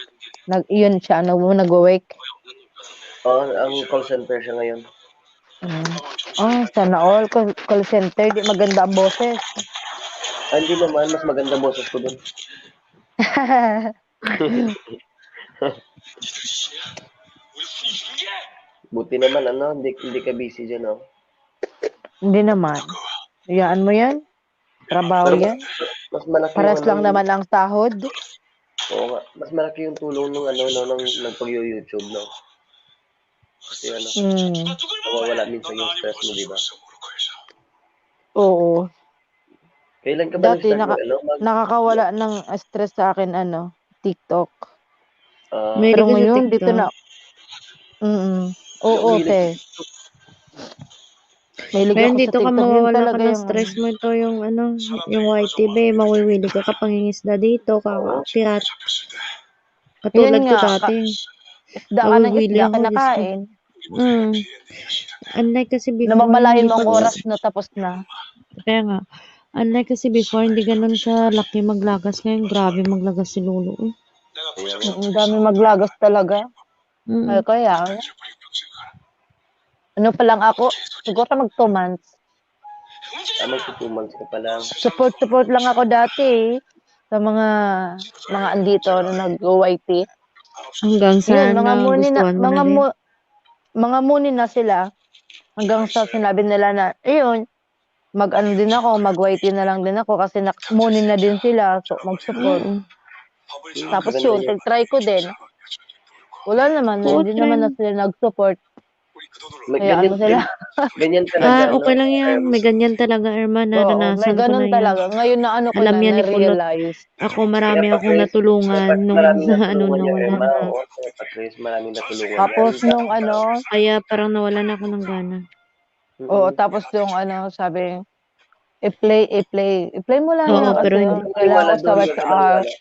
nag-, yun siya, nag-, nagwo-work? Oo, ang call center siya ngayon. Mm. Ah, sana all. Call, call center, di maganda ang boses. Ah, hindi naman, mas maganda boses ko dun. Buti naman, ano, hindi, hindi ka busy dyan, oh. Hindi naman. Hayaan mo yan. Trabaho Pero yan. Mas malaki Pares yung lang ano, naman ang sahod. Oo nga. Mas malaki yung tulong ng ano, no, ng, ng pag-YouTube, no? Kasi ano, Mm. Nawawala minsan yung stress mo, di ba? Oo. Kailan ka ba Dati nag-start naka-, mag-, ano, mag- nakakawala ng stress sa akin, ano, TikTok. Ah. Pero Mahilig ka sa ngayon, dito TikTok? na, mm. Oo, Mahilig te. sa TikTok. Mahilig Ngayon, ako sa dito ka TikTok. Yun mawawala talaga ka ng yung stress ano. mo. Ito yung, ano, yung Y T, be, mawiwili ka, kapangingisda dito, ka, Oo. pirat. Katulad Yun ko nga, dati. ka-, isda ka ng Mawiwili isda, ako, Diyos ko. kinakain. Mm. Unlike kasi before, Namamalayan hindi mo ang pa oras na tapos na. Kaya nga, unlike kasi before, hindi ganun kalaki maglagas. Ngayon, grabe maglagas si Lolo, eh. Ayan. Mm, dami maglagas talaga. Mm. Ay, kaya, ano pa lang ako, siguro mag two months. Ah, magtu-two months ka pa lang. Support, support lang ako dati, eh, sa mga, mga andito na nag-Y T. Hanggang sa Yun, mga muni na, nagustuhan mo na mga din. mu-, mga muni na sila. Hanggang sa sinabi nila na, ayun, mag-ano din ako, mag-Y T na lang din ako kasi nak-, muni na din sila, so mag-support. Mm. Tapos Maganda yun, yun. Tag-try ko din. Wala naman, Oo, hindi naman na try. sila nag-support. May Kaya ganyan, ano sila? gan-, ganyan talaga, Ah, ano, okay lang yan. May Irma. ganyan talaga, Irma. Oo, may Naranasan ko ganun na yan. talaga. Ngayon na ano ko Alam na, yan ni Kulot. na-realize. Ako, marami Kaya pa, akong Chris, natulungan kaya pa, nung maraming na ano, natulungan niya, nawala Irma. na. Oo, kaya pa, Chris, maraming natulungan Tapos yan. nung ano, Kaya parang nawala na ako ng gana. Oo, Mm. tapos yung ano, sabi, i-play, i-play. I-play mo lang Oo, yan pero kasi hindi. Kailangan Maniwala ko sa doon, wag ka H R. maniwala.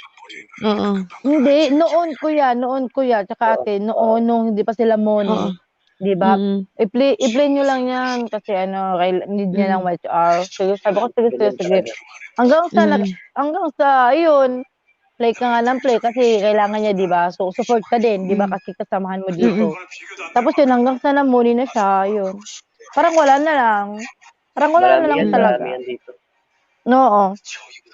Oo. Hindi, noon, kuya, noon, kuya, tsaka Oo. ate, noon, nung hindi pa sila moni, Oo. di ba? Mm. I-play, i-play nyo lang yan kasi ano, kail-, need niya lang Mm. H R. Sige, sabi ko, "Sige, sige, Ganyan sige." talaga. Hanggang sa nag-, Mm. hanggang sa, ayun, play ka nga ng play kasi kailangan niya, di ba? So, support ka din, di ba? Mm. Kasi kasamahan mo dito. Mm-mm. Tapos yun, hanggang sa namuni na siya, yun. Parang wala na lang. Parang wala na Marami lang yan, talaga. marami yan dito. Oo.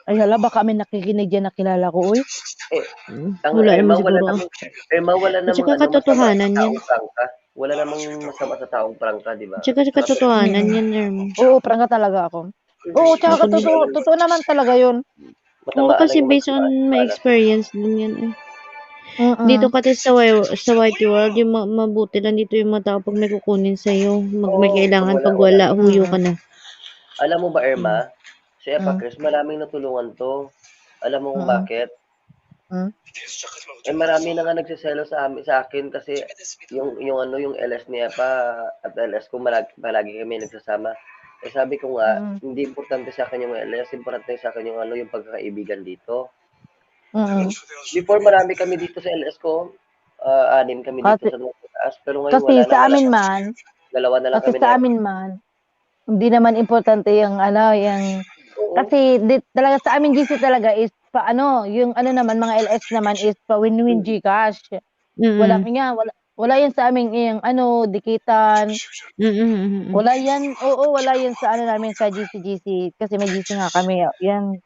Ay, hala, baka may nakikinig yan, nakilala ko, uy. Eh, Mm, ang, wala eh, naman mawala siguro. namang, eh, mawala At namang saka ano, masama sa katotohanan yan. taong prangka. Wala namang masama sa taong prangka, di ba? At saka sa Saka katotohanan Mm. yan, Erm. Oo, prangka talaga ako. Mm. Oo, tsaka Ako din. totoo, totoo naman talaga yun. Oo, Matamaan kasi yung based on mga my malas. experience din yan eh. Mm-mm. Dito kasi sa, wa- sa Y T world, yung ma- mabuti lang dito yung mga tao pag may kukunin sa'yo. Mag, may Oo, kailangan pag wala, pag wala. wala, huyo ka Mm-mm. na. Alam mo ba, Irma? Mm. Si Epa Mm. Chris, maraming natulungan to. Alam mo kung Mm-mm. bakit? Mm. Eh, marami na nga nagsiselo sa ami-, sa akin kasi yung, yung ano, yung L S ni Epa at L S ko, malag-, palagi kami nagsasama. Eh, sabi ko nga, Mm. hindi importante sa akin yung L S, importante sa akin yung ano, yung pagkakaibigan dito. Mm. Before, marami kami dito sa L S ko, ah, anim kami dito Kasi, sa North Taas, pero ngayon kasi wala na, sa wala amin na. man, Dalawa na lang kasi kami sa na. amin man, hindi naman importante yung ano, yung, Oo. kasi di, talaga sa amin, G C talaga is pa, ano, yung ano naman, mga L S naman is pa win-win Mm. GCash. Wala Mm. nga, wala, wala yan sa aming, yung ano, dikitan. Mm, mm, mm, mm. Wala yan, oo, wala yan sa ano namin, sa G C, G C, kasi may G C nga kami, yan.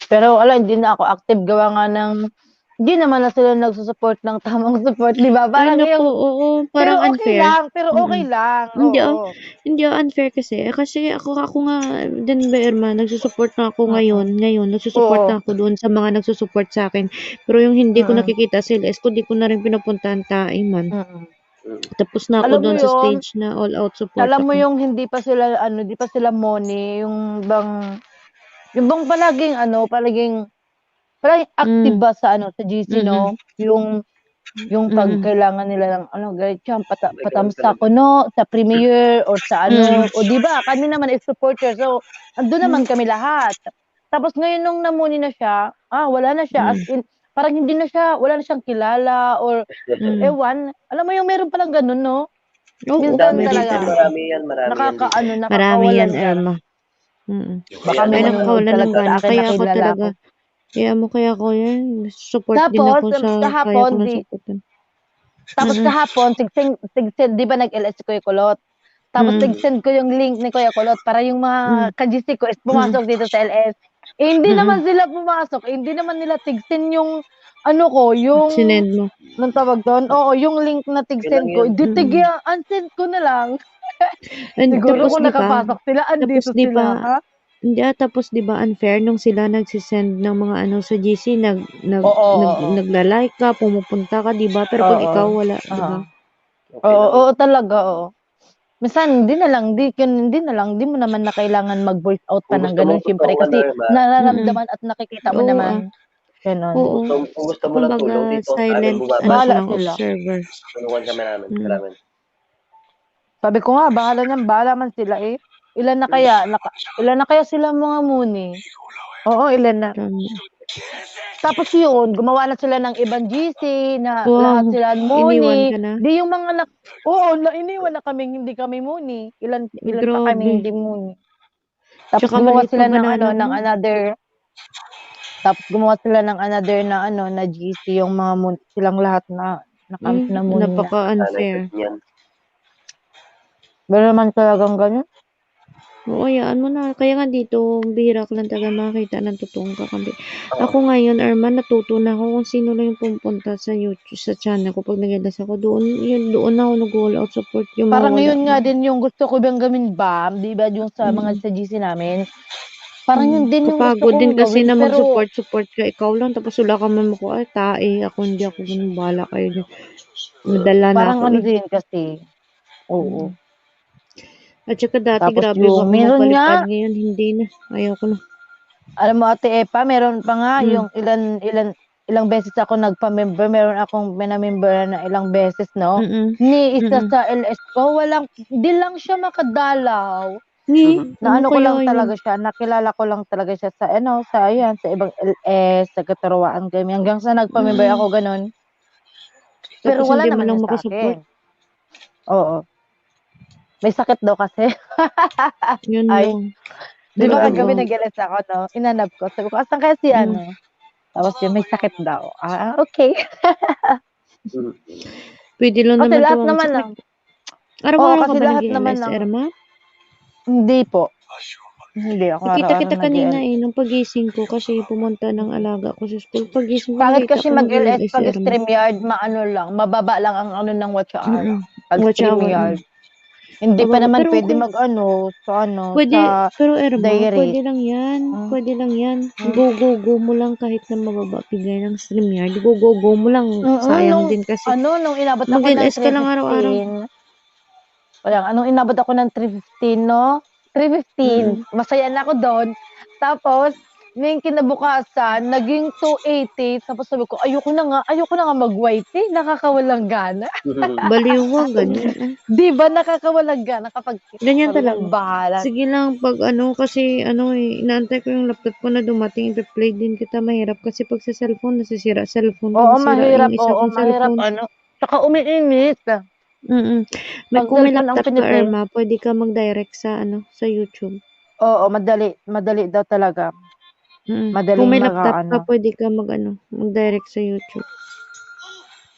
Pero wala, hindi na ako active, gawa nga ng, hindi naman na sila nagsusupport ng tamang support, di ba? Parang Ano yung, po, oo, pero parang okay unfair. lang, pero okay Mm. lang, Hindi, ah, oo. hindi, ah, unfair kasi. Eh, kasi ako, ako nga din, Be Irma, nagsusupport na ako Oo. ngayon, ngayon, nagsusupport Oo. na ako doon sa mga nagsusupport sa akin. Pero yung hindi ko Mm. nakikita sa L S ko, di ko na rin pinupuntahan tayo man. Mm. Mm. Tapos na ako Alam mo doon sa yun, stage na all out support alam mo ako. yung hindi pa sila, ano, di pa sila moni, yung bang, yung bang palaging, ano, palaging, palaging active Mm. ba sa, ano, sa G C, Mm-mm. no? Yung, yung pag Mm-mm. kailangan nila ng, ano, ganyan, pata-, May ganun patamsa talaga. ko, no? Sa premiere or sa, ano, Mm. o di ba, kami naman is supporter, so, andun naman Mm. kami lahat. Tapos ngayon nung namuni na siya, ah, wala na siya, as Mm. in, parang hindi na siya, wala na siyang kilala or Mm. ewan. Alam mo yung meron palang ganun, no? Oo, Minsan meron talaga. talaga. Marami yan, marami yan dito. Nakakaano, Marami nakakawala yan, lang. Irma. Mm. Baka Ayan. may Ay, nanonood nakakawala talaga ng sa gana. akin, Kaya ako nakilala talaga, ko. Kaya mo, kaya ko yan. Support din Tapos, ako um, sa kaya kahapon, ko na di, supportan. Tapos Mm. kahapon, tig-, tig-, tig-, di ba nag-L S si Kuya Kulot? Tapos Mm. tig-send ko yung link ni Kuya Kulot para yung mga Mm. ka-G C ko is Mm. pumasok dito sa L S. Eh, hindi Mm. naman sila pumasok. Eh, hindi naman nila tig-send yung, ano ko, yung, sinend mo. Anong tawag doon? Oo, yung link na tig-send ko. Kailangan yan. Di, mm, tigya, unsend ko na lang. And siguro tapos kung di pa, nakapasok sila, tapos andito di sila, pa, ha? Hindi, ah, tapos di ba unfair nung sila nagsisend ng mga ano sa G C, nag-, nag-, oo, nag-, oo, nagla-like ka, pumupunta ka, di ba? Pero pag, oo, ikaw, wala, di ba? Oo. Okay, oo, lang. Oo, talaga, oo. Minsan, di na lang, di, kin-, di na lang, di mo naman na kailangan mag-voice out pa ng ganun, syempre, kasi nararamdaman at nakikita mo naman. Kung gusto mo, totoo nga, Norma. Ganun. Oo, ah. Kung gusto, kung gusto mo ng tulong, kumbaga, dito, silent, ano, lang, observer. Tulungan kami namin, mm, namin. Sabi ko nga, bahala na, bahala man sila, eh. Ilan na kaya, naka-, ilan na kaya sila mga muni? Oo, ilan na. Tama. Tapos yun, gumawa na sila ng ibang G C na lahat sila muni. Wow. Iniwan ka na? Di yung mga nak-, oo, na, iniwan na kaming hindi kami muni. Ilan, ilan pa kami hindi muni. Grabe. Tapos gumawa sila ng ano, ng another, tapos gumawa sila ng another na ano, na G C, yung mga mun-, silang lahat na, na, mm, na muni na. Napaka-unfair. Sana niyan. Pero naman talagang ganun. Oo, hayaan mo na. Kaya nga dito, bihira ka lang talaga makakita ng totoong kakampi. Oo. Ako ngayon, Arman, natuto na ako kung sino lang yung pumupunta sa YouTube, sa channel ko pag nag-L S ako. Doon, yun, doon ako nag-all out support. Yung mga wala na. Parang yun nga din yung gusto ko bang gawin ba? Di ba yung sa mga, mm, sa G C namin? Parang yun din yung gusto kong gawin, pero kapagod din kasi na mag-support-support ka, ikaw lang, tapos wala ka man makuha, ay, tae, ako, hindi ako ganun, bahala kayo dyan. Madala na ako, eh. Parang ano din kasi, oo. Mm. At saka dati, grabe, baka magpalipad. Tapos yung, meron nga. Ngayon, hindi na. Ayoko na. Alam mo, Ate Epa, meron pa nga, mm, yung ilan, ilan, ilang beses ako nagpa-member, meron akong pinamemberan na ilang beses, no? Mm-mm. Ni isa, mm-mm, sa L S ko, walang, di lang siya makadalaw. Ni? Na ano ko lang talaga siya, nakilala ko lang talaga siya sa, ano, sa, ayan, sa ibang L S, sa Katuruan kami. Hanggang sa nagpa-member ako, ganun. Mm. Pero wala naman yun sa akin. Tapos hindi mo lang makasupport? Oo. May sakit daw kasi. Yun lang. Ay. Di ba kagabi nag-L S ako, no? Inanap ko. Sabi ko, "Asan kaya si ano?" Tapos yun, may sakit daw. Ah, okay. Mm. Pwede lang naman tumawag sa. Kasi lahat naman, ah. Araw-araw ka ba nag-L S, Irma? Hindi po. Hindi ako araw-araw nag-L S. Nakita kita kanina, eh, nung pagising ko kasi pumunta ng alaga ko sa school. Pagising ko, nakita ko nag-L S, Irma. Pangit kasi mag-L S pag StreamYard, maano lang, mababa lang ang ano ng watch hour. Mm-mm. Pag StreamYard. Watch hour, mm. Hindi pa naman pwede mag-ano, sa ano, sa diary. Pwede, pero Irma, pwede lang yan. Mm. Pwede lang yan. Mm. Go, go, go mo lang kahit na mababa pigay ng StreamYard. Go, go, go mo lang. Mm, sayang din kasi. Ano, nung inabot ako ng three fifteen, wala, anong inabot ako ng three fifteen, no? Three fifteen. Mm. Masaya na ako doon. Tapos, ning kinabukasan, naging two eighty. Tapos sabi ko, "Ayoko na nga, ayoko na nga mag-Y T. Nakakawalang gana." Baliw mo, ganyan, eh. Di ba nakakawalang gana kapag ganyan talaga. Bahala. Sige lang, pag ano, kasi ano, eh, inaantay ko yung laptop ko na dumating, ipe-play din kita. Mahirap kasi pag sa cellphone, nasisira cellphone ko, nasira yung isa kong cellphone. Oo, mahirap, oo, mahirap, ano. Tsaka umiinit. Mm. Pag cellphone ang pinipil. Kung may laptop ka, Irma, pwede ka mag-direct sa, ano, sa YouTube. Oo, madali, madali daw talaga. Mm. Madaling mag-aano. Kung may laptop ka, pwede ka mag-ano, mag-direct sa YouTube.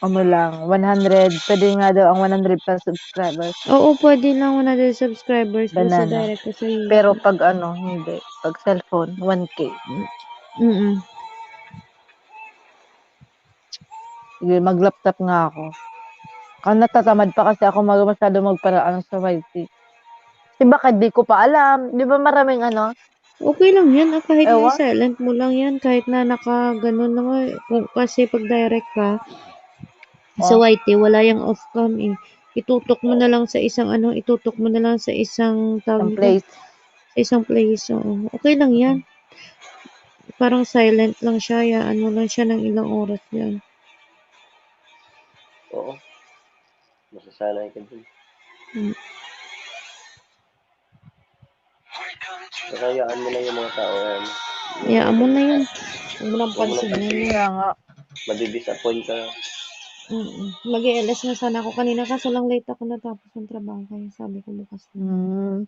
Ano lang, one hundred, pwede nga daw ang one hundred plus subscribers. Oo, pwede lang one hundred subscribers, basta direct ka sa YouTube. Pero pag ano, hindi. Pag cellphone, one K. Mm. Sige, mag-laptop nga ako. Ang natatamad pa kasi ako mag-, masyado magparaan sa Y T. Di ba, kay di ko pa alam. Di ba maraming ano? Okay lang yan, ah, kahit i-silent mo lang yan, kahit na naka-ganon na nga, kung, kasi pag direct ka, sa Y T, wala yung off cam eh. Itutok mo na lang sa isang ano, itutok mo na lang sa isang, tawag nito, sa isang place, oo. Okay lang yan. Parang silent lang siya, hayaan mo lang siya ng ilang oras yan. Oo. Masasanay ka dun. Mm. Saka hayaan mo lang yung mga tao, ano, hayaan mo na yun. Huwag mo nang pansinin. Kaya nga. Madi-disappoint ka. Mm. Mag-A L S na sana ako kanina, kaso lang late ako natapos ng trabaho, kaya sabi ko bukas na. Mm.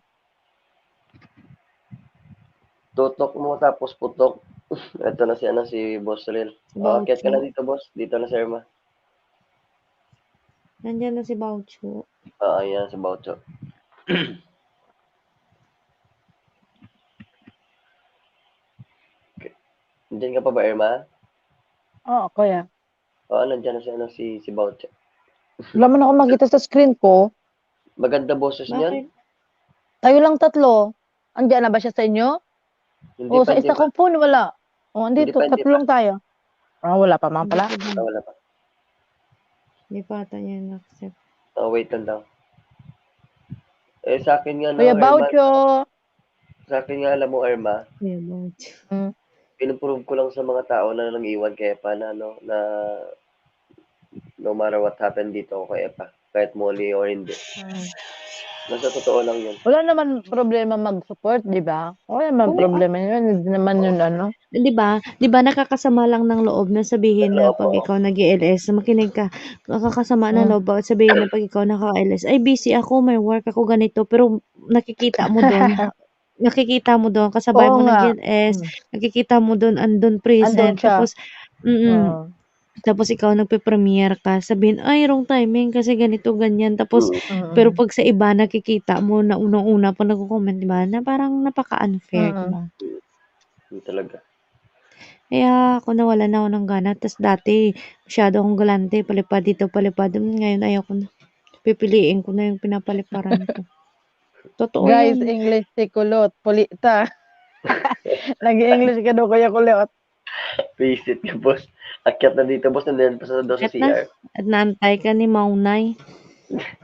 Tutok mo tapos putok. Ito na si, ano, si Boss Rel. Si Baucho. Aakyat ka na dito, boss. Dito na si Irma. Nandiyan na si Baucho. Oo, yan si Baucho. Okay. Nandiyan ka pa ba, Irma? Oo, kuya. Oo, nandiyan na si, ano, si, si Bauche. Wala man ako makita sa screen ko. Maganda boses niyan. Bakit? Tayo lang tatlo. Andiyan na ba siya sa inyo? Hindi O, pa, sa hindi isa pa. Kong phone, wala. O, andito, Hindi pa, hindi tatlo lang tayo. Ah, wala pa man Hindi pala. pa daw. Ah, wala pa. Hindi pa ata niya na-accept. Ah, wait lang daw. Eh, sa akin nga, no, Kuya Irma, Baucho. Sa akin nga, alam mo, Irma, Kuya Baucho. Mm. pinoprove ko lang sa mga tao na nag-iwan kay Epa na, ano, na no matter what happened dito ako kay Epa, kahit muli or hindi. Mm. Nasa totoo lang yun. Wala naman problema mag-support, di ba? Wala naman Oo. problema yun. Hindi naman yun ano. Di ba? Di ba nakakasama lang ng loob na sabihin na Loob, pag oo. Ikaw nag-E L S, makinig ka, nakakasama ng Mm. loob ba sabihin na pag ikaw naka-L S, "Ay, busy ako, may work ako, ganito," pero nakikita mo doon, nakikita mo doon, kasabay Oo mo nga. nag-E L S, Mm. nakikita mo doon, andun Andun present, siya. tapos, mm, Oo. tapos ikaw nagpe-premiere ka, sabihin, "Ay, wrong timing kasi ganito, ganyan." Tapos, Mm. pero Mm. pag sa iba, nakikita mo na unang-una pa nagko-comment, di ba, na parang napaka-unfair, di Mm. ba? Yun talaga. Kaya ako nawalan na ako ng gana. Tas dati, masyado akong galante, palipad dito, palipad doon. Ngayon, ayoko na. Pipiliin ko na yung pinapaliparan ko. Totoo Guys, yun. English si Kulot. Pulita. Nag-English ka daw, Kuya Kulot. Visit ka, boss. Akyat na dito, boss. Nandiyan pa sa daw sa Akyat na. C R. At naantay ka ni Maunay.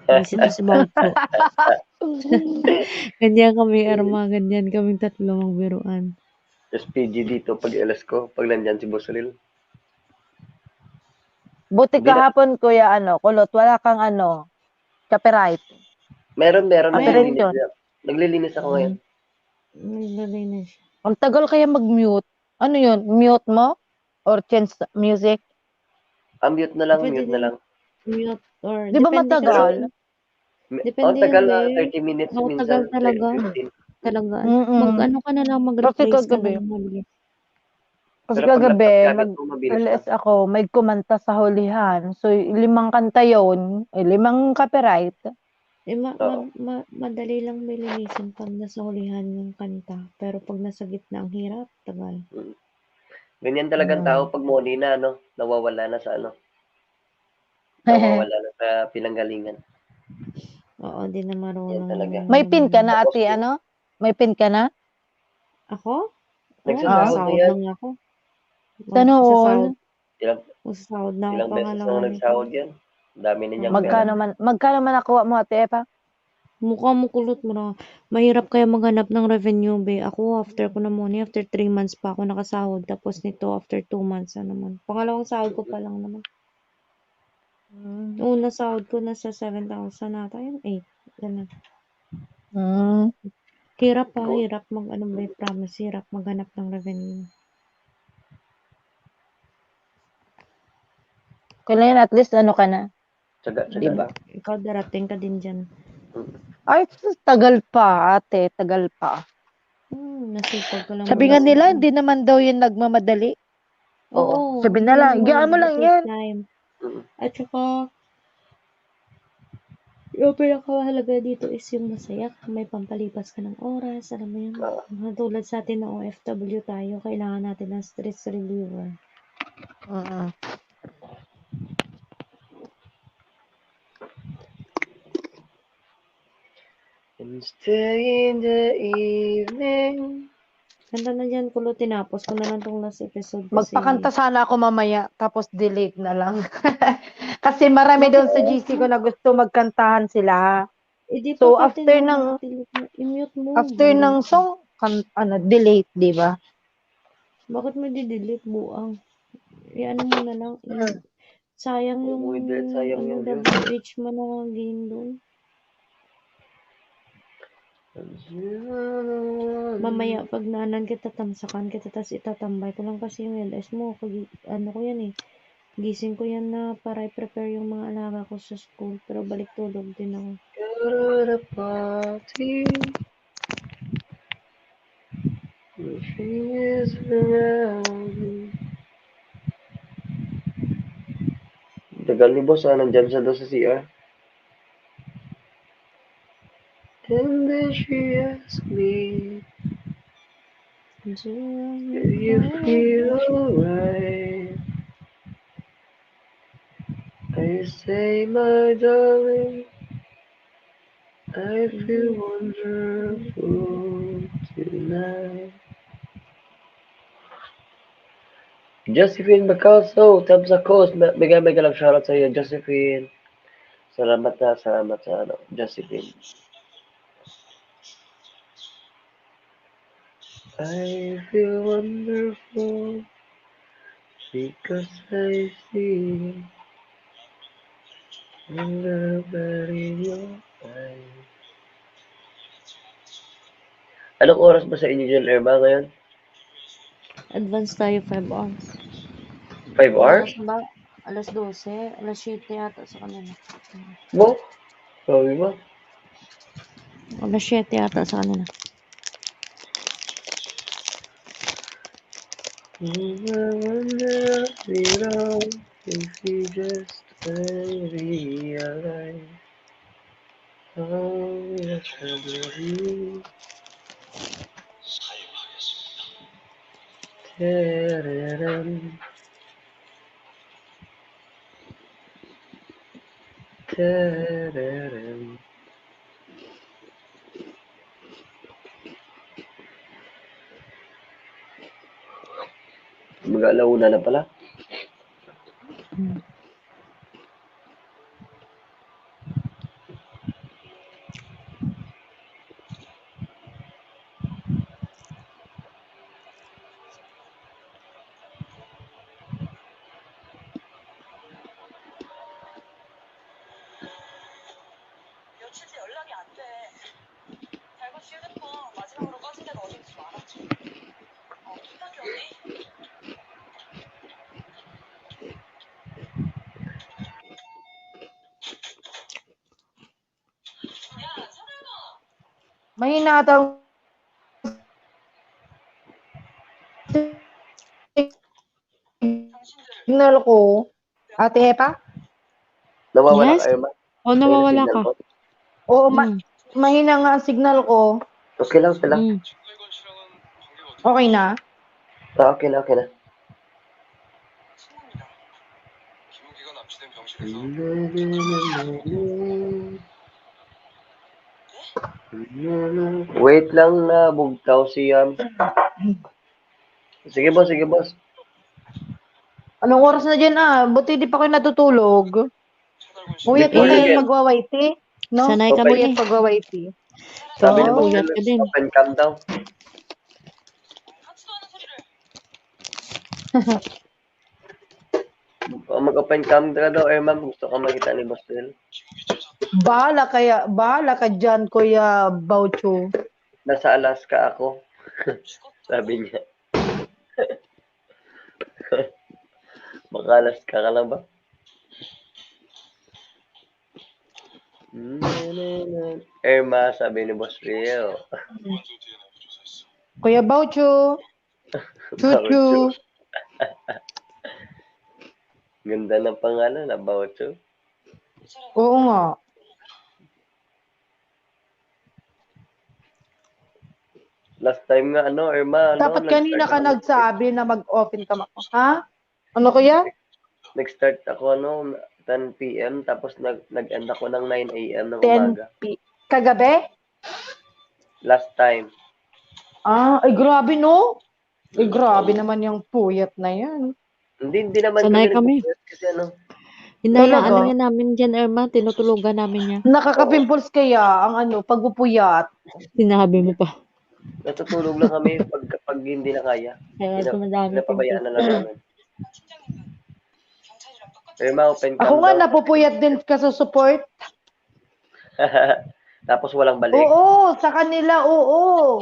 Visit na si Baucho. Ganyan kami, Irma. Ganyan kaming tatlo magbiruan. S P G dito pag L S ko, pag nandyan si Boss Lil. Buti Hindi na- kahapon, Kuya, ano, Kulot, wala kang, ano, copyright. Meron, meron. Ang Naglilinis, diretso. na- naglilinis ako ngayon. Naglilinis. Ang tagal kaya mag-mute. Ano yun? Mute mo? Or change music? Ah, mute na lang, Pwede mute na din. Lang. Mute or Di ba depende matagal? kasi. Mi- Depende Oh, tagal yan, na, eh. thirty minutes, Oo, minsan tagal talaga. fifteen. Talaga. Mm-mm. Mag-ano ka na lang, Kasi mag-replace ka na kagabi, lang, mabilis. kasi Pero pag kagabi, laptop gamit nag mo, mabilis L na. S ako, may kumanta sa hulihan. So, limang kanta yun, eh, limang copyright. Eh, ma- Oo. ma- ma- madali lang may linisin pag nasa hulihan yung kanta. Pero pag nasa gitna, ang hirap, tagal. Mm. Ganyan talagang Mm. tao pag muli na, ano, nawawala na sa, ano, nawawala na sa pinanggalingan. Oo, di na Yan marunong. talaga. May pin ka na, Tapos ate, yun. Ano? May pin ka na? Ako? Nagsasahod Wala, na nagsasahod yan. na nga ako. Sana all. Magsasahod. Ilang, Magsasahod na ako, ilang beses na pangalawang nagsahod yan. Dami na niyang Oo. Magkano pera. man, magkano man nakuha mo, Ate Epa? Mukha mo kulot mo na. Mahirap kaya maghanap ng revenue, be. Ako, after ko na muna, after three months pa ako nakasahod. Tapos nito, after two months na naman. Pangalawang sahod ko pa lang naman. Mm. Una sahod ko, nasa seven thousand ata yun. Eight. Ganun. Mm. Hirap pa, Good. Hirap mag, ano, be, promise, hirap maghanap ng revenue. Kailangan at least ano ka na. Tsaga, tsaga Diba? lang. Ikaw, darating ka din dyan. Ay, sus, tagal pa, ate. Tagal pa. Hmm, nasipag ka lang Sabi nga mag- nila, hindi naman daw yun nagmamadali. Oo, Sabi na lang, hindi "Hayaan mo naman lang take yan." Time. Mm. At saka, yung pinakamahalaga dito is yung masaya. May pampalipas ka ng oras, alam mo yun. Oo. Mga tulad sa atin na O F W tayo, kailangan natin ng stress reliever. Mm. And stay in the evening. Ganda na dyan, Kulo. Tinapos ko na lang tong last episode kasi Magpakanta sana ako mamaya, tapos delete na lang. Kasi marami doon sa G C ko na gusto magkantahan sila. Eh, di So, pa pati after na ng, delete mo. I-mute mo. after ng song, kan, ano, delete, di ba? Bakit mo di-delete, buang? Eh, ano mo na lang, i- Mm. Sayang yung, Oo, hindi, sayang ano, yun, the yun. footage mo na gain doon. Mamaya, pag naanan kita, tamsakan kita, tas itatambay ko lang kasi yung L S mo. Kag, ano ko yan eh. Gising ko yan na para i-prepare yung mga alaga ko sa school. Pero balik tulog din ako. Kararapati. She is around. Tagal ni boss, ah, nandyan siya doon sa C R. And then she asked me, "Do you feel alright?" Say, my darling, I feel wonderful tonight. Josephine Macalso, thumbs up, course. Me-, mega, mega love shoutout sa iyo, Josephine. Salamat na, salamat sa, ano, Josephine. I feel wonderful because I see the love in your eyes. Anong oras ba sa inyo dyan, Irma, ngayon? Advance tayo five hours. Five hours? Oras ba? Alas dose, alas siyete yata sa kanila. Mo? Sabi mo? Alas siyete yata sa kanila. If you just realize how much I love you. Tararam. Tararam. Mag-alauna na pala. Mahina atang signal ko. Ate Hepa? Nawawala Yes? ka, Irma? O, nawawala Signal ka. ko? Oo, ma- Mm. mahina nga ang signal ko. Okay lang, okay lang. Mm. Okay na? Ah, okay na, okay na. Wait lang, nabugtaw siya. Sige, boss, sige, boss. Anong oras na dyan, ah? Buti di pa kayo natutulog. Puyat Di pa ko na rin. Mag-Y T, no? Sanay Okay. kami Puyat eh. Mag-Y T. Sabi ni Oo, Boss puyat Phil, ka din. Open cam daw. Oh, mag-open cam ka daw, eh, ma'am. Gusto ka makita ni Boss Phil. Bahala kaya, bahala ka dyan, Kuya Baucho. Nasa Alaska ako. Sabi niya. Maka-Alaska ka lang ba? Irma, sabi ni Boss Rio. Kuya Baucho. Chuchu. Ganda ng pangalan, ah, Baucho. Oo nga. Last time nga, ano, Irma, ano, Dapat kanina nag-start ka ako- nagsabi na mag-open ka. Ma- ha? Ano, Kuya? Nag-start ako, ano, ten P M, tapos nag-, nag-end ako ng nine A M ng Ten umaga. P. Kagabi? Last time. Ah, ay grabe, no? Ay, grabe Oo. Naman yung puyat na yan. Hindi, hindi naman Sanay kami kami. nagpupuyat kasi, ano, Hinayaan Talaga? lang yan namin dyan, Irma. Tinutulogan namin niya. Nakakapimples kaya ang ano, pagpupuyat. Sinabi mo pa. Natutulog lang kami pag, pag hindi na kaya. Kaya Pina-, ito madami pinapabayaan na lang namin. Irma, open cam Ako nga, daw. Napupuyat din ka sa support. Tapos walang balik. Oo, sa kanila, oo.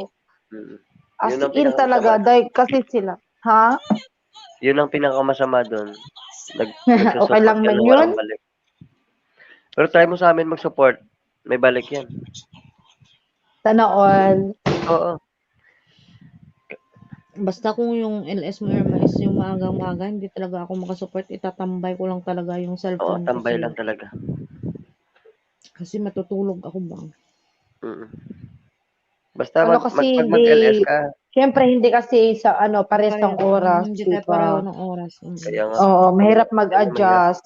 Mm. As Yun ang in talaga, pinakamasama. Dahil kasi sila. Ha? Yun ang pinakamasama doon. Nag-, Okay lang nagsusupport man ka, walang yun? Balik. Pero try mo sa amin mag-support. May balik yan. Sana all. Oo. Basta kung yung L S mo, Irma, is yung maagang-maaga, hindi talaga ako makasupport. Itatambay ko lang talaga yung Oo, cellphone ko tambay sa'yo. lang talaga. Kasi matutulog ako ba? Mm. Basta Ano mag-, kasi mag-, pag hindi, mag-L S ka, siyempre hindi kasi sa ano, pares ang Pareho. oras, Hindi di tayo pareho ba? ng oras. Mm. kaya nga, Oo, mahirap yun ang mahirap. mag-adjust.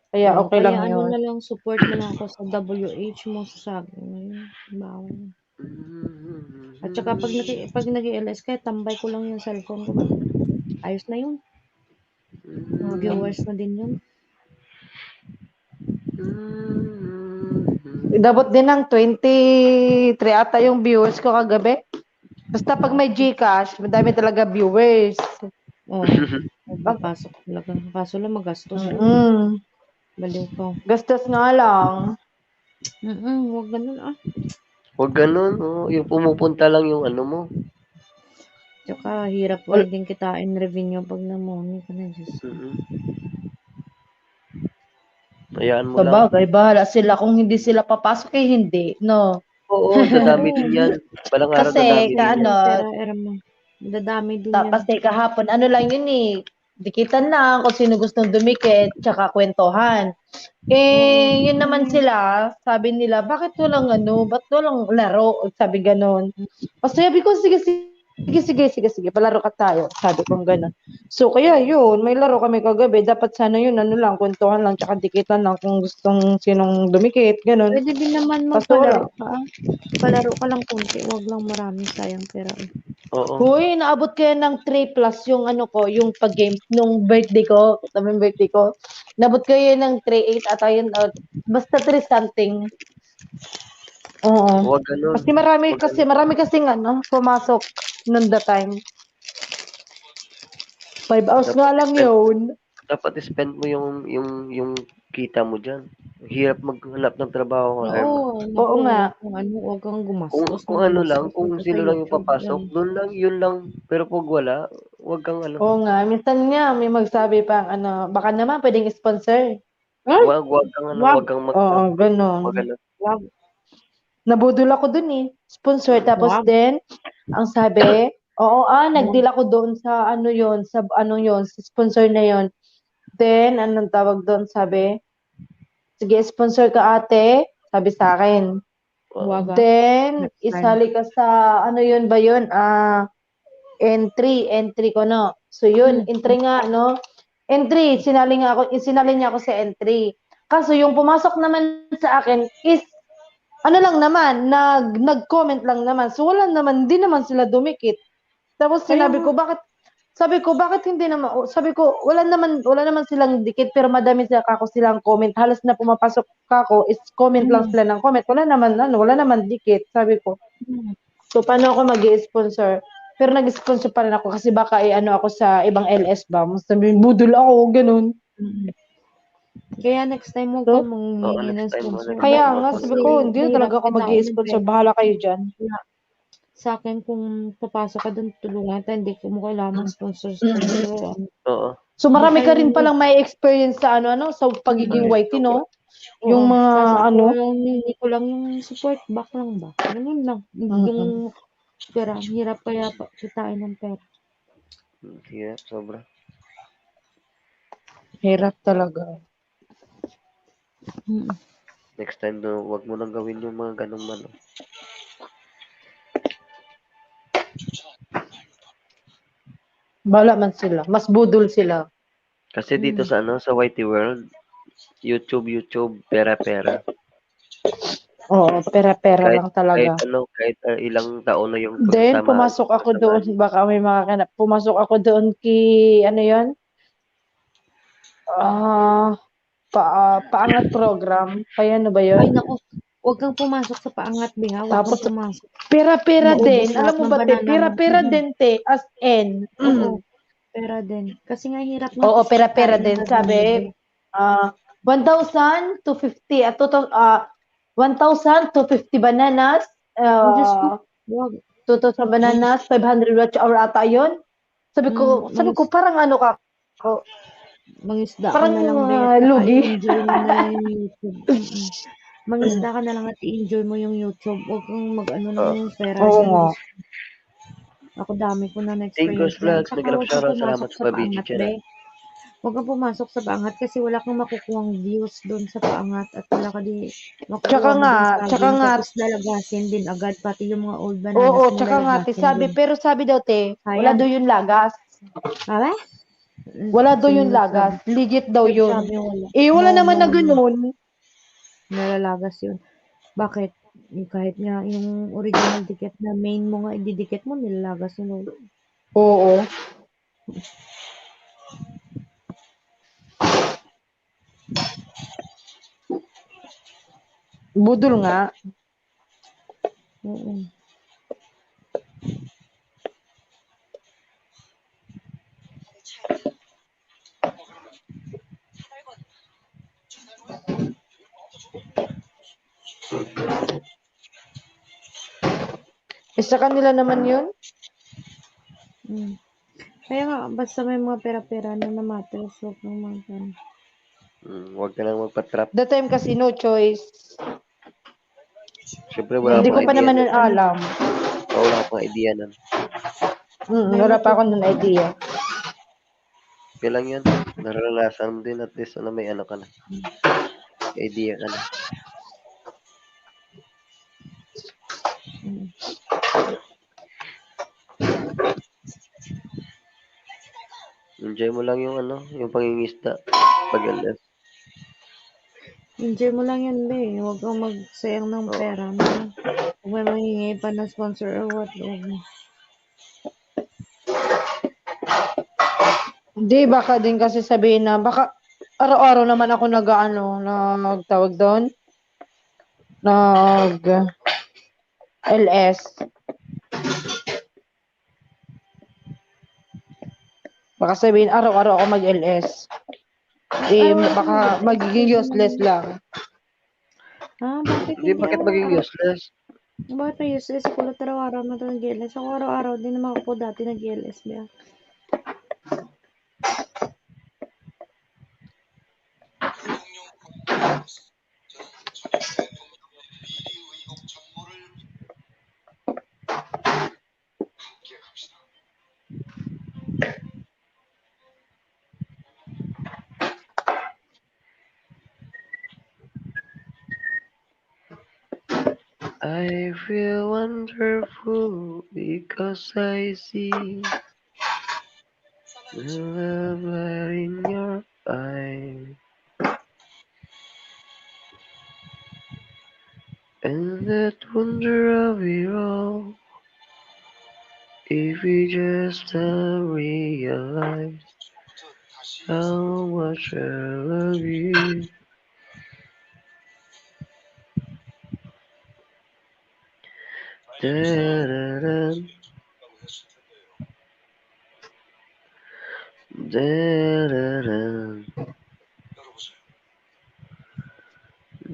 Kaya okay lang Kaya ano yun. na lang, support na lang ako sa W H mo sa saging. Ayun, bawal. At saka pag nag pag nag-L S ka, tambay ko lang yung cellphone ko ba. Ayos na yun. Mga viewers na din yun. Dapat din ng twenty-three ata yung viewers ko kagabi. Basta pag may GCash, madami talaga viewers. Oh, papasok talaga. Kaso lang magastos. Mm. Baliw ko. Gastos nga lang. Mm, wag ganun ah. Huwag ganun, oh. Yung pumupunta lang yung ano mo. Tsaka hirap pa din kitain revenue pag namoni ka na, Diyos. Mm-mm. Hayaan mo lang. Sabagay, bahala sila. Kung hindi sila papasok, eh hindi. No? Oo, dadami din yan. Balang araw Kasi, dadami din ka- yan. ano, Pero, aram mo, dadami din Ta- yan. Kasi kahapon, ano lang yun eh. Dikitan lang kung sino gustong dumikit, tsaka kwentuhan. Eh, yun naman sila, sabi nila, bakit walang ano, ba't walang laro? Sabi ganon. O sabi ko, sige, sige, sige, sige, sige, palaro ka tayo. Sabi ko ganon. So, kaya yun, may laro kami kagabi. Dapat sana yun, ano lang, kwentuhan lang, tsaka dikitan lang kung gustong sinong dumikit, ganon. Pwede din naman Kaso wala. magpalaro ka. Palaro ka lang konti, wag lang marami, sayang pera eh. Oo. Hoy, naabot kaya ng three plus yung ano ko, yung pag-game nung birthday ko, sabi yung birthday ko. Naabot kaya ng three eight ata yun, or basta three something. Oo. Huwag ganun. Kasi marami, Huwag kasi marami kasing ano, pumasok nung the time. Five hours Dapat nga lang spend- yun. Dapat spend mo yung yung yung kita mo diyan. Hirap maghanap ng trabaho. Herma. Oo, Oo nga. Kung ano, wag kang Kung, gumastos. kung ano lang, Gumastos kung ka sa sino lang yung YouTube papasok, lang. Doon lang, yun lang. Pero pag wala, wag kang ano. Oo nga, minsan nga may magsabi pang ano, baka naman pwedeng sponsor. Wag, wag kang ano, Wag. Wag kang mag Oo, ganun. Wag ano. Wag. Nabudol ako dun eh. Sponsor. Tapos Wag. then, ang sabi, oo, ah, nag-deal ako doon sa ano yon, sa ano yon, sa sponsor na yon. Then, anong tawag doon? Sabi, sige, sponsor ka ate, sabi sa akin. Wag. Then, Next time. Isali ka sa, ano yun ba yun? Ah, entry, entry ko, no? So, yun, Hmm. entry nga, no? Entry, sinali nga ako, sinali niya ako sa entry. Kaso, yung pumasok naman sa akin is, ano lang naman, nag, nag-comment lang naman. So, wala naman, di naman sila dumikit. Tapos, Kaya sinabi nga. ko, bakit, sabi ko, bakit hindi naman, o, sabi ko, wala naman, wala naman silang dikit, pero madami sila kako silang comment. Halos na pumapasok kako, is comment lang Mm. sila ng comment. Wala naman, ano, wala naman dikit, sabi ko. Mm. So, paano ako mag-i-sponsor? Pero nag-sponsor pa rin ako kasi baka i-ano ako sa ibang L S ba? Mas sabi, budol ako, ganun. Mm. Kaya next time, huwag So, ka manghingi Oo, ng next time, sponsor. next Kaya time, nga, huwag sabi ka- ko, hindi na Mahirap talaga ako kitain ng mag-i-sponsor. pera. Bahala kayo dyan. Sa akin, kung papasok ka doon, tulungan ka, hindi ko mo kailangan sponsor, sponsor. Ano. Oo. So, marami ka Baka rin yung palang may experience sa ano, ano, sa pagiging Ay, Y T, no? Oo, Yung mga kaso ano. Ang hindi ko lang yung support back lang ba? Ganun lang. Mm-mm. Yung pera, ang hirap kaya pa, kitain ng pera. Hirap, sobra. Hirap talaga. Mm. Next time, no, wag mo nang gawin yung mga ganong ano. Bala man sila. Mas budol sila. Kasi dito Mm. sa ano, sa Y T World, YouTube, YouTube, pera-pera. Oo, pera-pera Kahit, lang talaga. kahit ano, kahit ah, ilang taon na yung Then, pagsasamahan pumasok mo ako sa doon. mga- Baka may mga kanap. Pumasok ako doon kay, ano yun? Ah, pa, ah, paangat program. Kaya ano ba Ay, yun? naku. Huwag kang pumasok sa paangat, Bing, ha? Huwag Tapos, kang pumasok. Pera-pera Maubos din. lahat Alam mo ng ba, te? banana mo. Pera-pera Mm. din, te. As in. Oo. Mm. Pera din. Kasi nga hirap nga Oo, kasi pera-pera kain din. na Sabi, ganun. ah, one thousand two fifty, ah, two thou-, ah, one thousand two fifty bananas, Oh, Diyos ko. ah, Wag. two thousand bananas, five hundred watch hour ata yun. Sabi ko, Mm, sabi ko, mangis-, parang ano ka, ko, mangisda ka parang na lang, Be, ah, at saka lugi. I-enjoy mo na yung YouTube. Mm. Mangisda ka na lang at i-enjoy mo yung YouTube. Huwag kang mag-ano ng Oo. pera. Oo Diyos nga. ko. Ako dami ko na Tingkos na-experience yan. Vlogs, Tsaka nag-rap huwag kang shoutout, pumasok salamat sa sa Babichi paangat, Channel. Be. Huwag kang pumasok sa paangat kasi wala kang makukuhang views doon sa paangat at wala ka di makukuha Tsaka mo nga, din tsaka saging, nga, tapos lalagasin din agad, pati yung mga old bananas oo, mo tsaka nga, te, lalagasin sabi, din. Pero sabi daw, te, wala Sayang. daw yung lagas. Ala? Wala daw yun lagas. Legit daw yun. Eh, wala naman na ganun. Nalalagas yun. Bakit? Eh, kahit nga yung original dikit na main mo nga ididikit mo, nilalagas yun. Oo. Budol nga. Mm. Isa kanila naman yun? Mm. Kaya nga, basta may mga pera-pera na namatter, so, ng mga ganun. Mm, huwag ka nang magpa-trap. That time kasi, no choice. Siyempre, wala Hindi ko akong pa idea naman nun. Nun alam. Oh, wala akong idea nun. Mm, wala pa ako nun idea. Okay lang yun. Naranasan mo din, at least, ano, may ano ka na. Idea ka na. Mm. Enjoy mo lang yung ano, yung pangingisda. Pag L S. Enjoy mo lang yan, be. Huwag kang magsayang ng pera mo. Kung may mangingay pa ng sponsor or what, huwag mo. Di, baka din kasi sabihin na, baka araw-araw naman ako nag-ano, nagtawag doon? Nag L S. Baka sabihin, araw-araw ako mag-L S. Eh, baka magiging useless lang. Ah, bakit Hindi, bakit maging useless? Bakit may useless? Ako lang araw-araw na ito nag-L S. Ako araw-araw din naman ako dati nag-L S, ba? I feel wonderful because I see the love in your eyes. And that wonder of it all, if we just uh, realize how much I love you. Da-da-da. Da-da-da.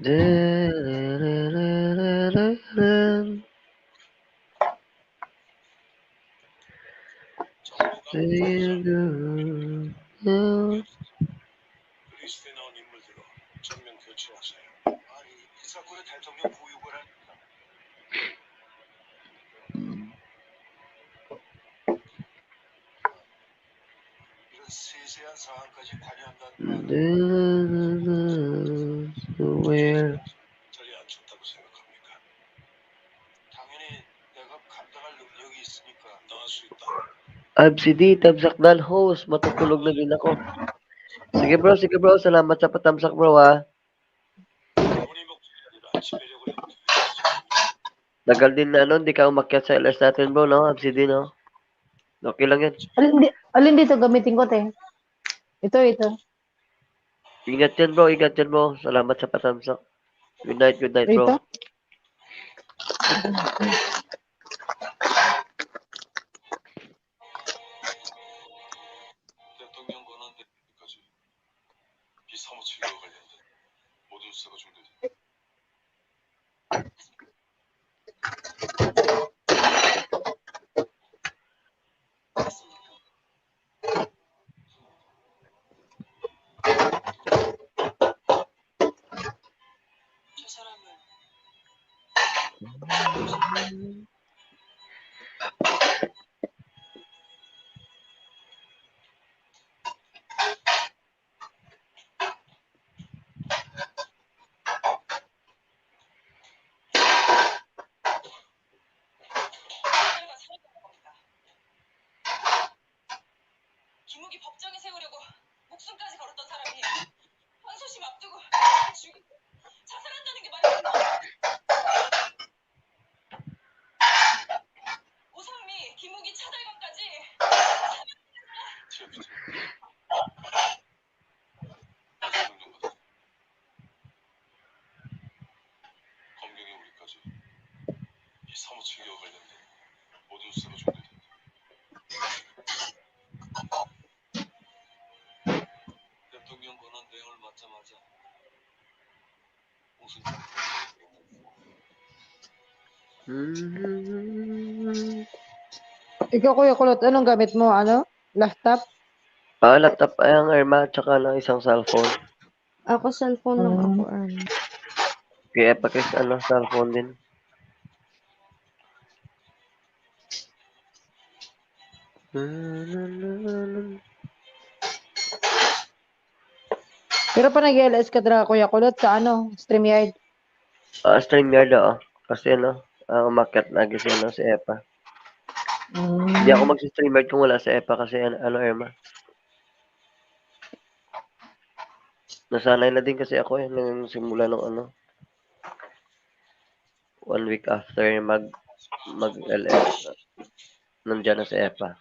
Da-da-da-da-da-da. Da-da-da. 리스트에 나온 인물들로 전면 교체하세요. 아니, 이 사건의 대통령 보육을 할 이런 세세한 사항까지 관여한다는 말은 Da-da-da-da. Where? 자리에 앉혔다고 생각합니까? 당연히 내가 감당할 능력이 있으니까 나갈 수 있다. Absidi, tamsak dan host. Matutulog na din ako. Sige bro, sige bro. Salamat sa patamsak bro ha. 어머니 목소리가 아니라 지배력을 Tagal din na ano, hindi ka umakyat sa L S natin bro, no? Absidi, no? Okay lang yan. Alin, di, alin dito gamitin ko, te? Ito, ito. Ingat yan bro, ingat yan bro. Salamat sa patamsak. Good night, good night bro. Ito? 대통령 권한대까지 이 사무처와 관련된 모든 수사가 중단됩니다. 저 사람은 법정에 세우려고 목숨까지 걸었던 사람이 항소심 앞두고 죽이고 자살한다는 게 말이 되나? 오상미, 김우기, 차달건까지 검경이 오기까지 이 사무처 개혁 관련된 모든 수사가 종료된다. 대통령 권한 대행을 맡자마자 Ikaw, Kuya Kulot, anong gamit mo? Ano? Laptop? Ah, laptop ay ang Irma, tsaka na isang cellphone. Ako cellphone lang Mm. ako, Irma. Kaya pa Chris, ano, cellphone din. Pero pa nag-L S ka dira, Kuya Kulot, sa ano, StreamYard? Ah, StreamYard, oo. Kasi ano, ah, umakyat lagi si, ano, si Epa. Hindi ako Mm. mag-StreamYard kung wala si Epa kasi ano, ano, Irma. Nasanay na din kasi ako eh, nung simula ng ano, one week after mag mag-L S, nandiyan na si Epa.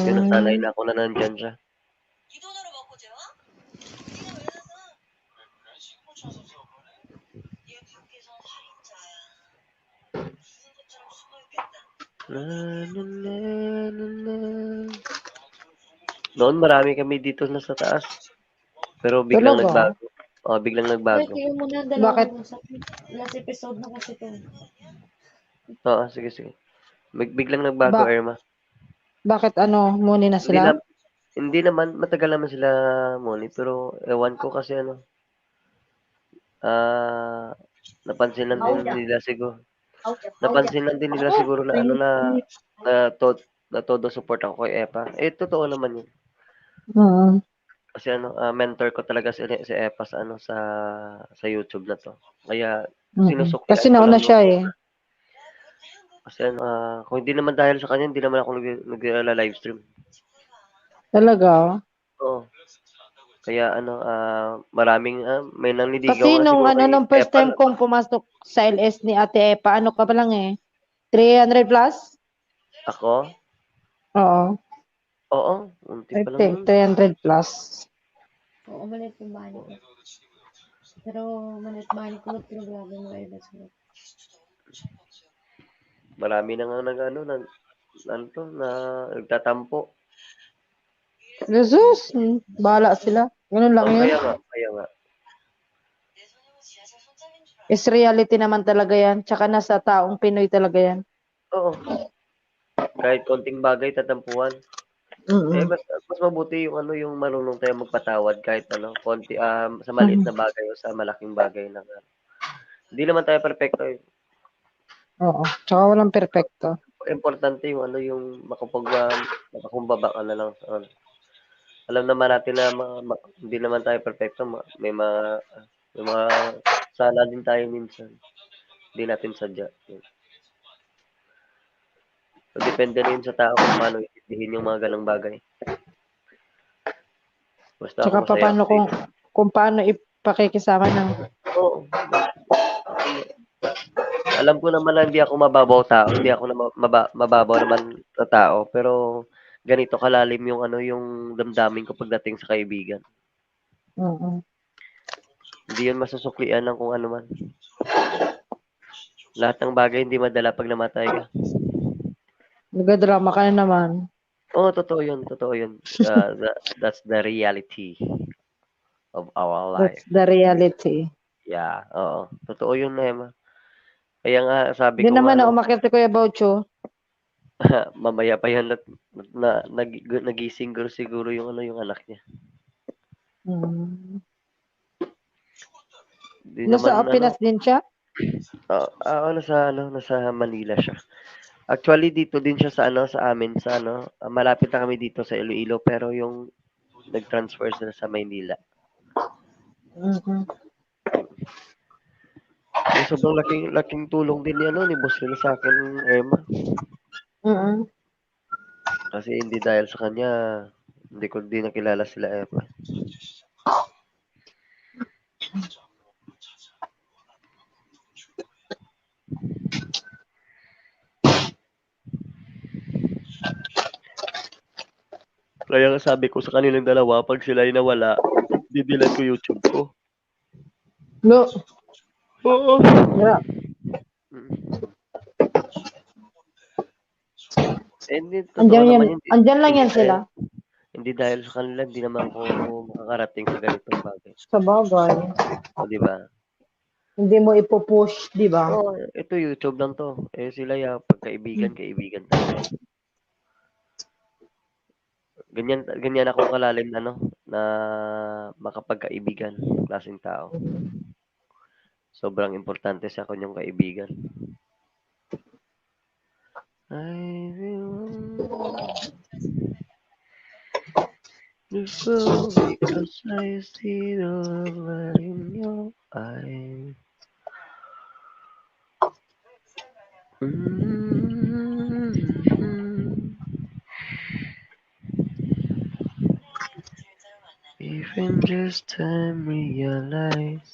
Yun, nasanay Mm. na ako na nandiyan siya. 이 돈으로 먹고 재워? 네가 왜 나가? 날 시골 쳐서 지어버려? 얘 밖에선 살인자야. 죽은 것처럼 숨어있겠다. Na, na, na, na, na. Noon marami kami dito na sa taas. Pero biglang Talaga? nagbago. Oh, biglang Ay, nagbago. kayo muna, Bakit? dalawa mo sa last episode na kasi to. Oo, sige, sige. Big, biglang nagbago, Ba- Irma. Bakit, ano, muni na Hindi sila? na, hindi naman, matagal naman sila muni, pero ewan ko kasi ano. Ah, napansin lang din nila siguro. Napansin lang din nila siguro na ano na na to, na todo support ako kay Epa. Eh, totoo naman yun. Mm. Kasi ano, ah, mentor ko talaga si, si Epa sa ano, sa sa YouTube na to. Kaya Mm. sinusuklian Kasi ko nauna lang siya yung eh. Kasi ano, ah, kung hindi naman dahil sa kanya, hindi naman ako nag nag-live stream. Talaga? Oo. Kaya ano, ah, maraming ah, may nanliligaw Kasi na nung siguro ano, kay nung first Epa time na. Kong pumasok sa L S ni Ate Epa, ano ka pa lang eh, three hundred plus? Ako? Oo. Oo, unti I pa lang think nun. three hundred plus. Oo, maliit yung bahay ko. Pero maliit bahay ko, pero grabe mga iba sila. Marami na nga nag ano, nag ano to, na nagtatampo. Jesus, hmm, bahala sila. Ganun lang Oh, yun. Kaya nga, kaya nga. Is reality naman talaga yan. Tsaka nasa taong Pinoy talaga yan. Oo. Kahit konting bagay tatampuhan. Eh, Mm-mm. mas mas mabuti yung ano, yung marunong tayo magpatawad kahit ano, konti, um, sa maliit Mhm. na bagay o sa malaking bagay na ano. Hindi naman tayo perpekto eh. Oo. Tsaka walang perpekto. Importante yung ano, yung makapag ah, makakumbaba ka na lang sa ano. Alam naman natin na ma, ma, hindi naman tayo perpekto, ma, may mga may mga sala din tayo minsan. Hindi natin sadya. Depende rin sa tao kung paano intindihin yung mga ganong bagay. Basta ako Tsaka masaya paano ako kung dito. kung paano ipakikisama ng Oo. Alam ko naman na hindi ako mababaw tao, hindi ako na ma- maba- mababaw naman na tao, pero ganito kalalim yung ano, yung damdamin ko pagdating sa kaibigan. Oo. Hindi yun masusuklian ng kung ano man. Lahat ng bagay hindi madala pag namatay ka. Nagadrama ka na naman. Oo, totoo yun, totoo yun. Uh, that, that's the reality of our life. That's the reality. Yeah, oo. Totoo yun, Emma. Kaya nga, sabi Hindi ko nga, naman na ano, umakyat si Kuya Baucho. mamaya pa yan na, na, nag, nagising ko siguro yung ano, yung anak niya. Mm. Di naman, Nasa ano, Pinas din siya? Ah, ah, nasa, ano, nasa Manila siya. Actually, dito din siya sa, ano, sa amin, sa, ano, ah, malapit na kami dito sa Iloilo, pero yung nag-transfer sila sa Maynila. Mhm. Eh, sobrang laking, laking tulong din ni, ano, ni Boss Phil sa akin, Emma. Mhm. Kasi hindi dahil sa kanya, Hindi ko din nakilala sila Eva. Kaya nga sabi ko sa kanilang dalawa, pag sila'y nawala, didelete ko YouTube ko. No. Oo. Gra- Mm. And then, Andyan, totoo yan, naman, hindi, andyan lang hindi yan sila. dahil, hindi dahil sa kanila, hindi naman ako makakarating sa ganitong bagay. Sa bagay. O, di ba? Hindi mo ipo-push, di ba? Oo, ito YouTube lang to. Eh, sila ya, pagkaibigan, kaibigan talaga. Ganyan, ganyan ako kalalim, ano, na makapagkaibigan, klaseng tao. Sobrang importante sa akon yung kaibigan. I will because I see the light in your eyes. Mm-hmm. Even just time realize.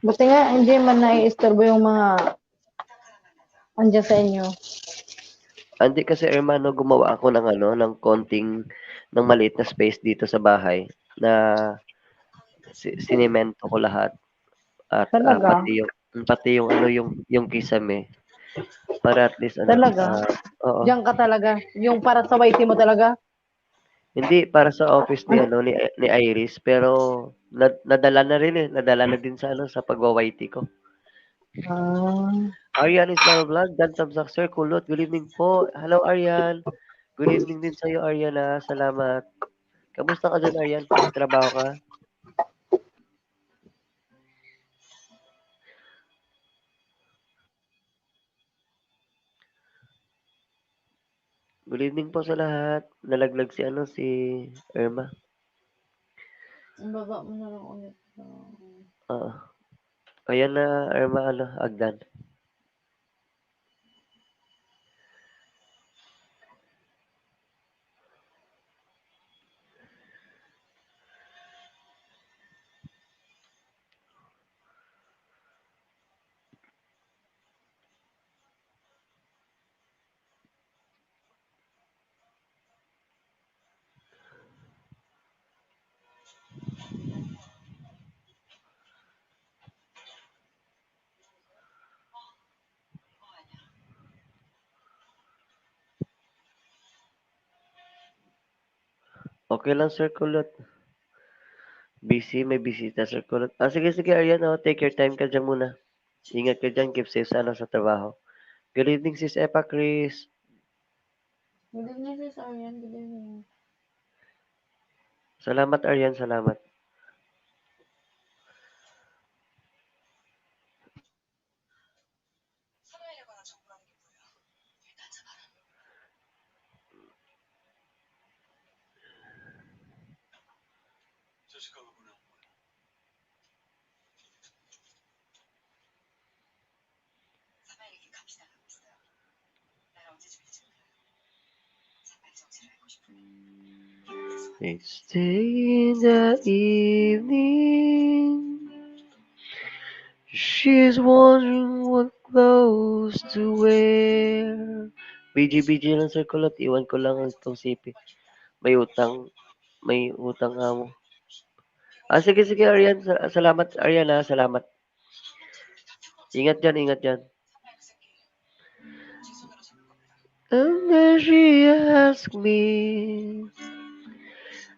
Buti nga, hindi man naiistorbo yung mga andyan sa inyo. Hindi kasi, hermano, gumawa ako ng ano, ng konting, ng maliit na space dito sa bahay na si-, sinimento ko lahat. At, ah, Talaga? pati yung, pati yung ano, yung, yung kisame. Para at least, ano, Talaga? ah, oo. Diyan ka talaga. Yung para sa Y T mo talaga? Hindi, para sa office ni, Ah. ano, ni, ni Iris, pero na-, nadala na rin eh. Nadala na din sa, ano, sa pagwa-Y T ko. Ah. Arian is my vlog. Dan Tamsak, Sir Kulot. Good evening po. Hello, Arian. Good evening din sa'yo, Arian, ah. Salamat. Kamusta ka dyan, Arian? Trabaho ka? Good evening po sa lahat. Nalaglag si, ano, si Irma. Ang baba mo na lang ulit. Oo. Ayan na, Irma, ano, Agdan. Okay lang, Sir Kulot. Busy, may bisita, Sir Kulot. Ah, sige, sige, Arian, oh, take your time ka dyan muna. Ingat ka dyan, keep safe sana sa trabaho. Good evening, Sis Epa Chris. Good evening, Sis Arian. Good evening. Salamat, Arian, salamat. It's day in the evening. She's wondering what clothes to wear. B G, B G lang, Sir Kulot. Iwan ko lang ang itong sipi. May utang, may utang amo. Ah, sige, sige, Arian. Sa-, salamat, Arian, ha. Salamat. Ingat dyan, ingat dyan. And then she asked me,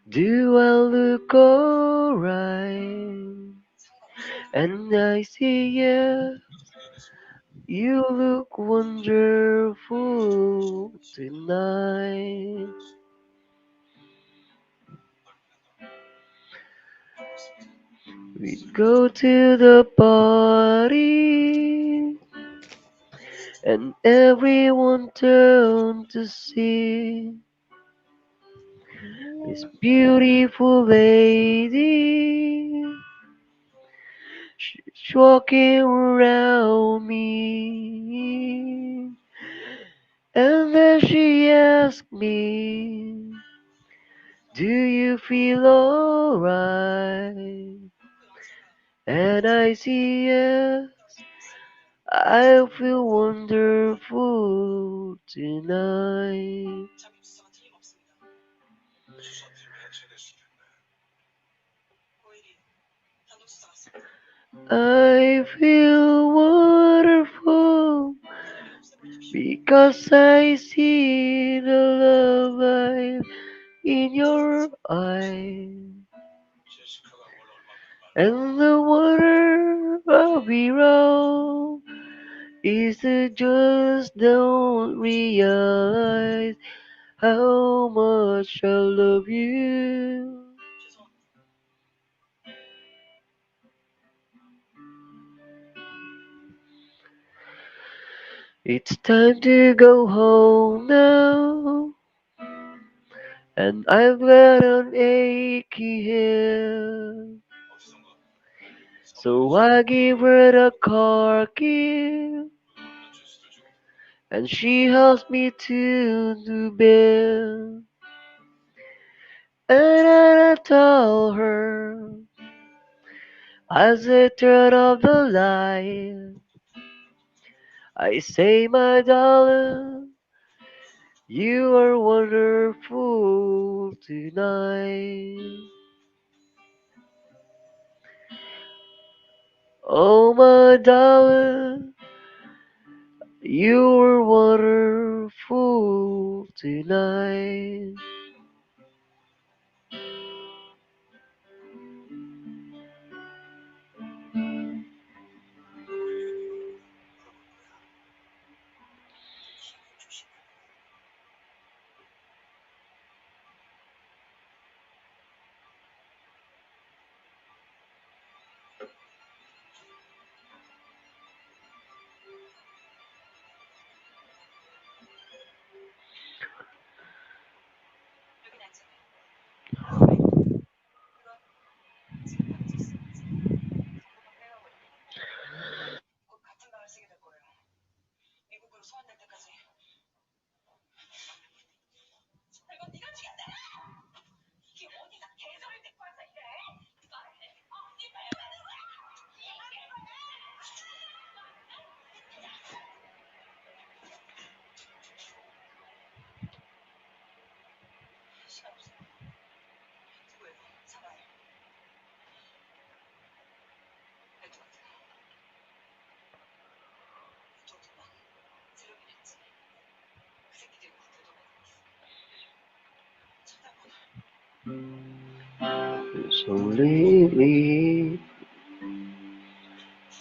"Do I look alright?" And I say, "Yes, you look wonderful tonight." We go to the party, and everyone turned to see this beautiful lady. She's walking around me. And then she asked me, "Do you feel alright?" And I say, "Yes, I feel wonderful tonight." I feel wonderful because I see the love light in your eyes. And the wonder of it all is you just don't realize how much I love you. It's time to go home now, and I've got an achy head. So I give her the car key, and she helps me to the bed. And I tell her, as I turn off the light, I say, "My darling, you are wonderful tonight." Oh, my darling, you are wonderful tonight. So lately,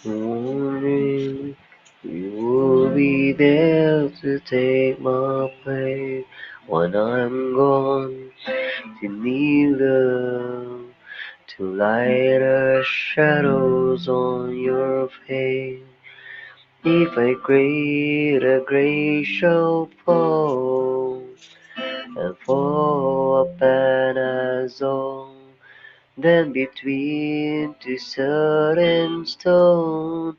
morning, you will be there to take my place when I'm gone. To kneel down, to light the shadows on your face. If a great, a great shall fall, and fall upon us all, then between two certain stone,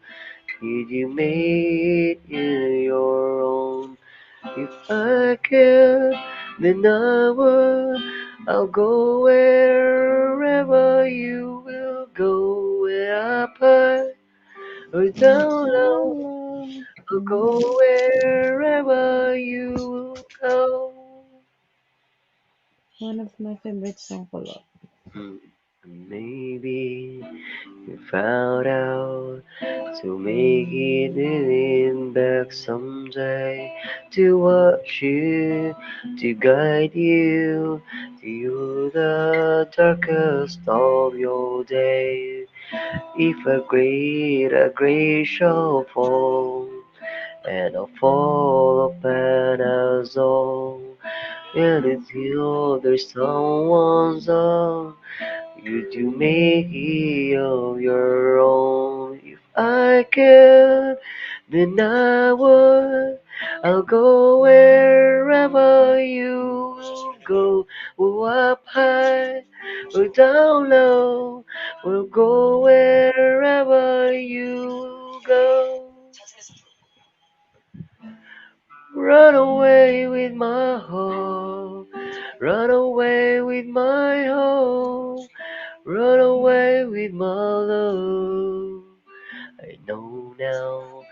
did you make it your own? If I can, then I would. I'll go wherever you will go, where up high or down low. I'll go wherever you go. One of my favorite song pala. Hmm. Maybe you found out to make it in back someday, to watch you, to guide you through the darkest of your day. If a great, a great shall fall, and a fall upon us all, and until there's someone's on, you do make it of your own. If I can, then I would. I'll go wherever you go. Oh, up high or down low, we'll go wherever you go. Run away with my hope. Run away with my hope. Run away with my love. I know now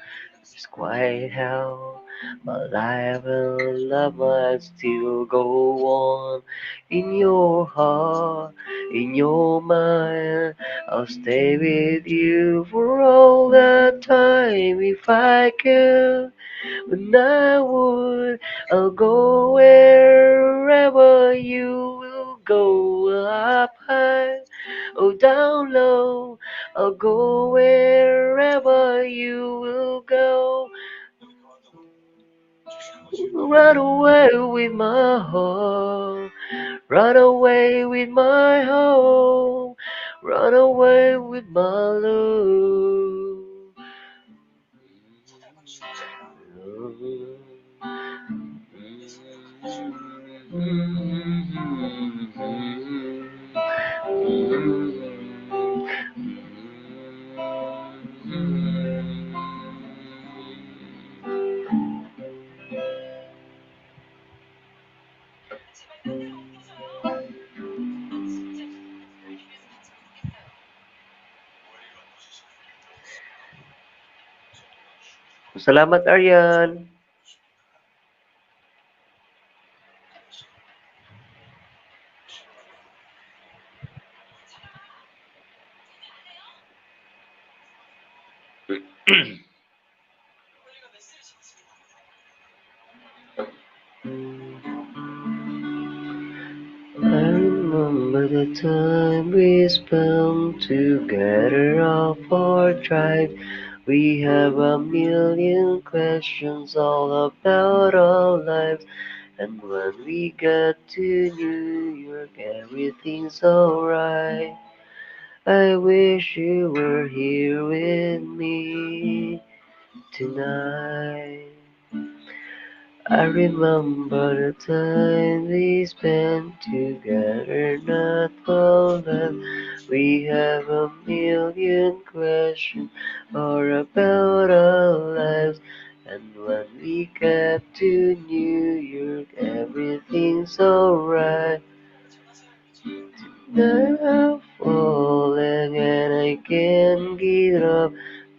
just quite how my life and love must still go on in your heart, in your mind. I'll stay with you for all that time if I could. But I would, I'll go wherever you will go, up high or down low. I'll go wherever you will go. Run away with my heart. Run away with my home. Run away with my love. Salamat, Arian. I remember the time we spent together off our drive. We have a million questions all about our lives. And when we get to New York, everything's alright. I wish you were here with me tonight. I remember the time we spent together, not for love. We have a million questions all about our lives. And when we get to New York, everything's alright. Now I'm falling and I can't get up.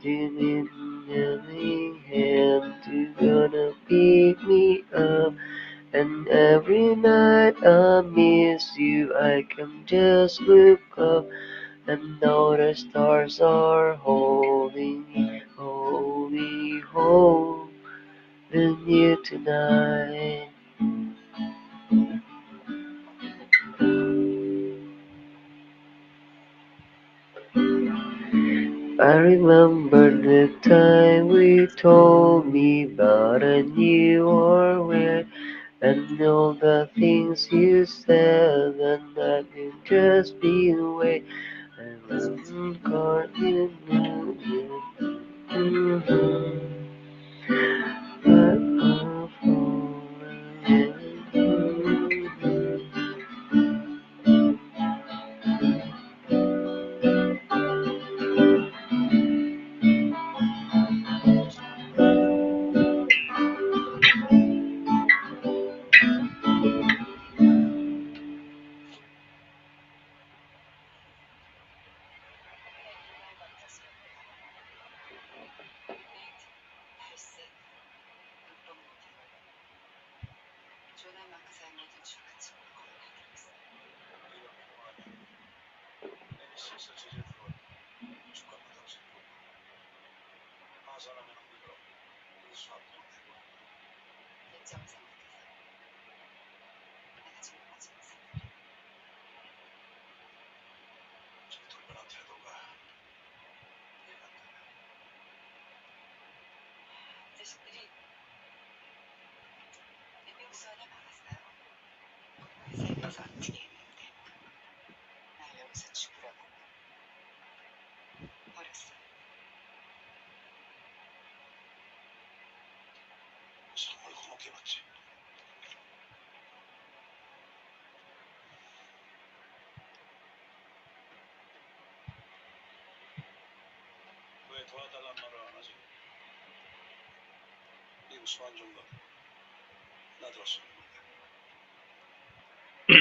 Do you need any hand to gonna pick me up? And every night I miss you, I can just look up and know the stars are holding, holding, holding you tonight. I remember the time we told me about a new or where and all the things you said and I can just be away. I wasn't caught in the moment. 자식들이 내 미국 수원을 막았어요. 회사에서 안 튀게 했는데 날 여기서 죽으라고 버렸어. 정말 고맙게 봤지. 왜 도와달란 말을 안 하지? 미국 수완 정도. Nosotros. I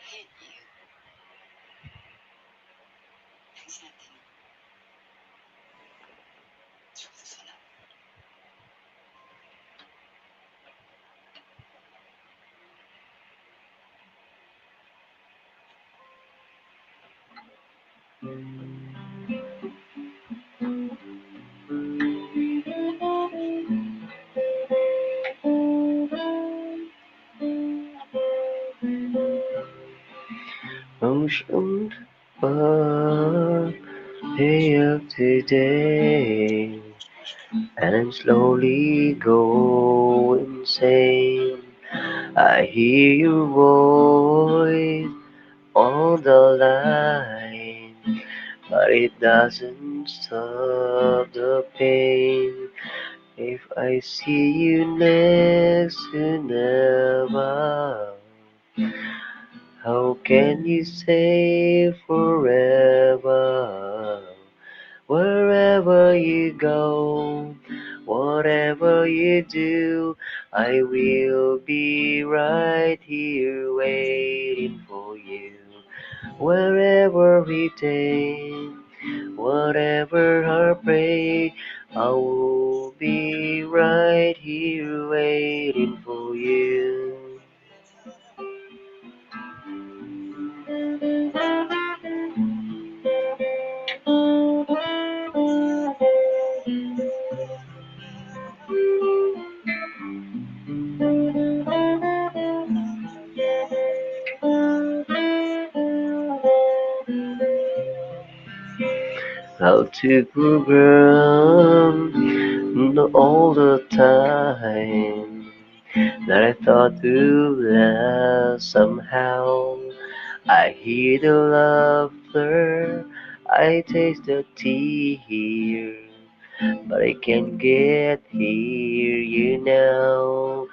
hate you. There's nothing. Motion, but day after day, and I'm slowly going insane. I hear your voice on the line, but it doesn't stop the pain. If I see you next to never, how can you say forever? Wherever you go, whatever you do, I will be right here waiting for you. Wherever we take, whatever heartbreak, I will be right here waiting for you. How to program all the time that I thought to last somehow. I hear the laughter, I taste the tear, but I can't get near you now.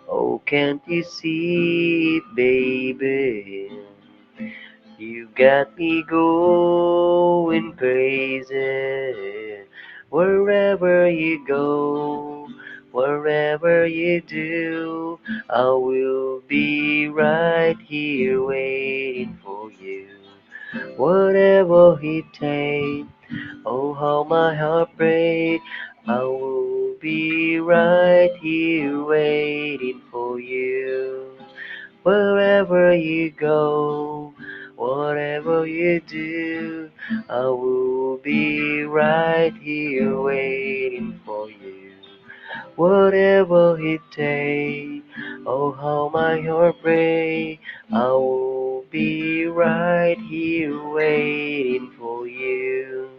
Oh, can't you see it, baby? You got me going crazy. Wherever you go, whatever you do, I will be right here waiting for you. Whatever it takes, oh, how my heart breaks, I will be right here waiting for you. Wherever you go, whatever you do, I will be right here waiting for you. Whatever it takes, oh, how my heart breaks, I will be right here waiting for you.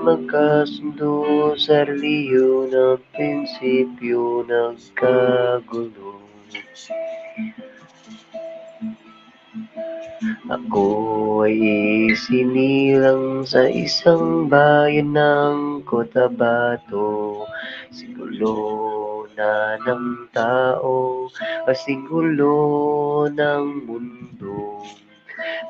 magkasundo sa relihiyon, ang prinsipyo nagkagulo. Ako ay isinilang sa isang bayan ng Cotabato. Singgulo na ng tao, kasinggulo ng mundo.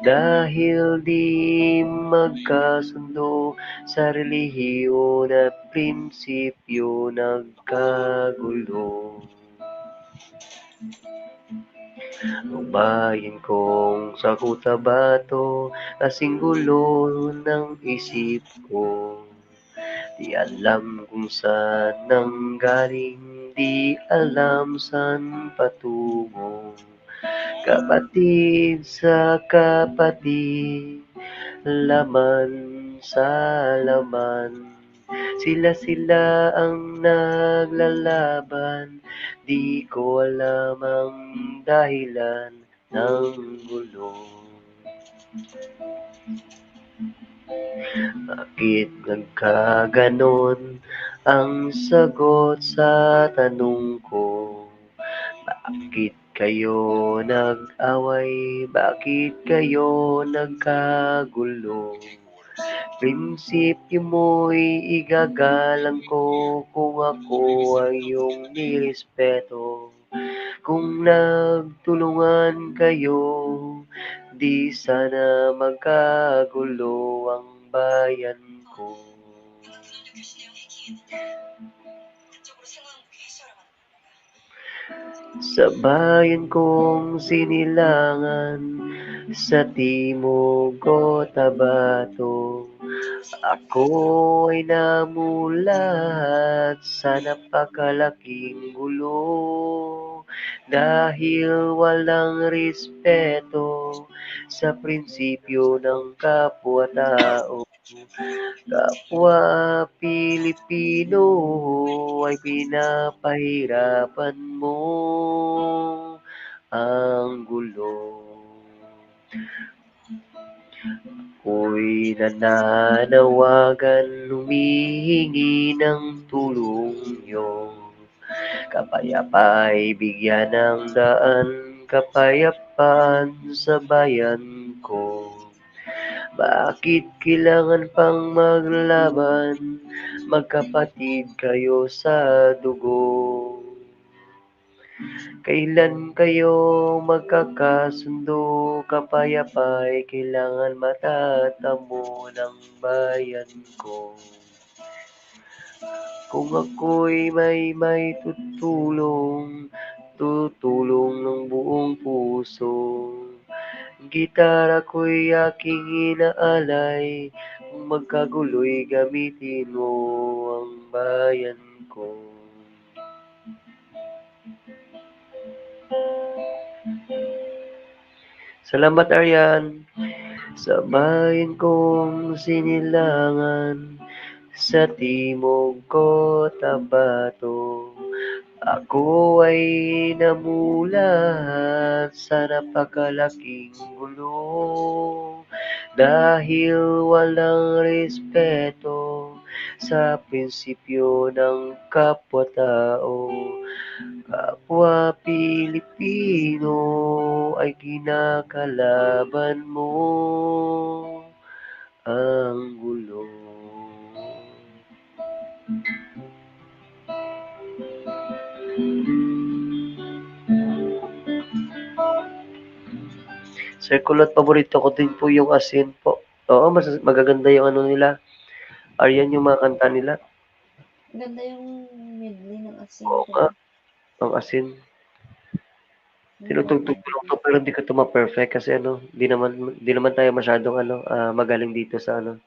Dahil di magkasundo sa relihiyon at prinsipyo, nagkagulo. Ang bayan kong sa Cotabato, kasinggulo ng isip ko. Di alam kung saan nanggaling, di alam saan patungo. Kapatid sa kapatid, laman sa laman, sila-sila ang naglalaban. Di ko alam ang dahilan ng gulo. Bakit nagkaganon ang sagot sa tanong ko? Bakit kayo nag-away? Bakit kayo nagkagulo? Prinsipyo mo'y igagalang ko kung ako ay iyong nirespeto. Kung nagtulungan kayo, di sana magkagulo ang bayan ko. Sa bayan kong Sinilangan, sa timog Cotabato, ako ay namulat sa napakalaking gulo. Dahil walang respeto sa prinsipyo ng kapwa-tao, kapwa Pilipino ay pinapahirapan mo ang gulo. Ako'y nananawagan, humihingi ng tulong niyo. Kapayapay, bigyan ng daan, kapayapaan sa bayan ko. Bakit kailangan pang maglaban? Magkapatid kayo sa dugo. Kailan kayo magkakasundo? Kapayapay, kailangan matatamo ng bayan ko. Kung ako'y may, may tutulong, tutulong ng buong puso. Gitara ko'y aking inaalay, kung magkagulo'y gamitin mo ang bayan ko. Salamat, Arian. Sa bayan kong Sinilangan, sa timog Cotabato, ako ay namulat sa napakalaking gulo dahil walang respeto sa prinsipyo ng kapwa-tao. Kapwa Pilipino ay kinakalaban mo ang gulo. Sir Kulot, paborito ko din po yung Asin po. Oo, mas magaganda yung ano nila. Arian, yung mga kanta nila. Ganda yung medley ng Asin. Oo po. Nga. Ang Asin. Tinutugtog ko lang to, pero hindi ko to ma-perfect kasi ano, di naman, di naman tayo masyadong ano, ah, magaling dito sa ano,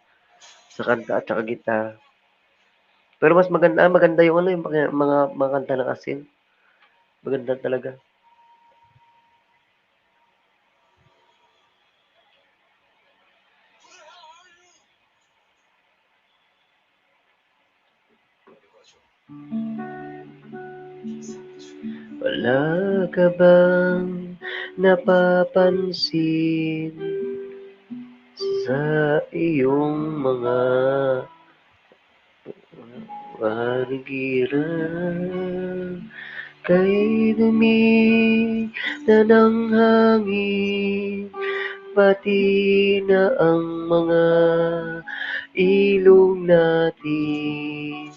sa kanta at saka gitara. Pero mas maganda, ah, maganda yung ano, yung mga, mga, mga kanta ng Asin. Maganda talaga. Wala ka bang napapansin sa iyong mga paligiran, kay dumi na ng hangin, pati na ang mga ilog natin.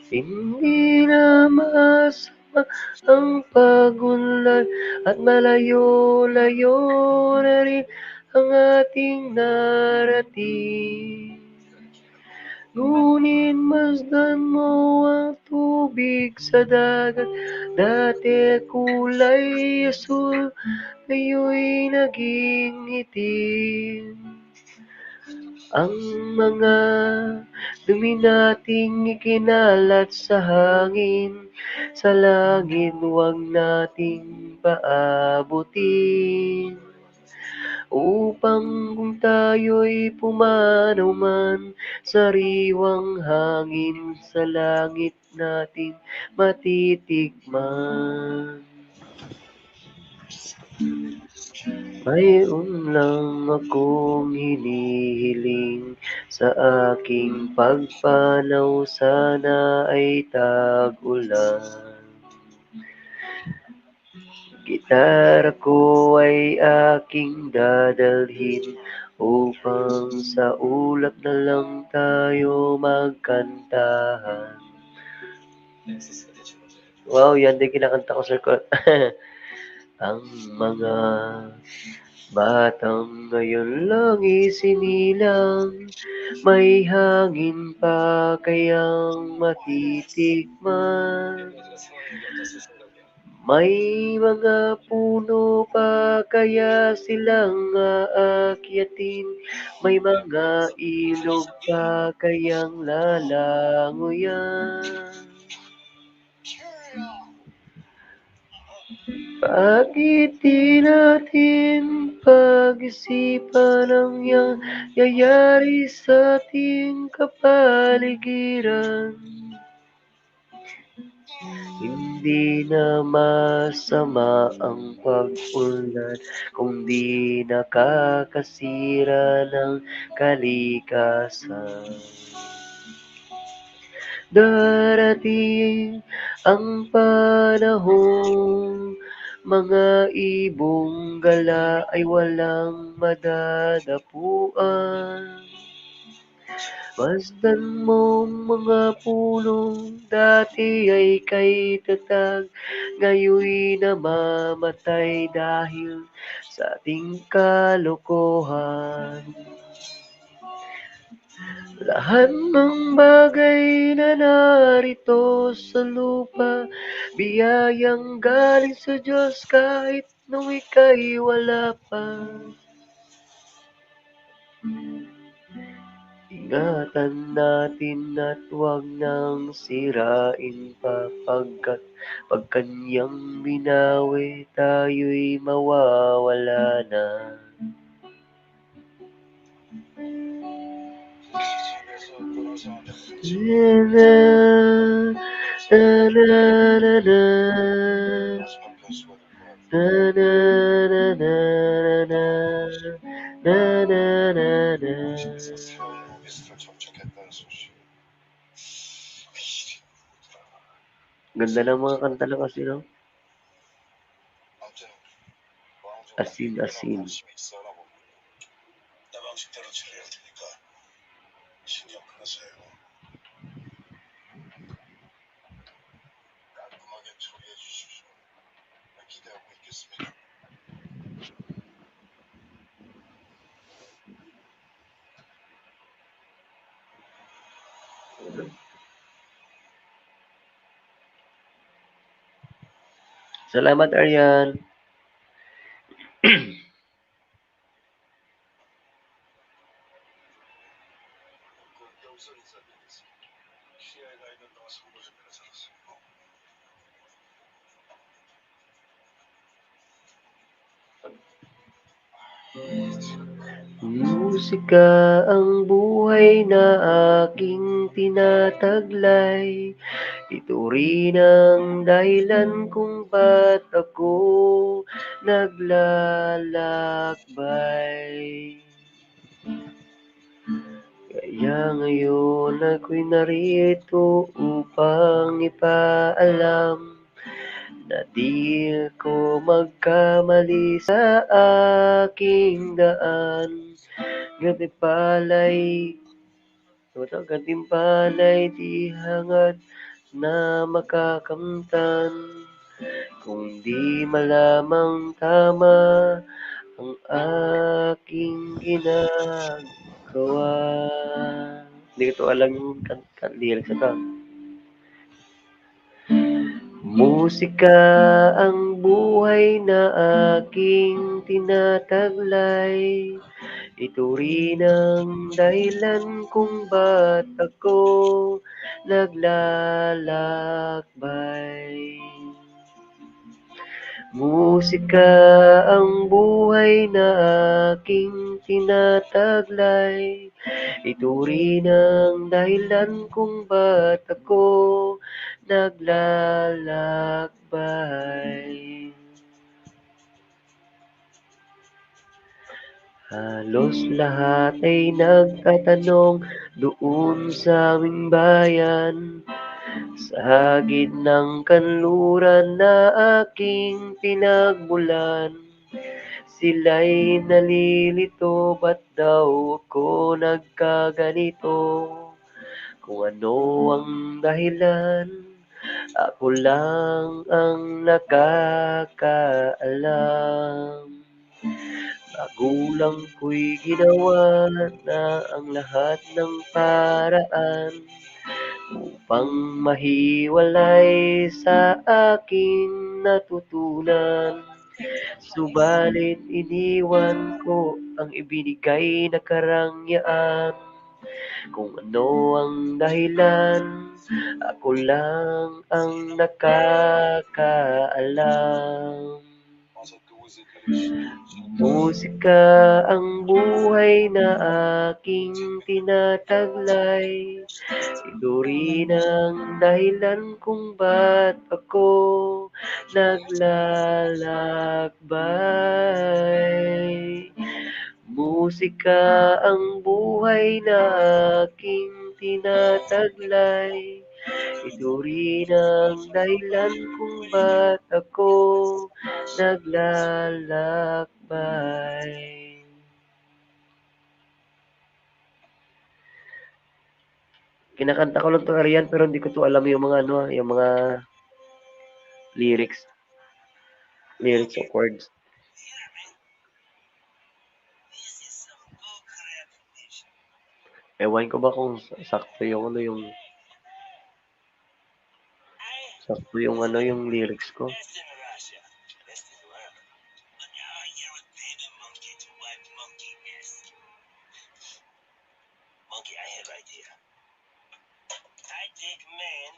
Hindi na masama ang pag-unlad at malayo-layo na rin ang ating narating. Ngunit masdan mo ang tubig sa dagat, dati kulay asul, ngayon naging itim. Ang mga dumi nating ikinalat sa hangin, sa langit wag nating paabutin. Upang kung tayo'y pumanaw man, sariwang hangin sa langit natin matitikman. Mayroon lang akong hinihiling sa aking pagpanaw, sana ay tag-ulan. Gitara ko ay aking dadalhin upang sa ulap na lang tayo magkantahan. Wow, yan din kinakanta ko, Sir Cor. Ang mga batang ngayon lang isinilang, may hangin pa kayang matitikman? May mga puno pa kaya silang aakyatin? May mga ilog pa kayang lalanguyan? Bakit di natin pag-isipan ang nangyayari sa ating kapaligiran? Hindi na masama ang pag-unlad kung di nakakasira ng kalikasan. Darating ang panahon, mga ibong gala ay walang madadapuan. Masdan mo mga pulong, dati ay kay tatag, ngayon namamatay dahil sa ating kalokohan. Lahat ng bagay na narito sa lupa, biyayang galing sa Diyos kahit nung ika'y wala pa. Ingatan natin at wag nang sirain pa, pagkat pag kanyang binawi, tayo'y mawawala na. Na, na, na, na, na. Na, na, na, na, na, na. Na, na, na, na. Ganda ng mga kanta lang kasi, no? Asin, asin. Salamat, Arian. Musika ang buhay na aking tinataglay. Ito rin ang dahilan kung ba't ako naglalakbay. Kaya ngayon ako'y narito upang ipaalam na di ko magkamali sa aking daan. Gantimpala'y, gantimpala'y di hangad na makakamtan, kung di malamang tama ang aking ginagawa. Hindi ko to alam yung kan-, kan-, lyrics na to. Musika ang buhay na aking tinataglay. Ito rin ang dahilan kung ba't ako naglalakbay. Musika ang buhay na aking tinataglay. Ito rin ang dahilan kung ba't ako naglalakbay. Halos lahat ay nagtatanong doon sa aming bayan, sa gitnang kanluran na aking pinagmulan. Sila'y nalilito, ba't daw ako nagkaganito? Kung ano ang dahilan, ako lang ang nakakaalam. Magulang ko'y ginawa na ang lahat ng paraan upang mahiwalay sa aking natutunan. Subalit iniwan ko ang ibinigay na karangyaan. Kung ano ang dahilan, ako lang ang nakakaalam. Musika ang buhay na aking tinataglay. Ito rin ang dahilan kung ba't ako naglalakbay. Musika ang buhay na aking tinataglay. Ito rin ang dahilan kung ba't ako naglalakbay. Kinakanta ko lang to, Arian, pero hindi ko to alam yung mga ano, ah, yung mga lyrics. Lyrics o chords. Ewan ko ba kung sa-, sakto yung ano, yung sakto yung ano, yung lyrics ko. Monkey, I have idea. I take man,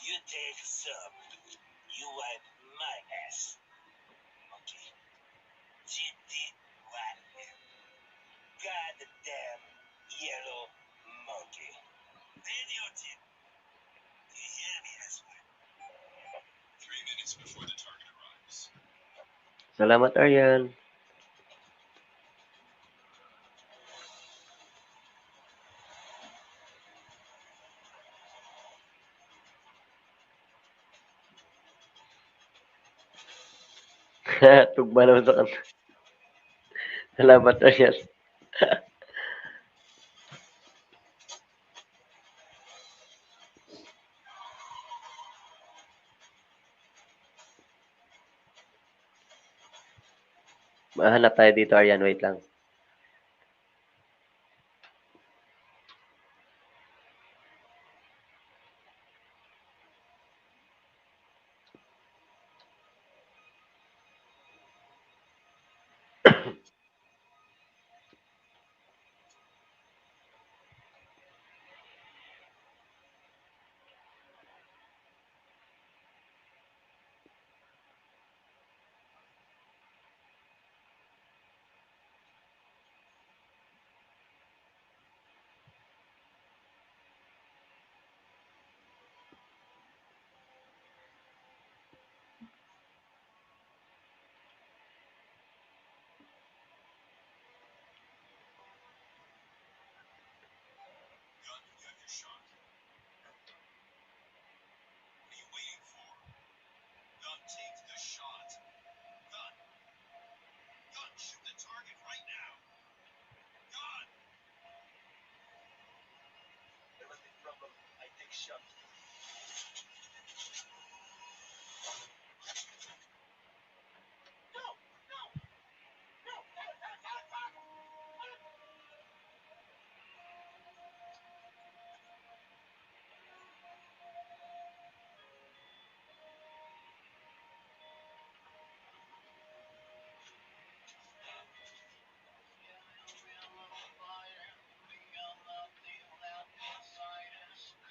you take some. You wipe my ass. Monkey. G D Y. Goddamn yellow monkey. Video tip. You hear me, asshole? Three minutes before the target arrives. Salamat, Arian. Tugma naman sa kanta. Salamat, Arian. Mahanap tayo dito, Arian. Wait lang.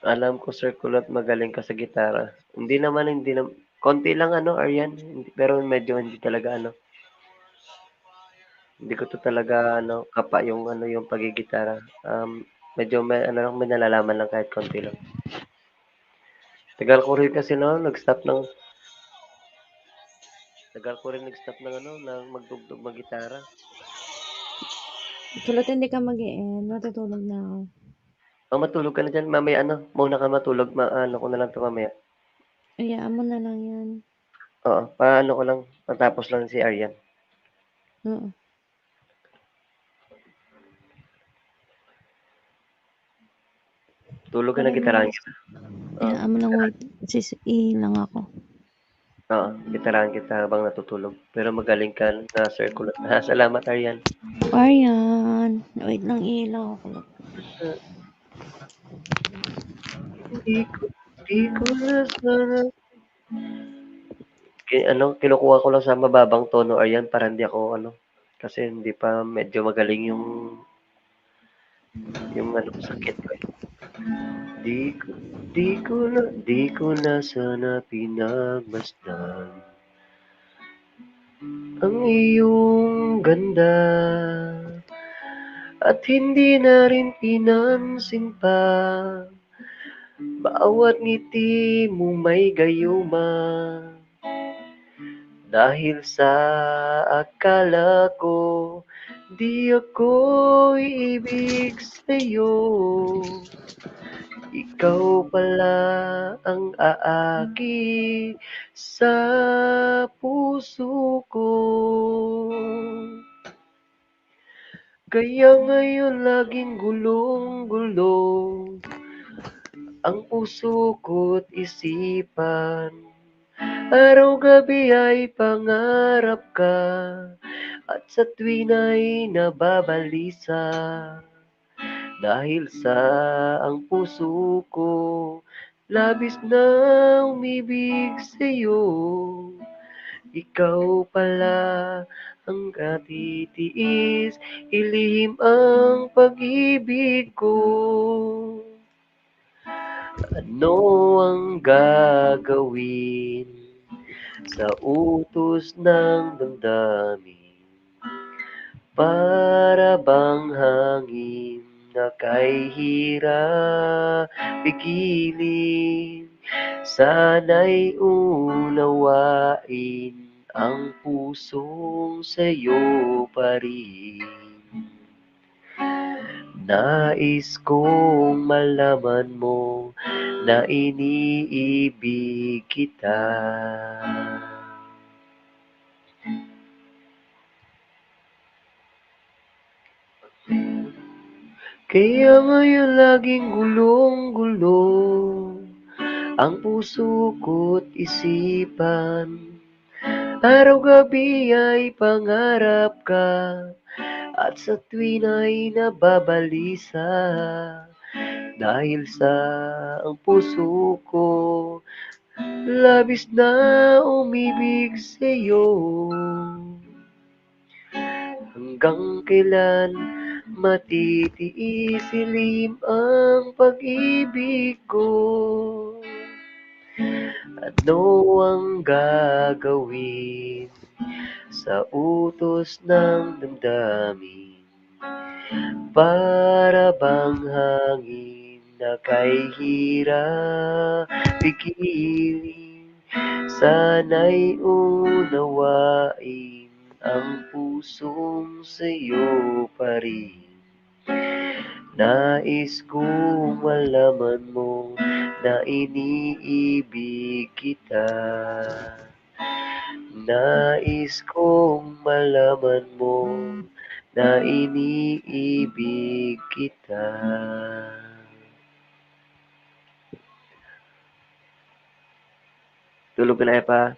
Alam ko, Sir Kulot, magaling ka sa gitara. Hindi naman, hindi nam-, konti lang, ano, Aryan, hindi, pero medyo hindi talaga, ano, hindi ko to talaga, ano, kapa yung, ano, yung pagigitara. Um, medyo may, ano lang, may nalalaman lang kahit konti lang. Tagal ko rin kasi, no, nag-stop ng, tagal ko rin nag-stop ng, ano, ng magtugtog, maggitara. Kulot, hindi ka mag-i-end. Matutulog na ako. Oh, matulog ka na dyan. Mamaya, ano, muna ka matulog. Ma-, ano ko na lang to mamaya. Hayaan mo na lang yan. Oo, paano ko lang, matapos lang si Aryan. Oo. Tulog ka na, gitarahan kita. Hayaan mo lang, wait. Sis, i lang ako. Oo, gitarahan kita habang natutulog. Pero magaling ka na, Sir Kulot. Ha, salamat, Aryan. Aryan, wait lang, i lang ako. Di ko, di ko na sana. Ki-, ano, kinukuha ko lang sa mababang tono, Aryan, para hindi ako, ano, kasi hindi pa medyo magaling yung, yung, ano, sakit ko, eh. Di ko, di ko na, di ko na sana pinagmasdan ang iyong ganda, at hindi na rin pinansin pa bawat ngiti mo may gayuma. Dahil sa akala ko, di ako ibig sa'yo. Ikaw pala ang aaki sa puso ko. Kaya ngayon laging gulong-gulo ang puso ko't isipan. Araw-gabi ay pangarap ka, at sa tuwin ay nababalisa. Dahil sa ang puso ko labis na umibig sa'yo. Ikaw pala ang katitiis, ilihim ang pag-ibig ko. Ano ang gagawin sa utos ng damdamin? Para bang hangin na kay hirap pigilin, sana'y unawain ang pusong sa'yo pa rin. Nais kong malaman mo na iniibig kita. Kaya ngayon laging gulong-gulo ang puso ko't isipan. Araw-gabi ay pangarap ka, at sa tuwin ay nababalisa. Dahil sa ang puso ko labis na umibig sa'yo. Hanggang kailan matitiis, ilihim ang pag-ibig ko? Ano ang gagawin sa utos ng damdamin? Para bang hangin na kay hirap pigilin, sana'y unawain ang pusong sa'yo pa rin. Nais kong malaman mo na iniibig kita. Nais kong malaman mo na iniibig kita. Tulog ka na, Epa?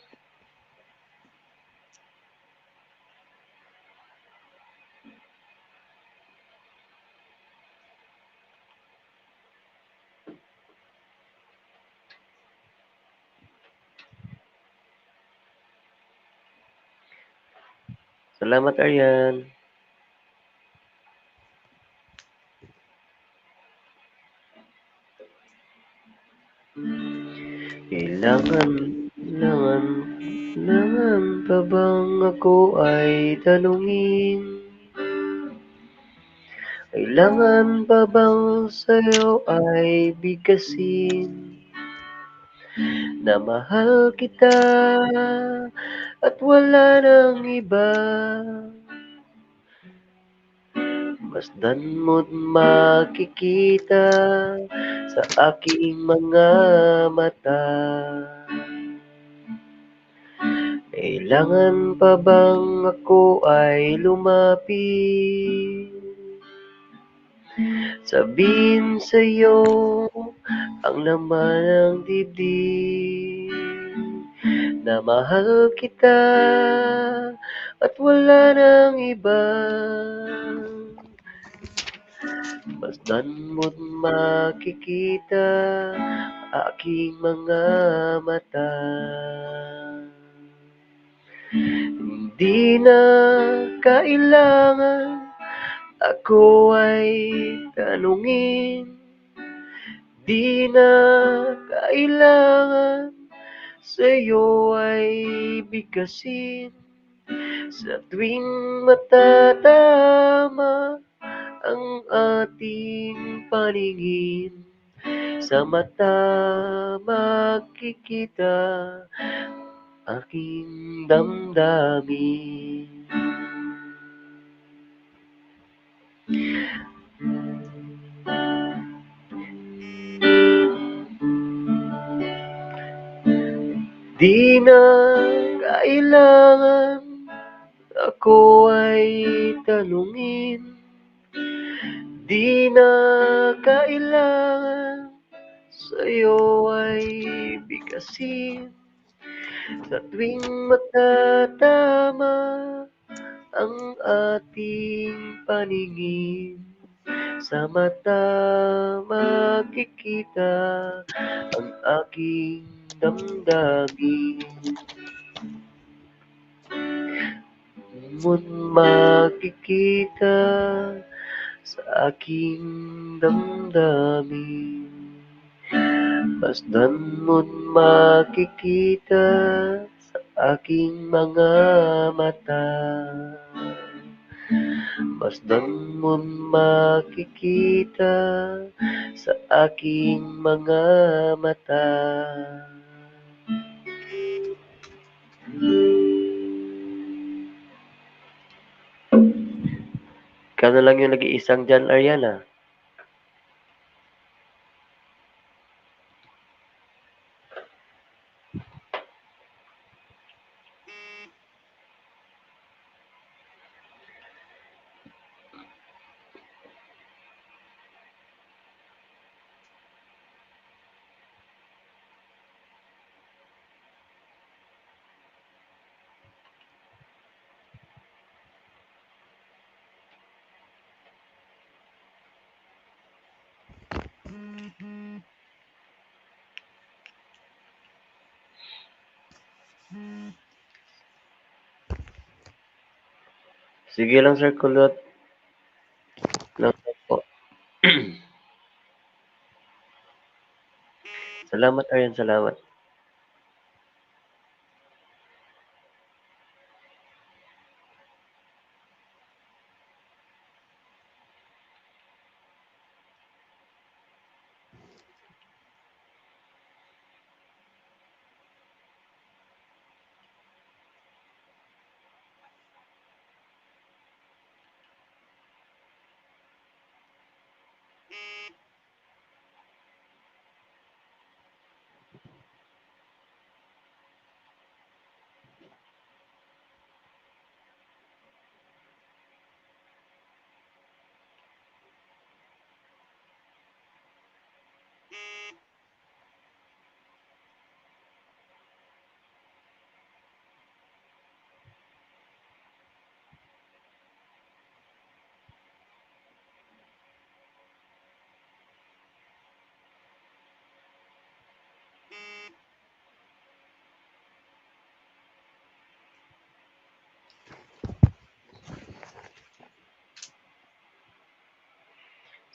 Salamat, Aryan. Kailangan, kailangan pa bang ako ay tanungin? Kailangan pa bang sa'yo ay bigkasin na mahal kita at wala nang iba? Masdan mo't makikita sa aking mga mata. Kailangan pa bang ako ay lumapit? Sabihin sa'yo ang laman ng dibdib na mahal kita at wala nang iba. Masdan mo't makikita aking mga mata. Hindi na kailangan ako ay tanungin. Di na kailangan sa'yo ay bigkasin. Sa tuwing matatama ang ating paningin, sa mata makikita aking damdamin. Di na kailangan ako ay tanungin. Di na kailangan sa'yo ay bigkasin. Sa tuwing matatama ang ating paningin, sa mata makikita ang aking damdamin. Mo't makikita sa aking damdamin, masdan mo't makikita sa aking mga mata. Masdan mo't makikita sa aking mga mata. Ikaw na lang yung nag-iisang dyan, Ariana. Sige lang, Sir Kulot. Lang po. Salamat, Arian. Salamat.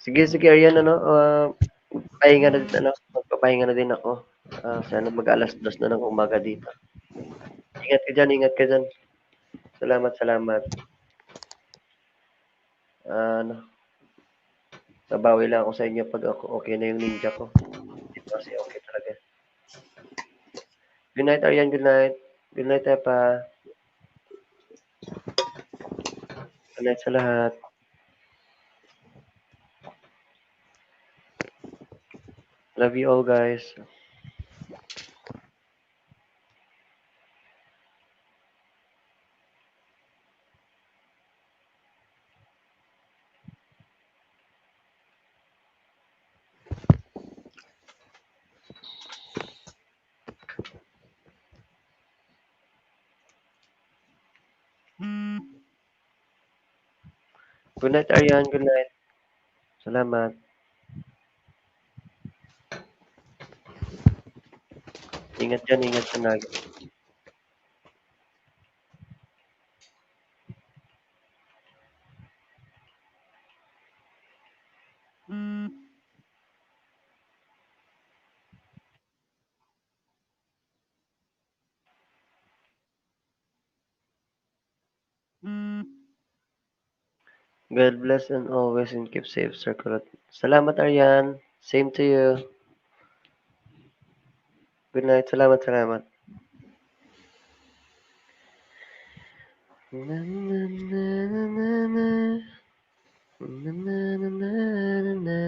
Sige, sige, Arian, ano, ah, pahinga na din, ano, magpapahinga na din ako. Ah, sana mag-alas dos na ng umaga dito. Ingat ka dyan, ingat ka dyan. Salamat, salamat. Ah, ano, nabawi lang ako sa inyo pag ako, okay na yung ninja ko. Hindi kasi okay talaga. Good night, Arian. Good night. Good night, Epa. Good night sa lahat. Love you all, guys. Good night, Arian. Good night. Salamat. Ingat dyan, ingat sa Naga. God bless and always and keep safe, Sir Kulot. Salamat, Arian. Same to you. Good night. Salamat, salamat. Na, na, na, na, na, na. Na, na, na, na, na, na.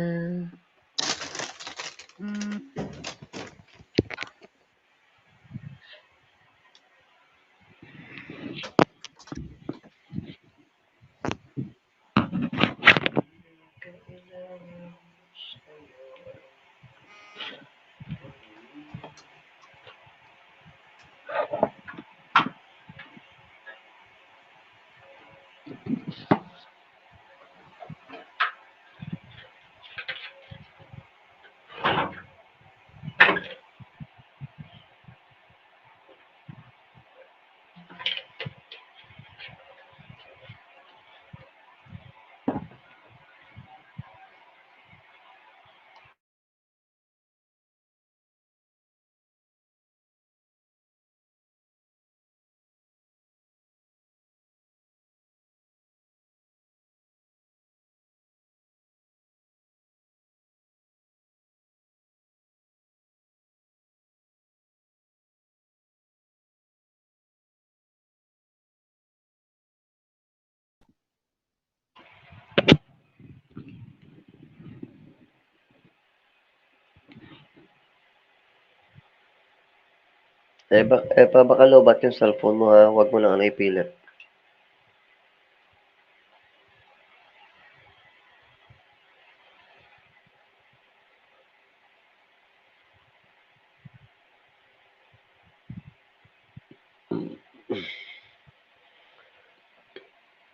Eh, ba, eh, pa, baka lowbat yung cellphone mo, ha? Huwag mo lang, ano, ipilit.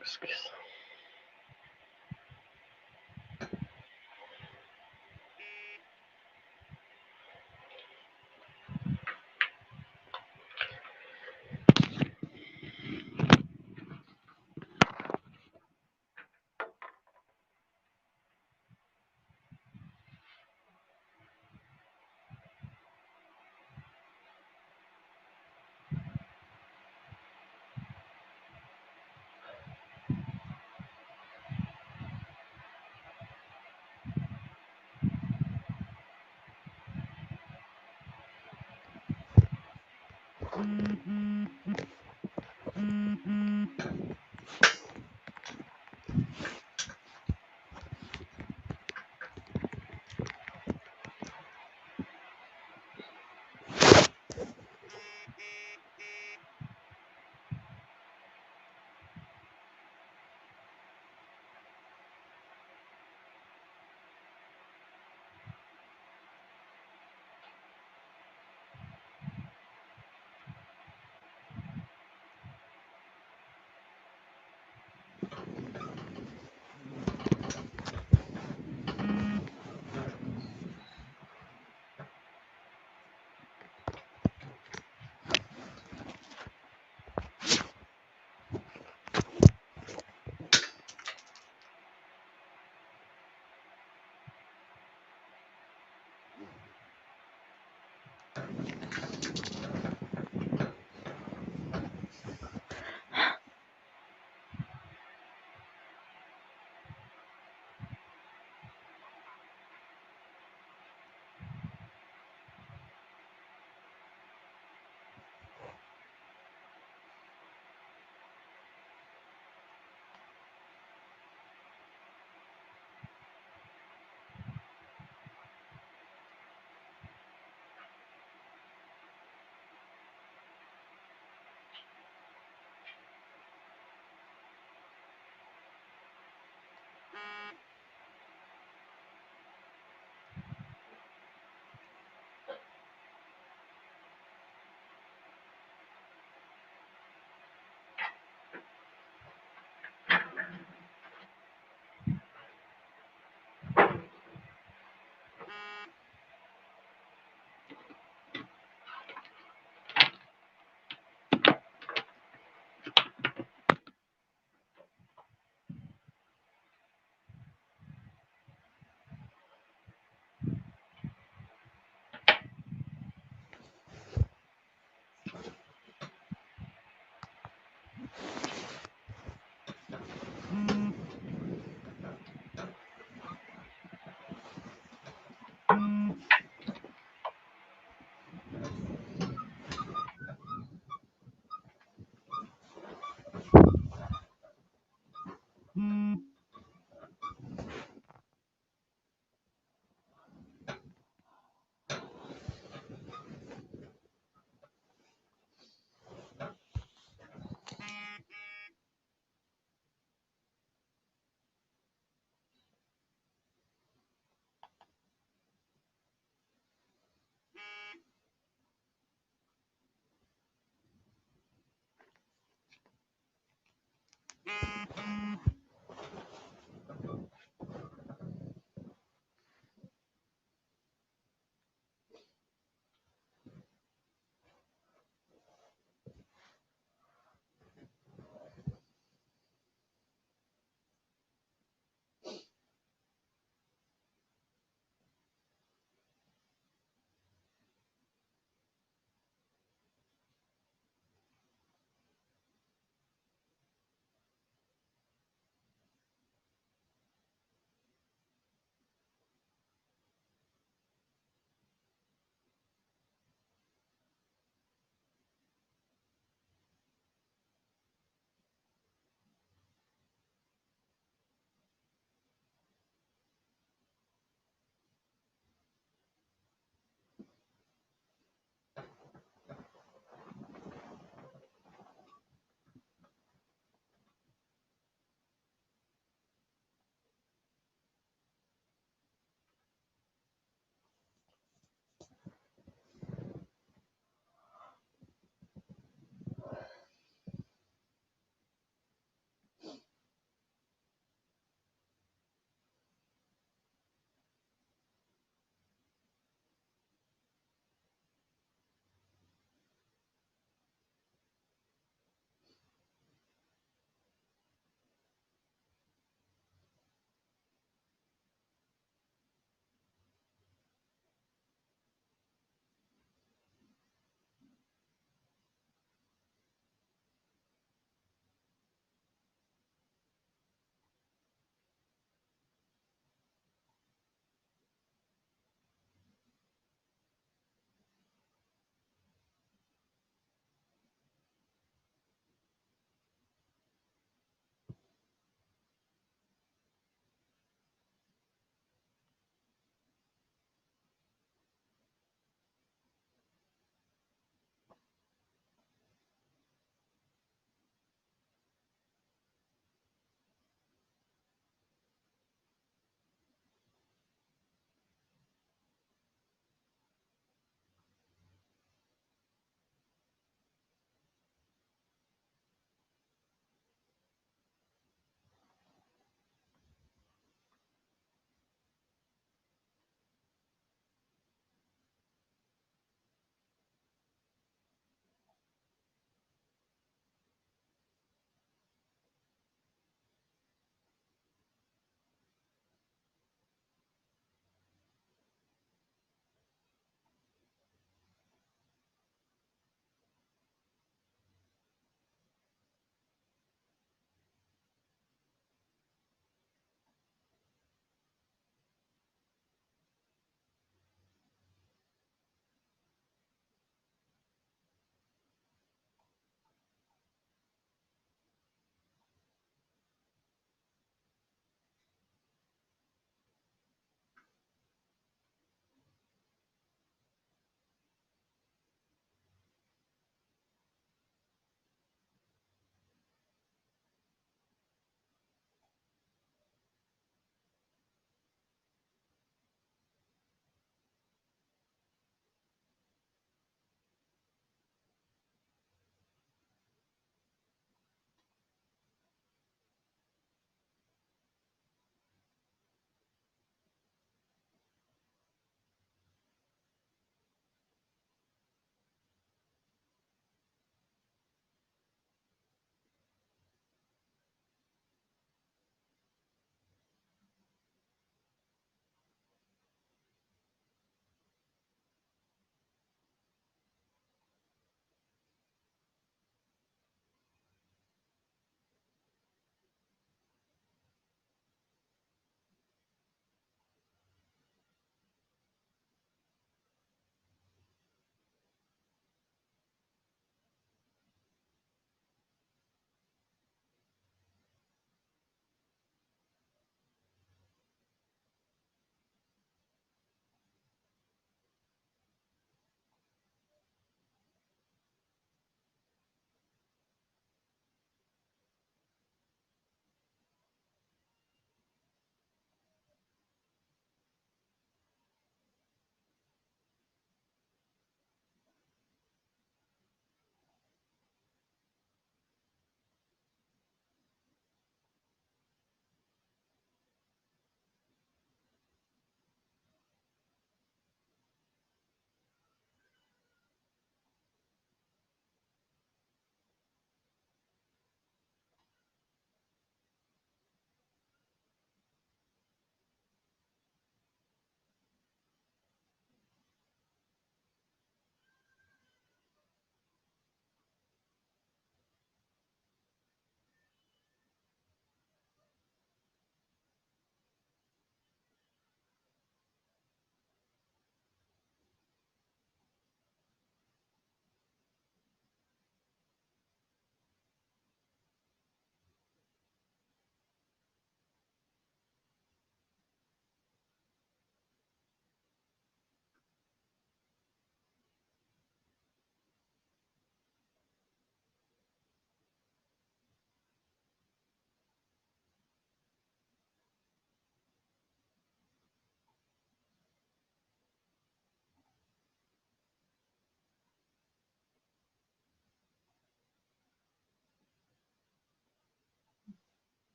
Excuse.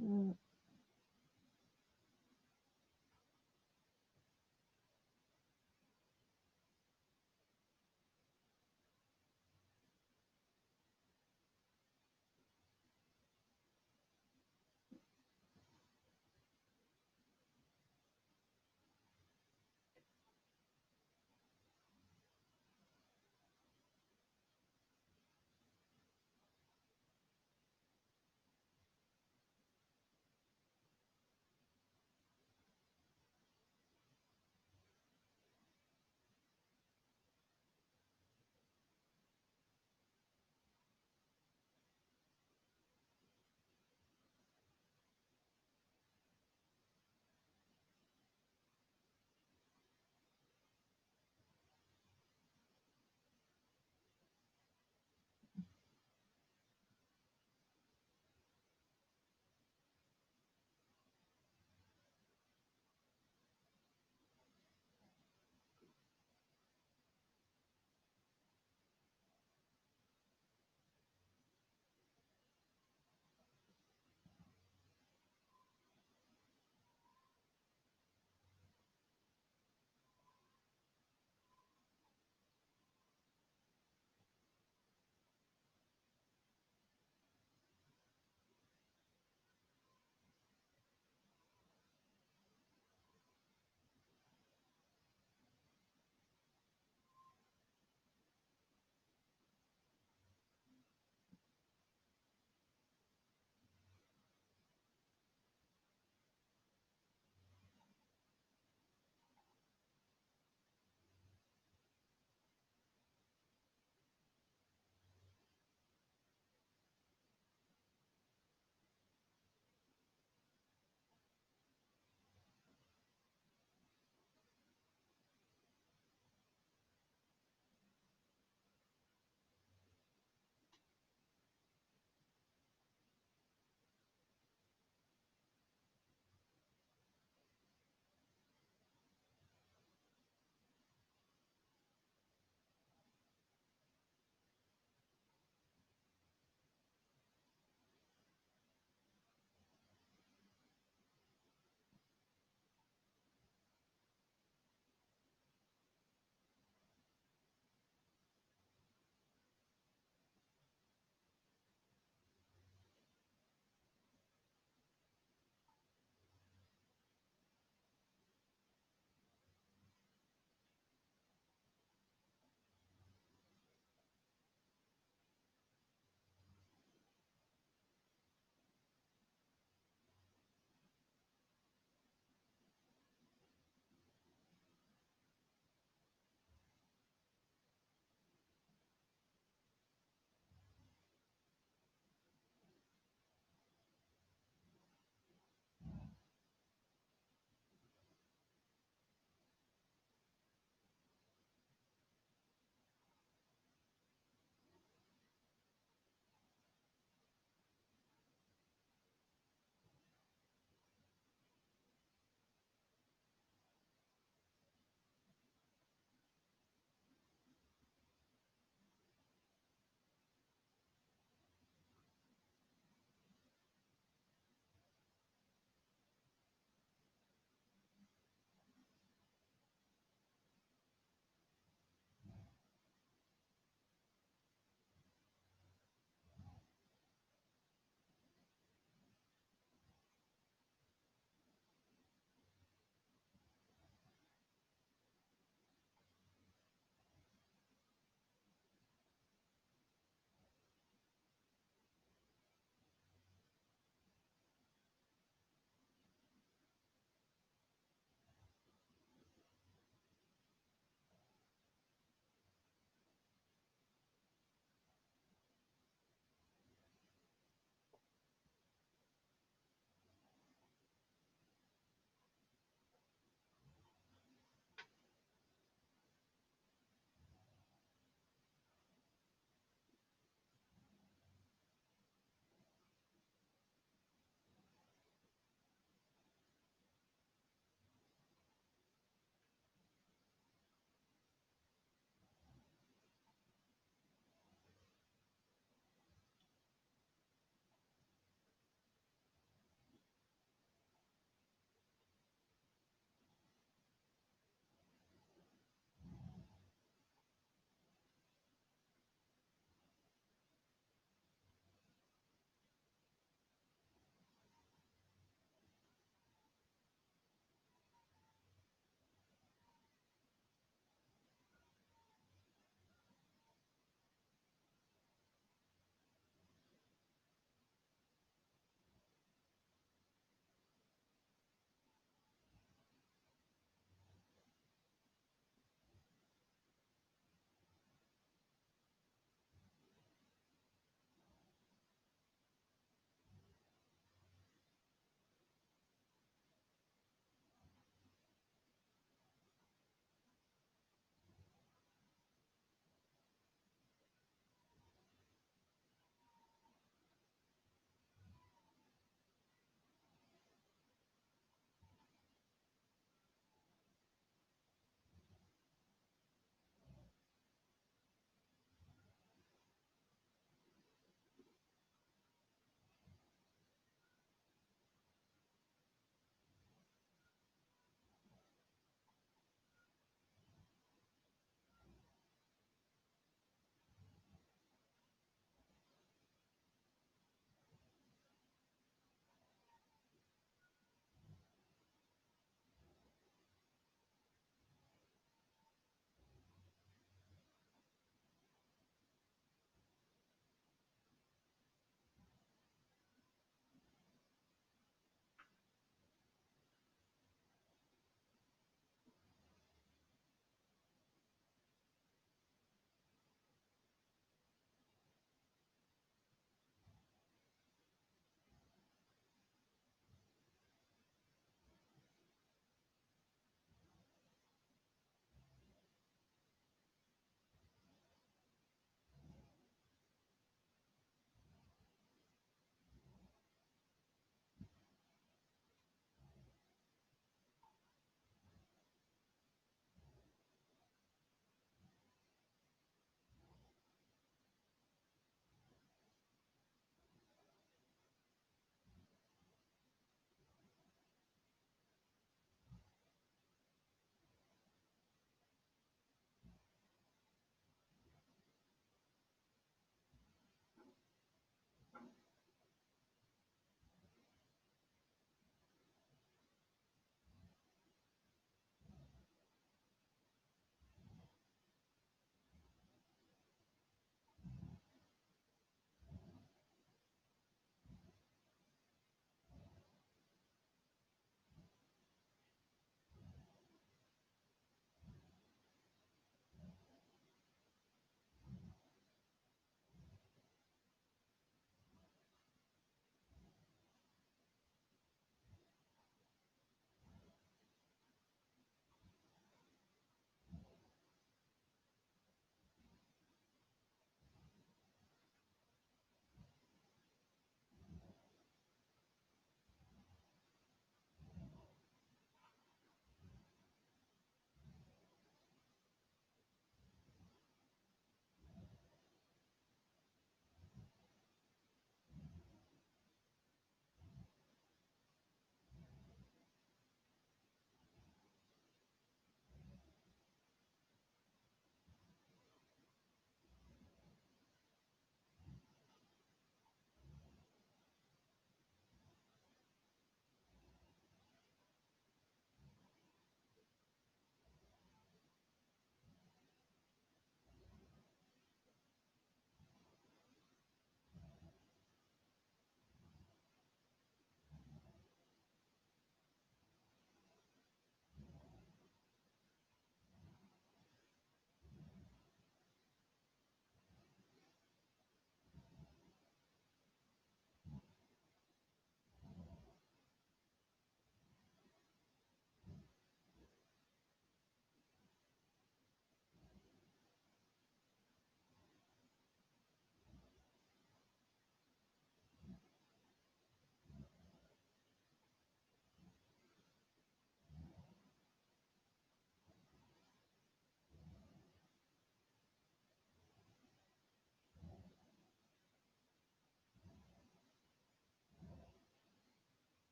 Mm.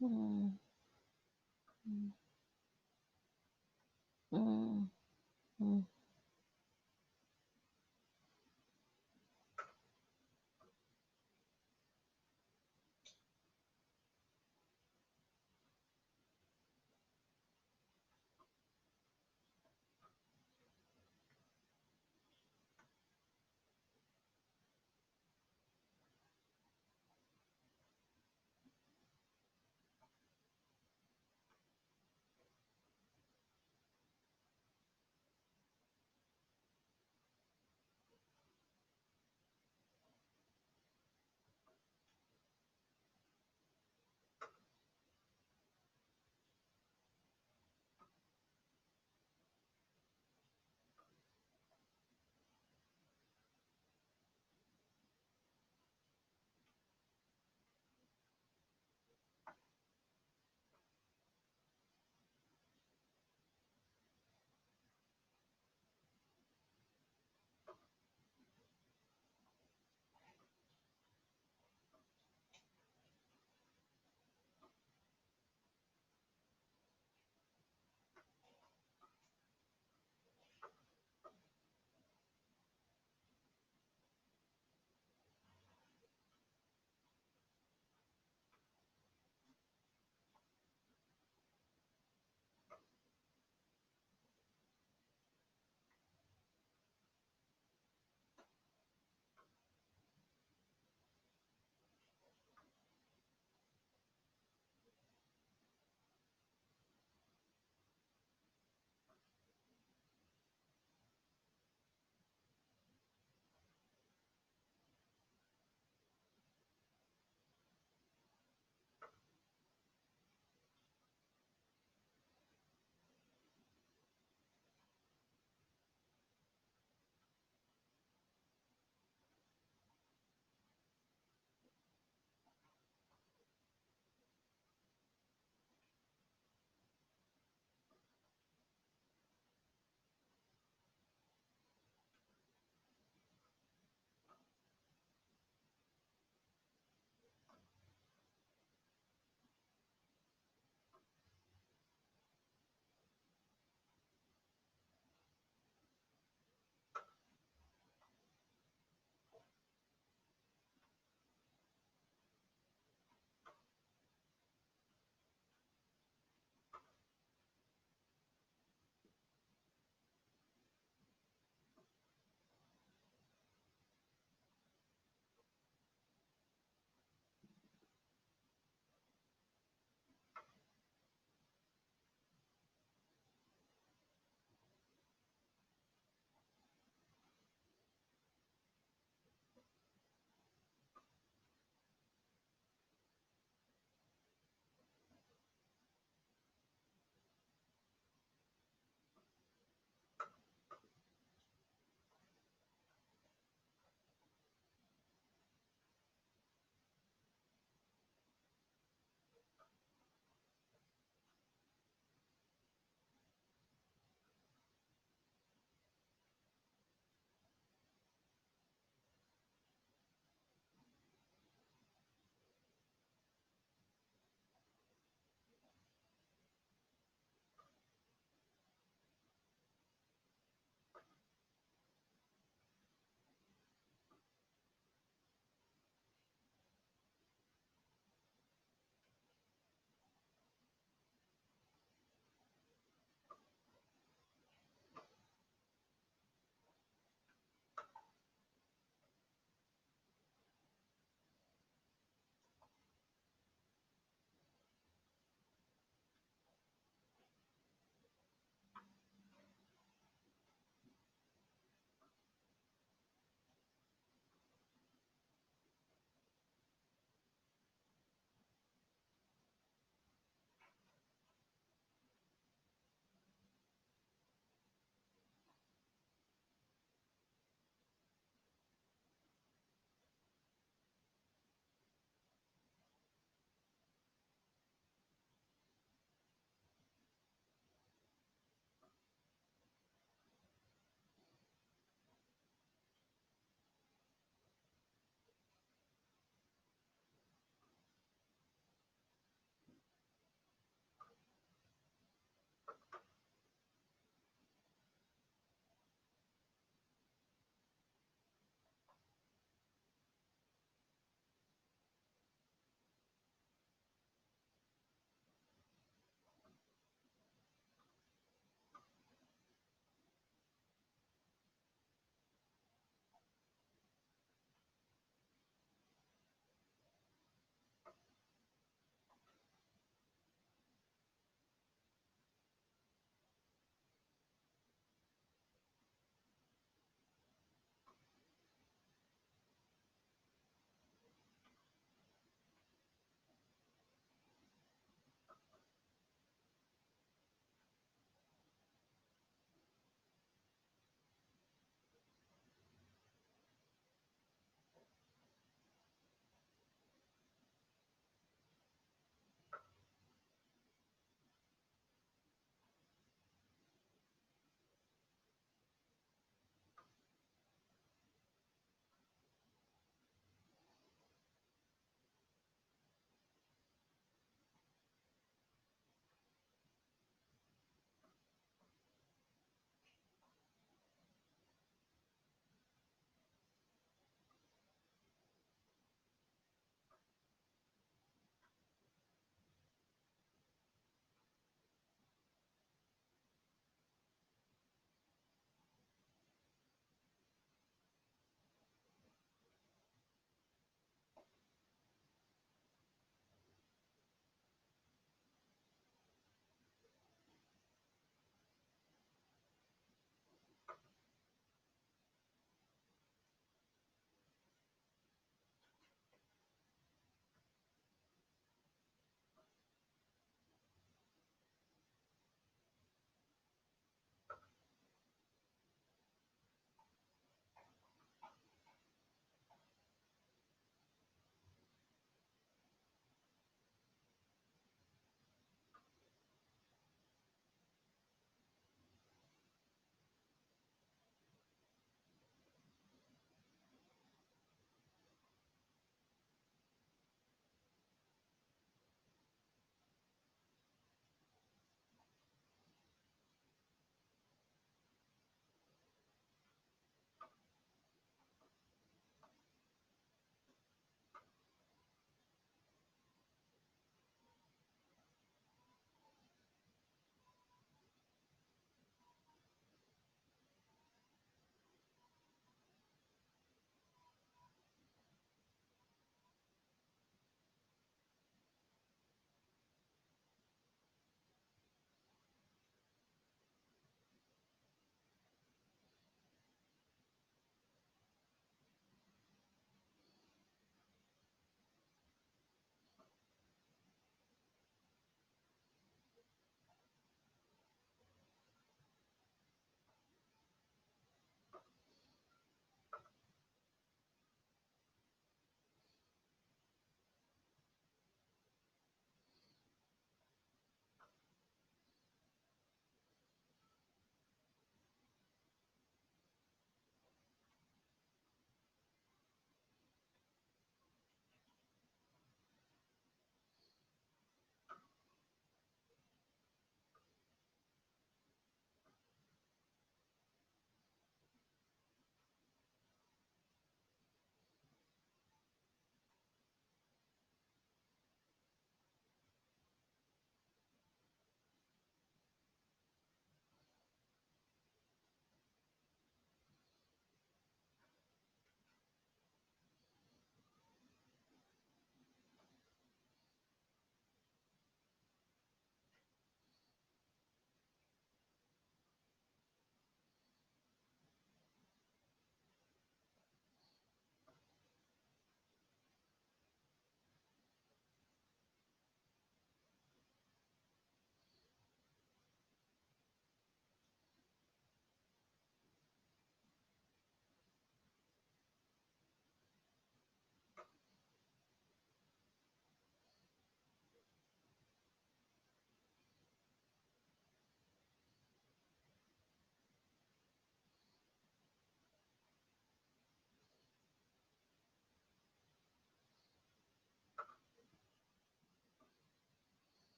Mm. Mm. Mm. Mm.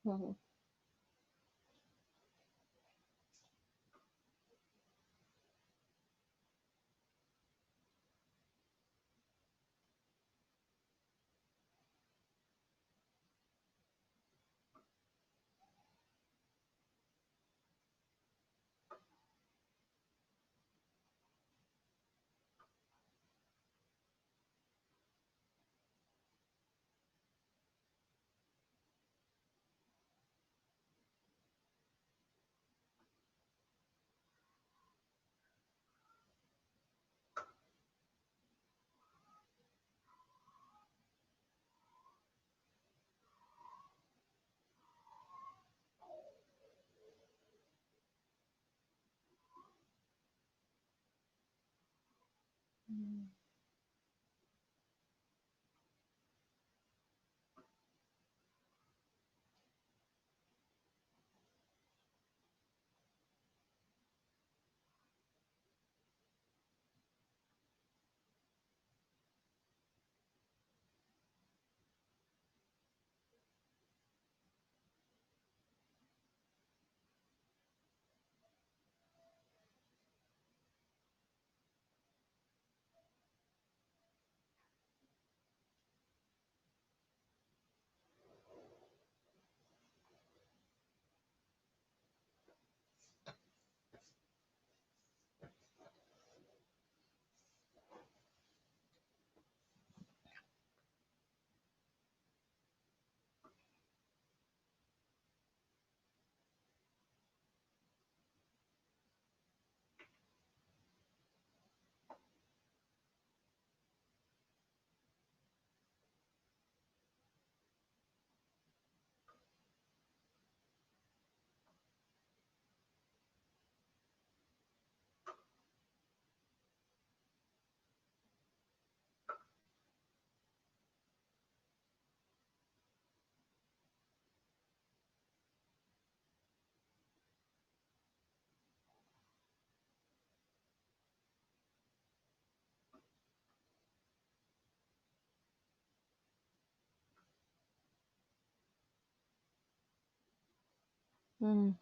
Oo. Mm. Mm.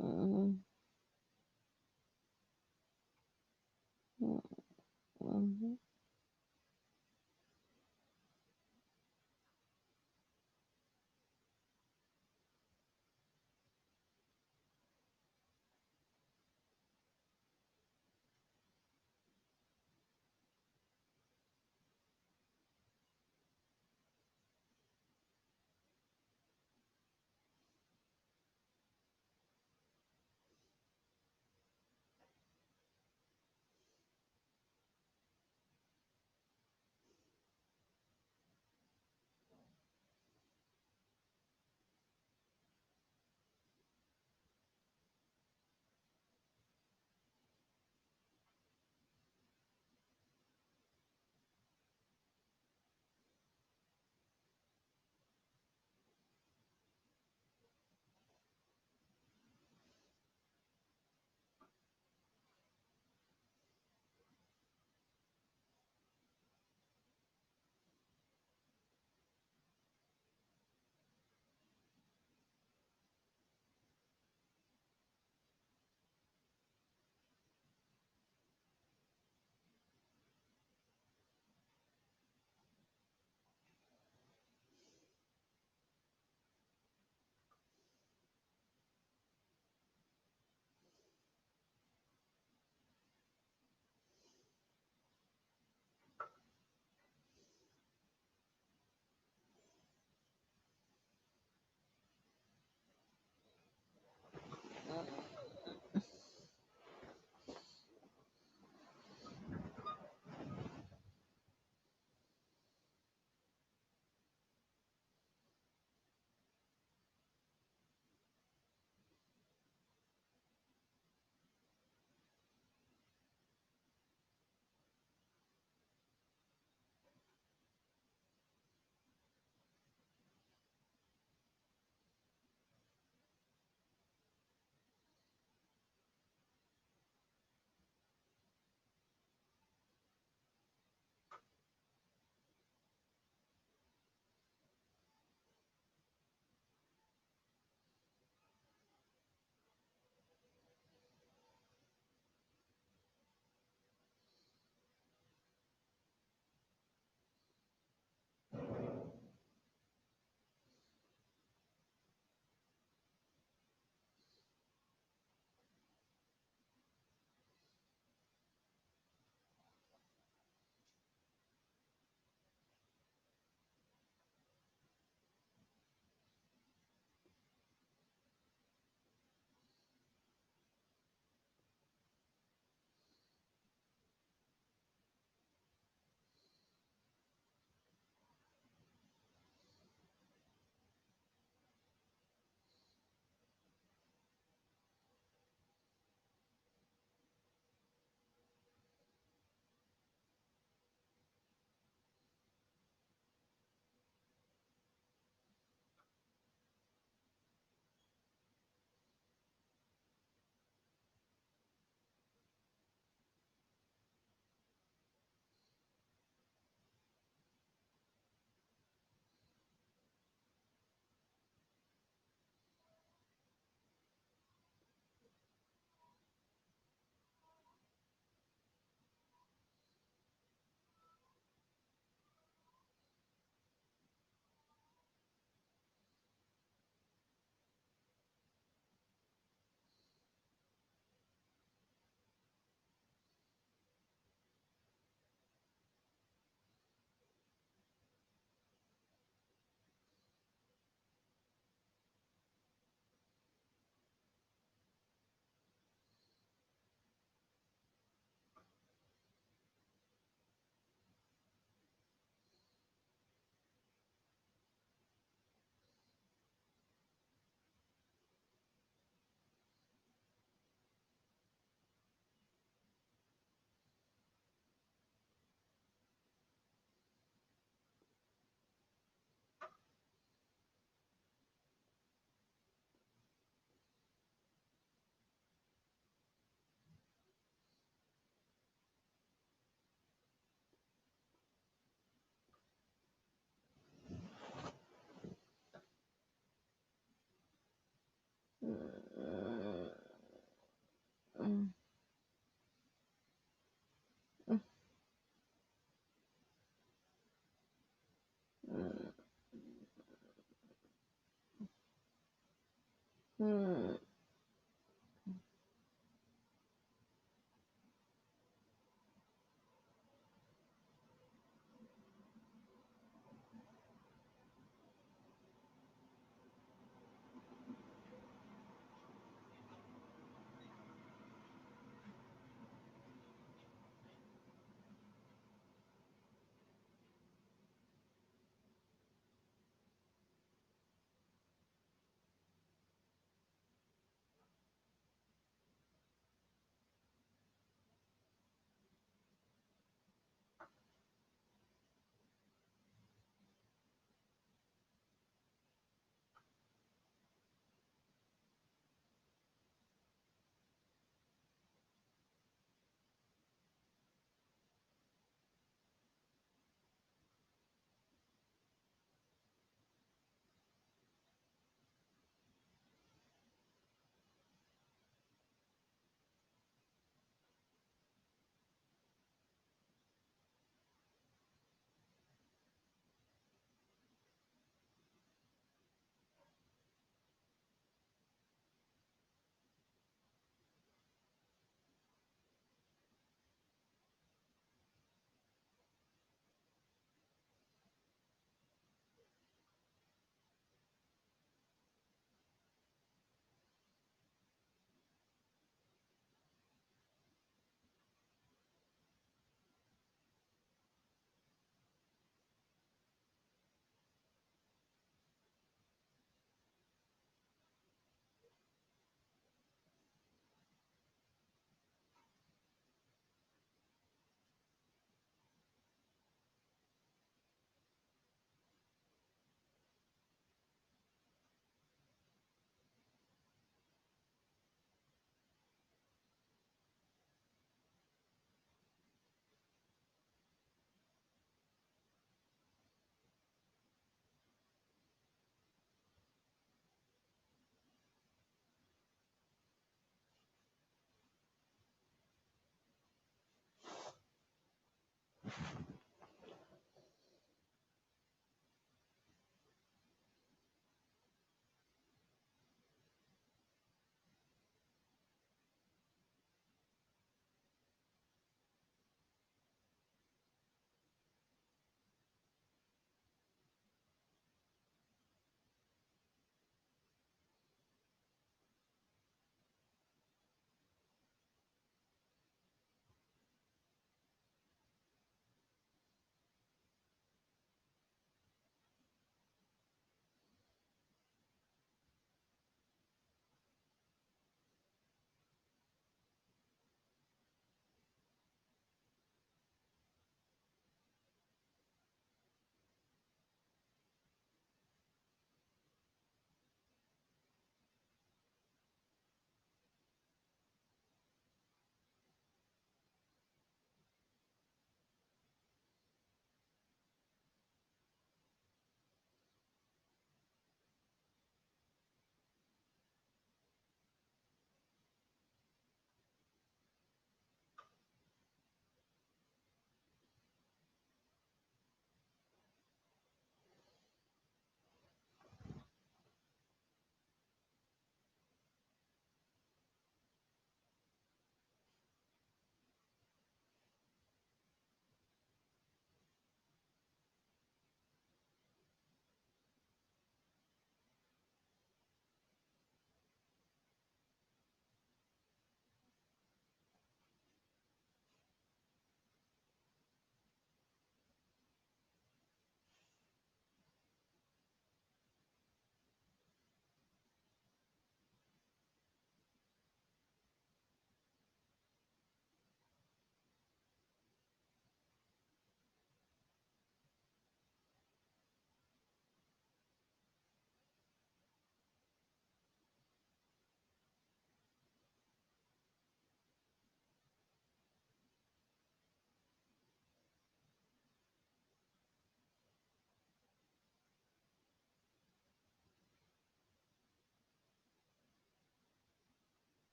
Mm. Mm. Mhm. Hmm.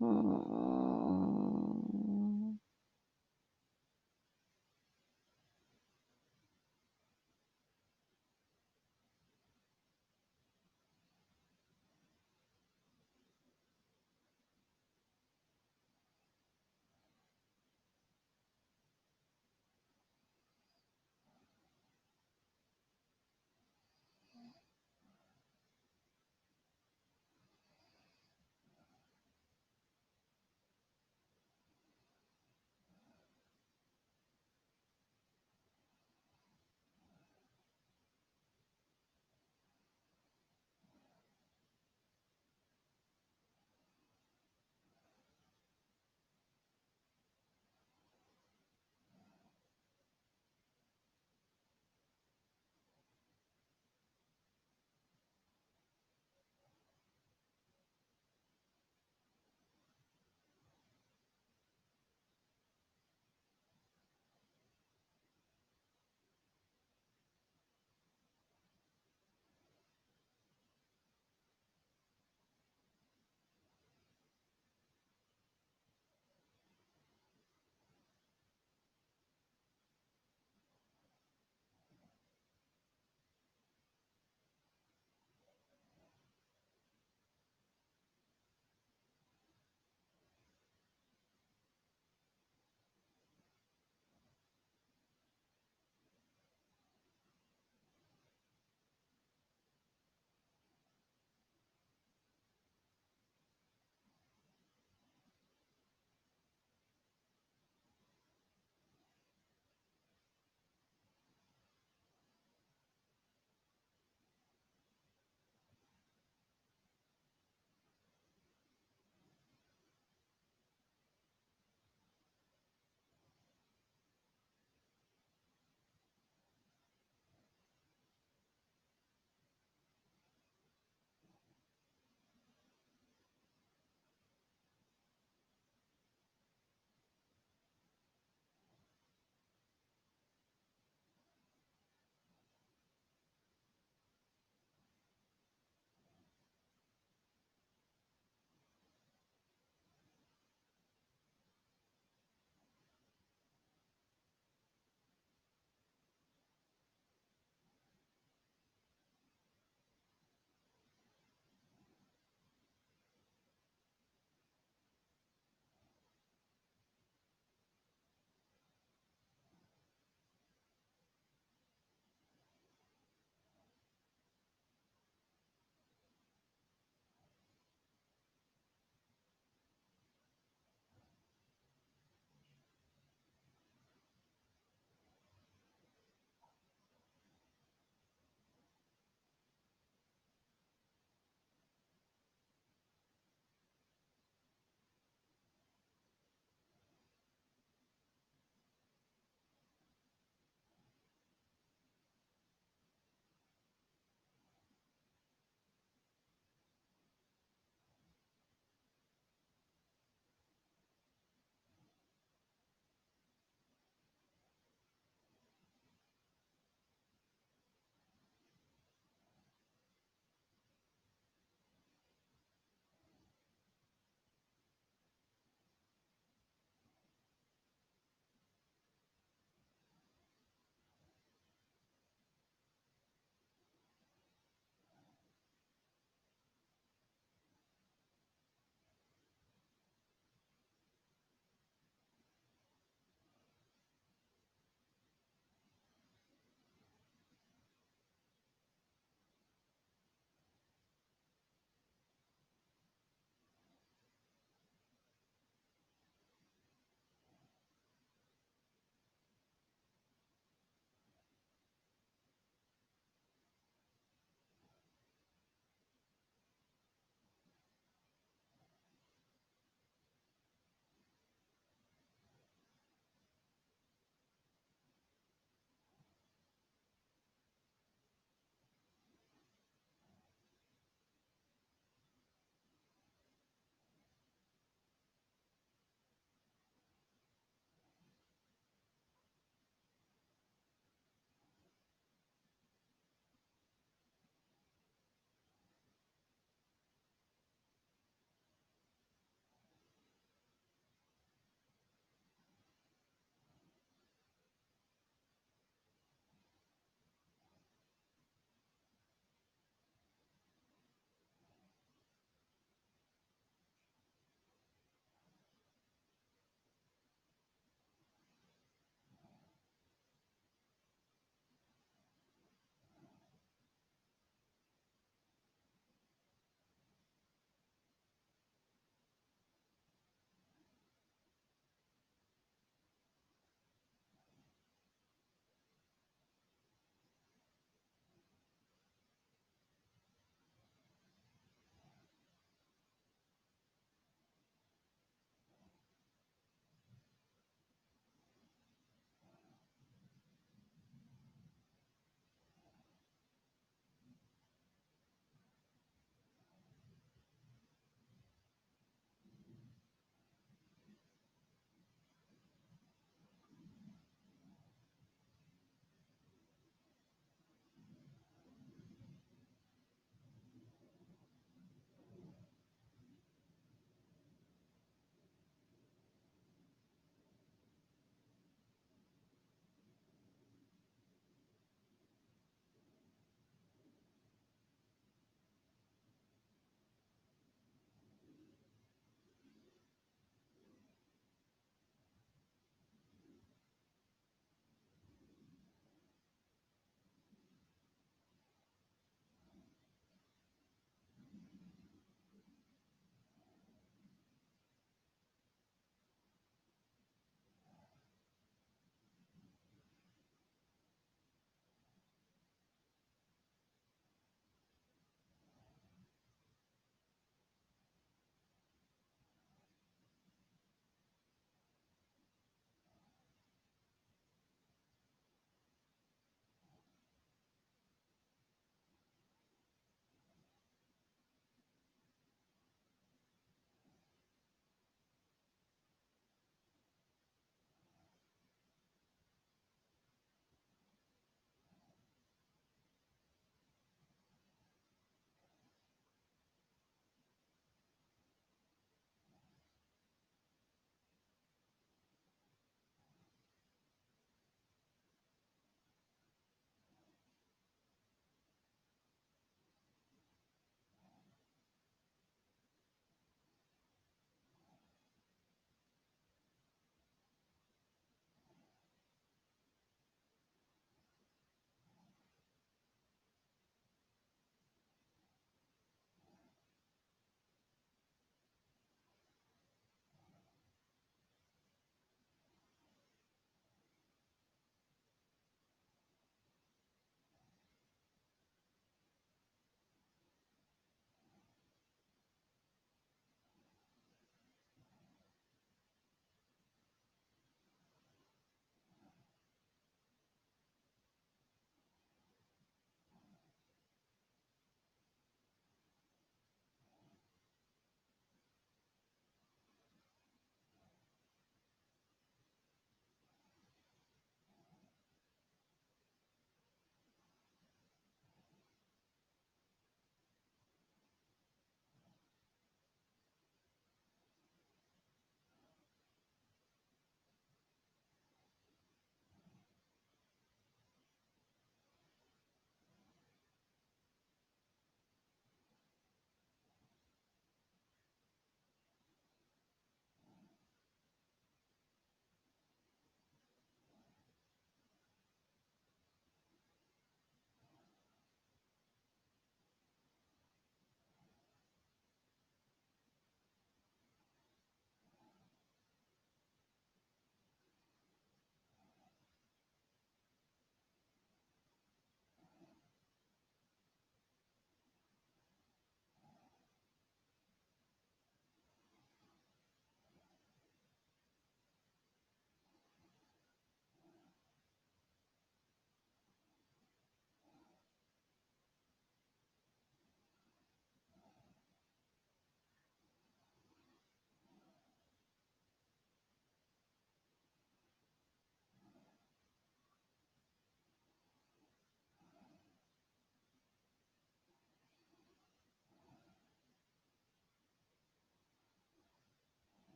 Mm.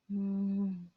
Hmm.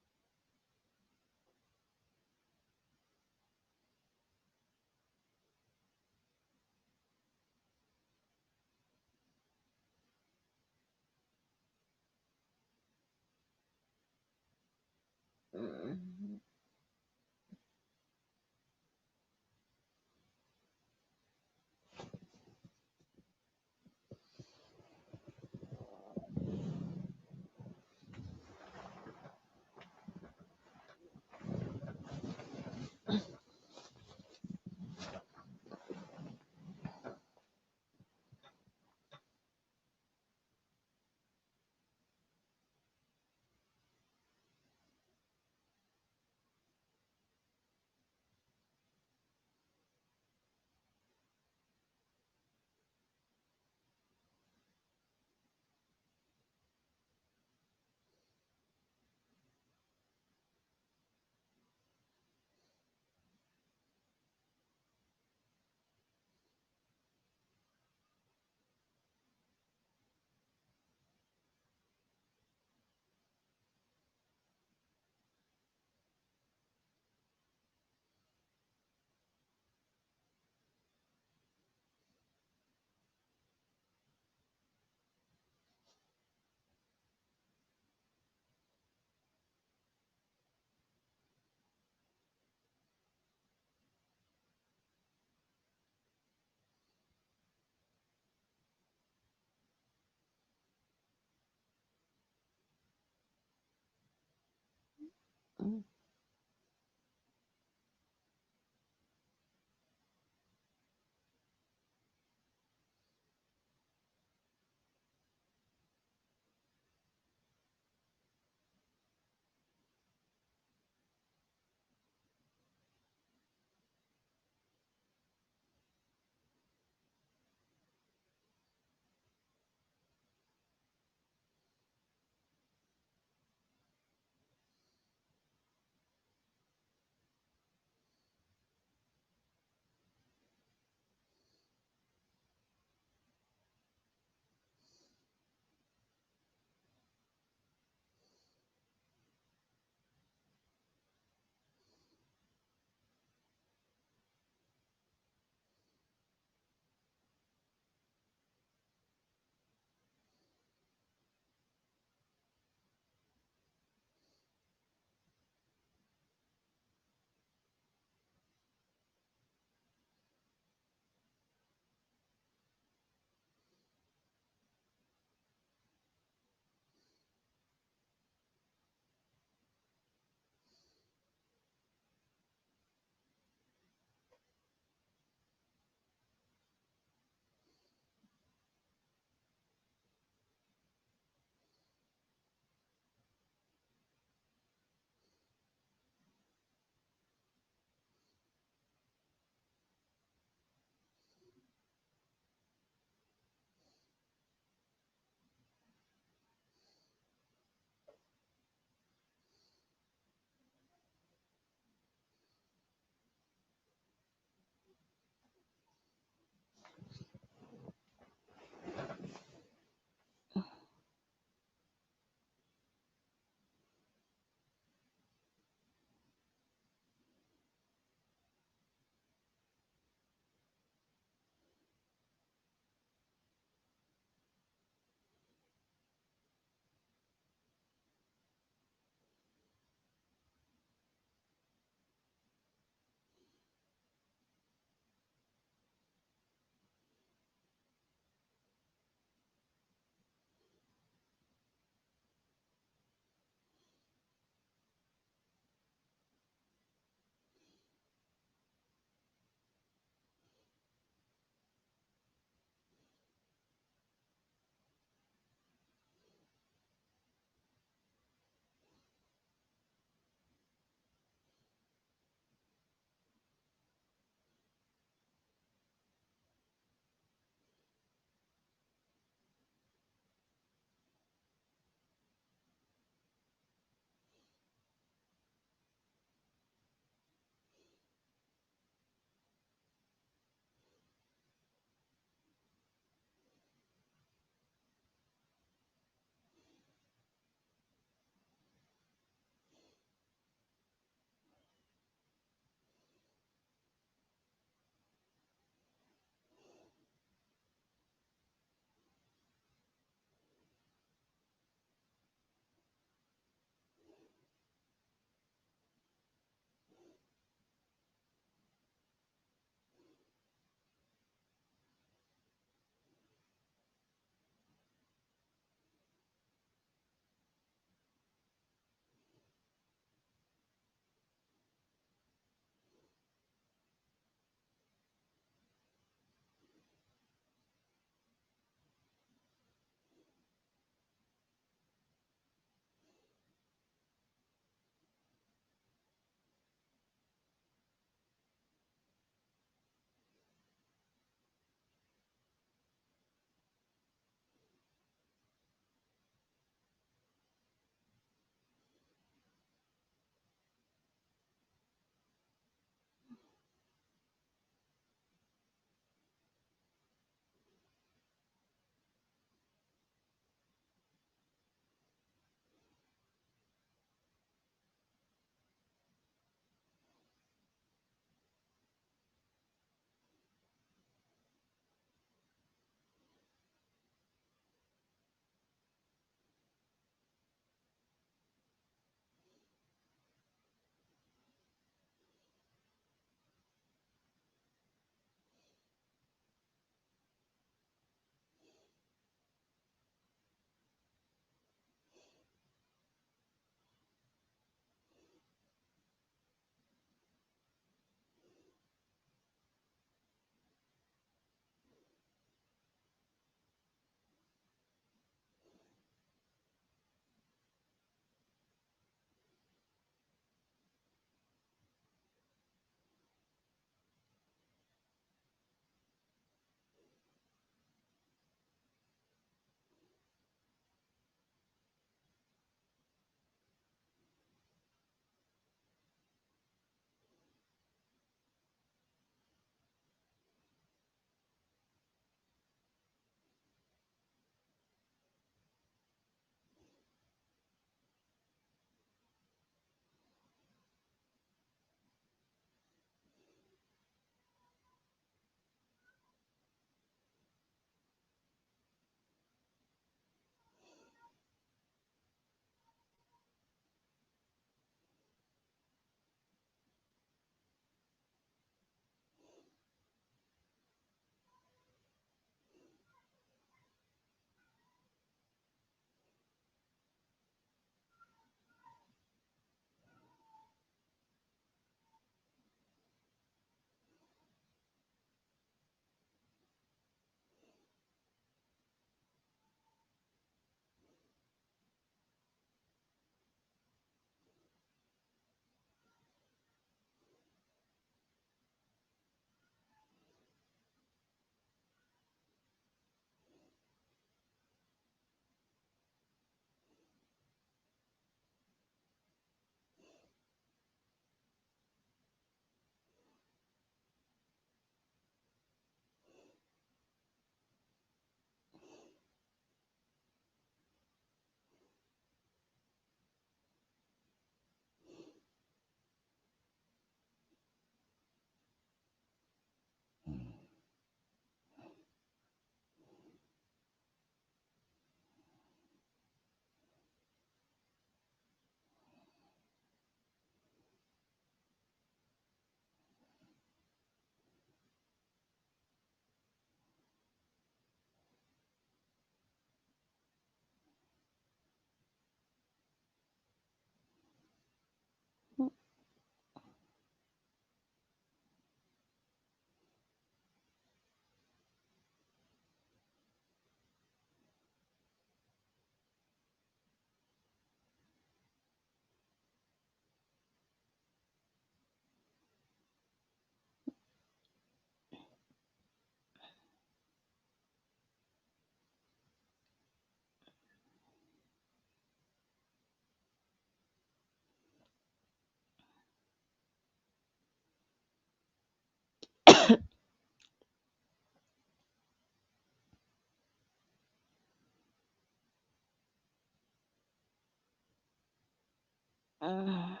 Ah.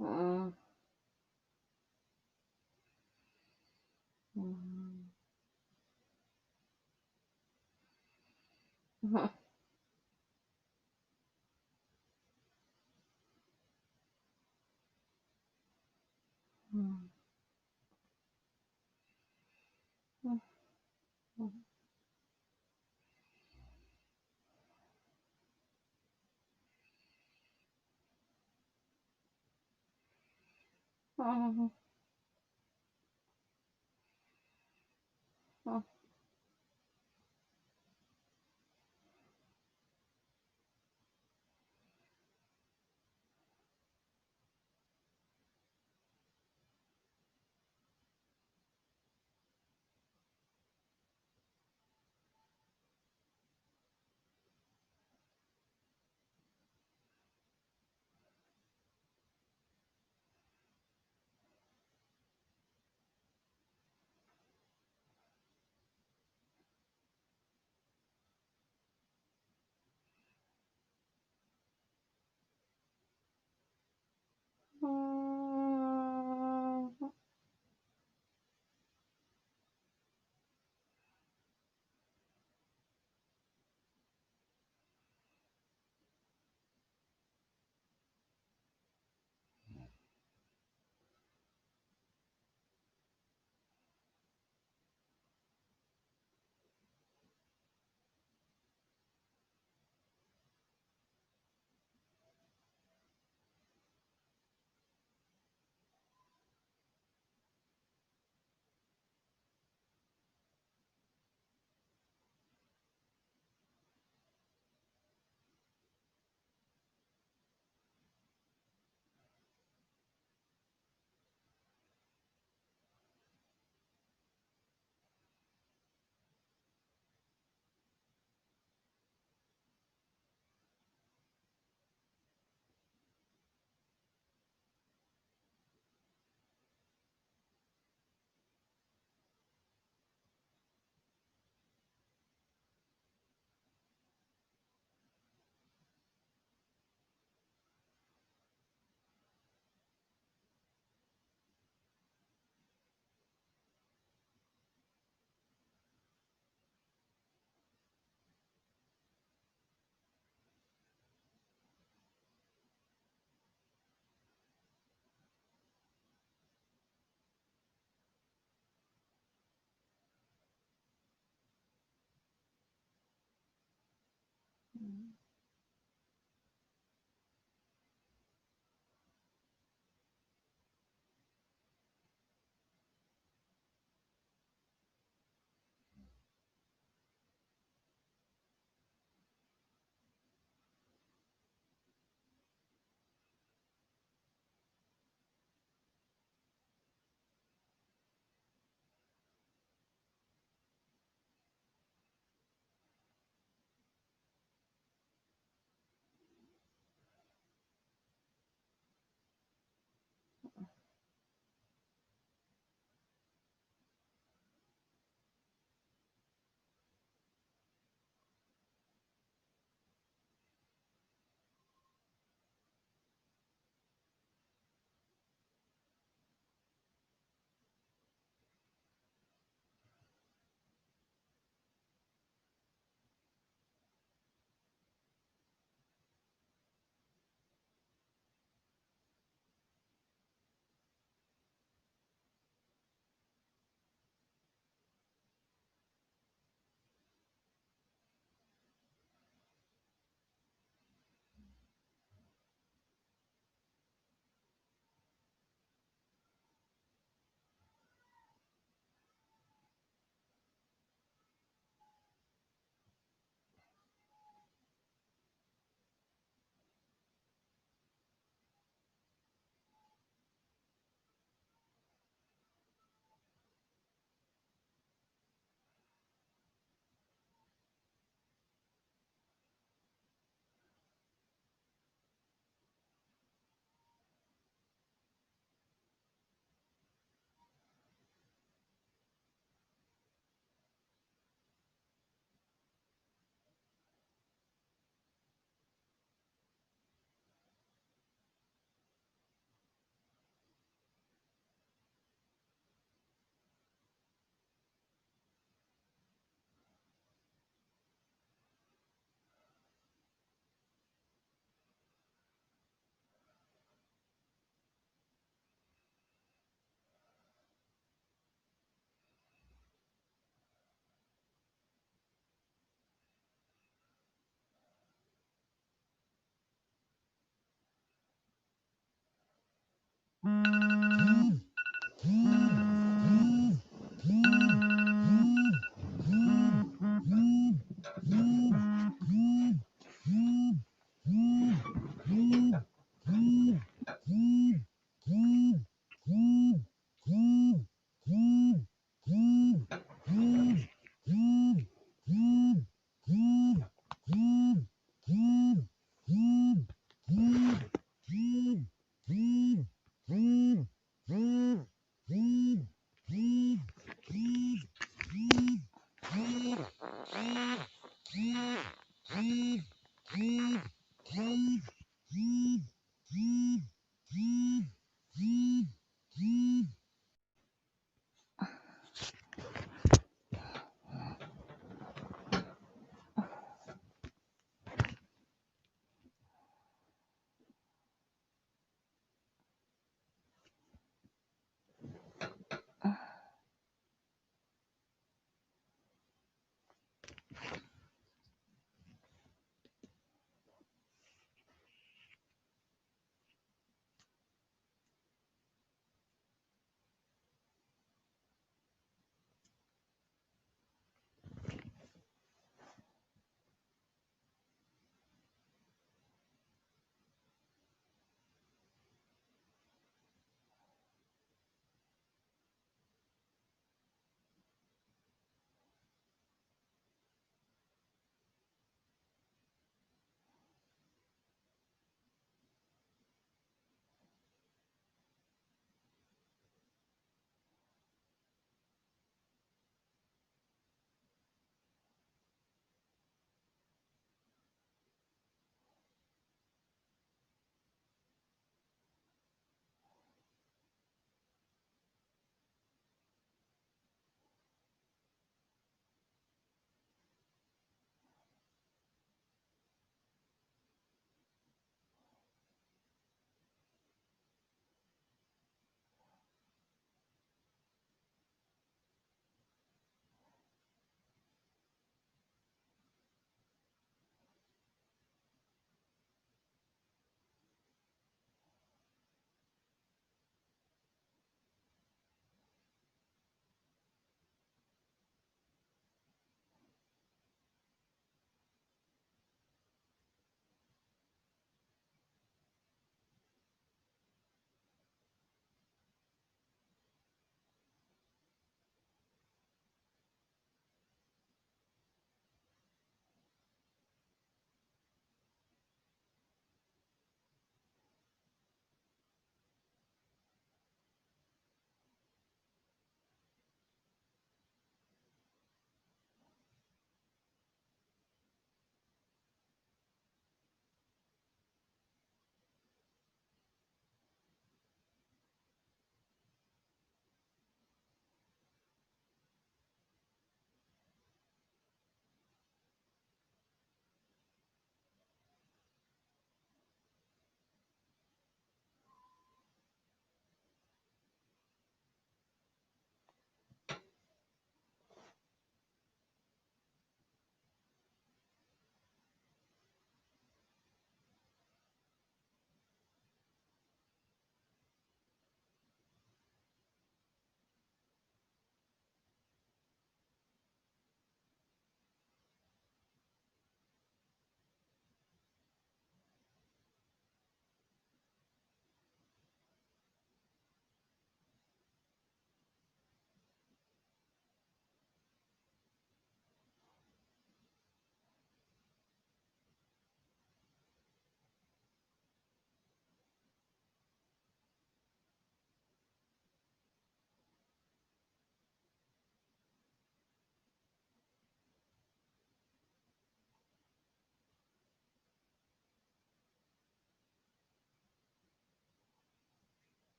Mm. Mm. Mm. Mm. Mm. Mm. Mm.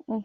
Mm.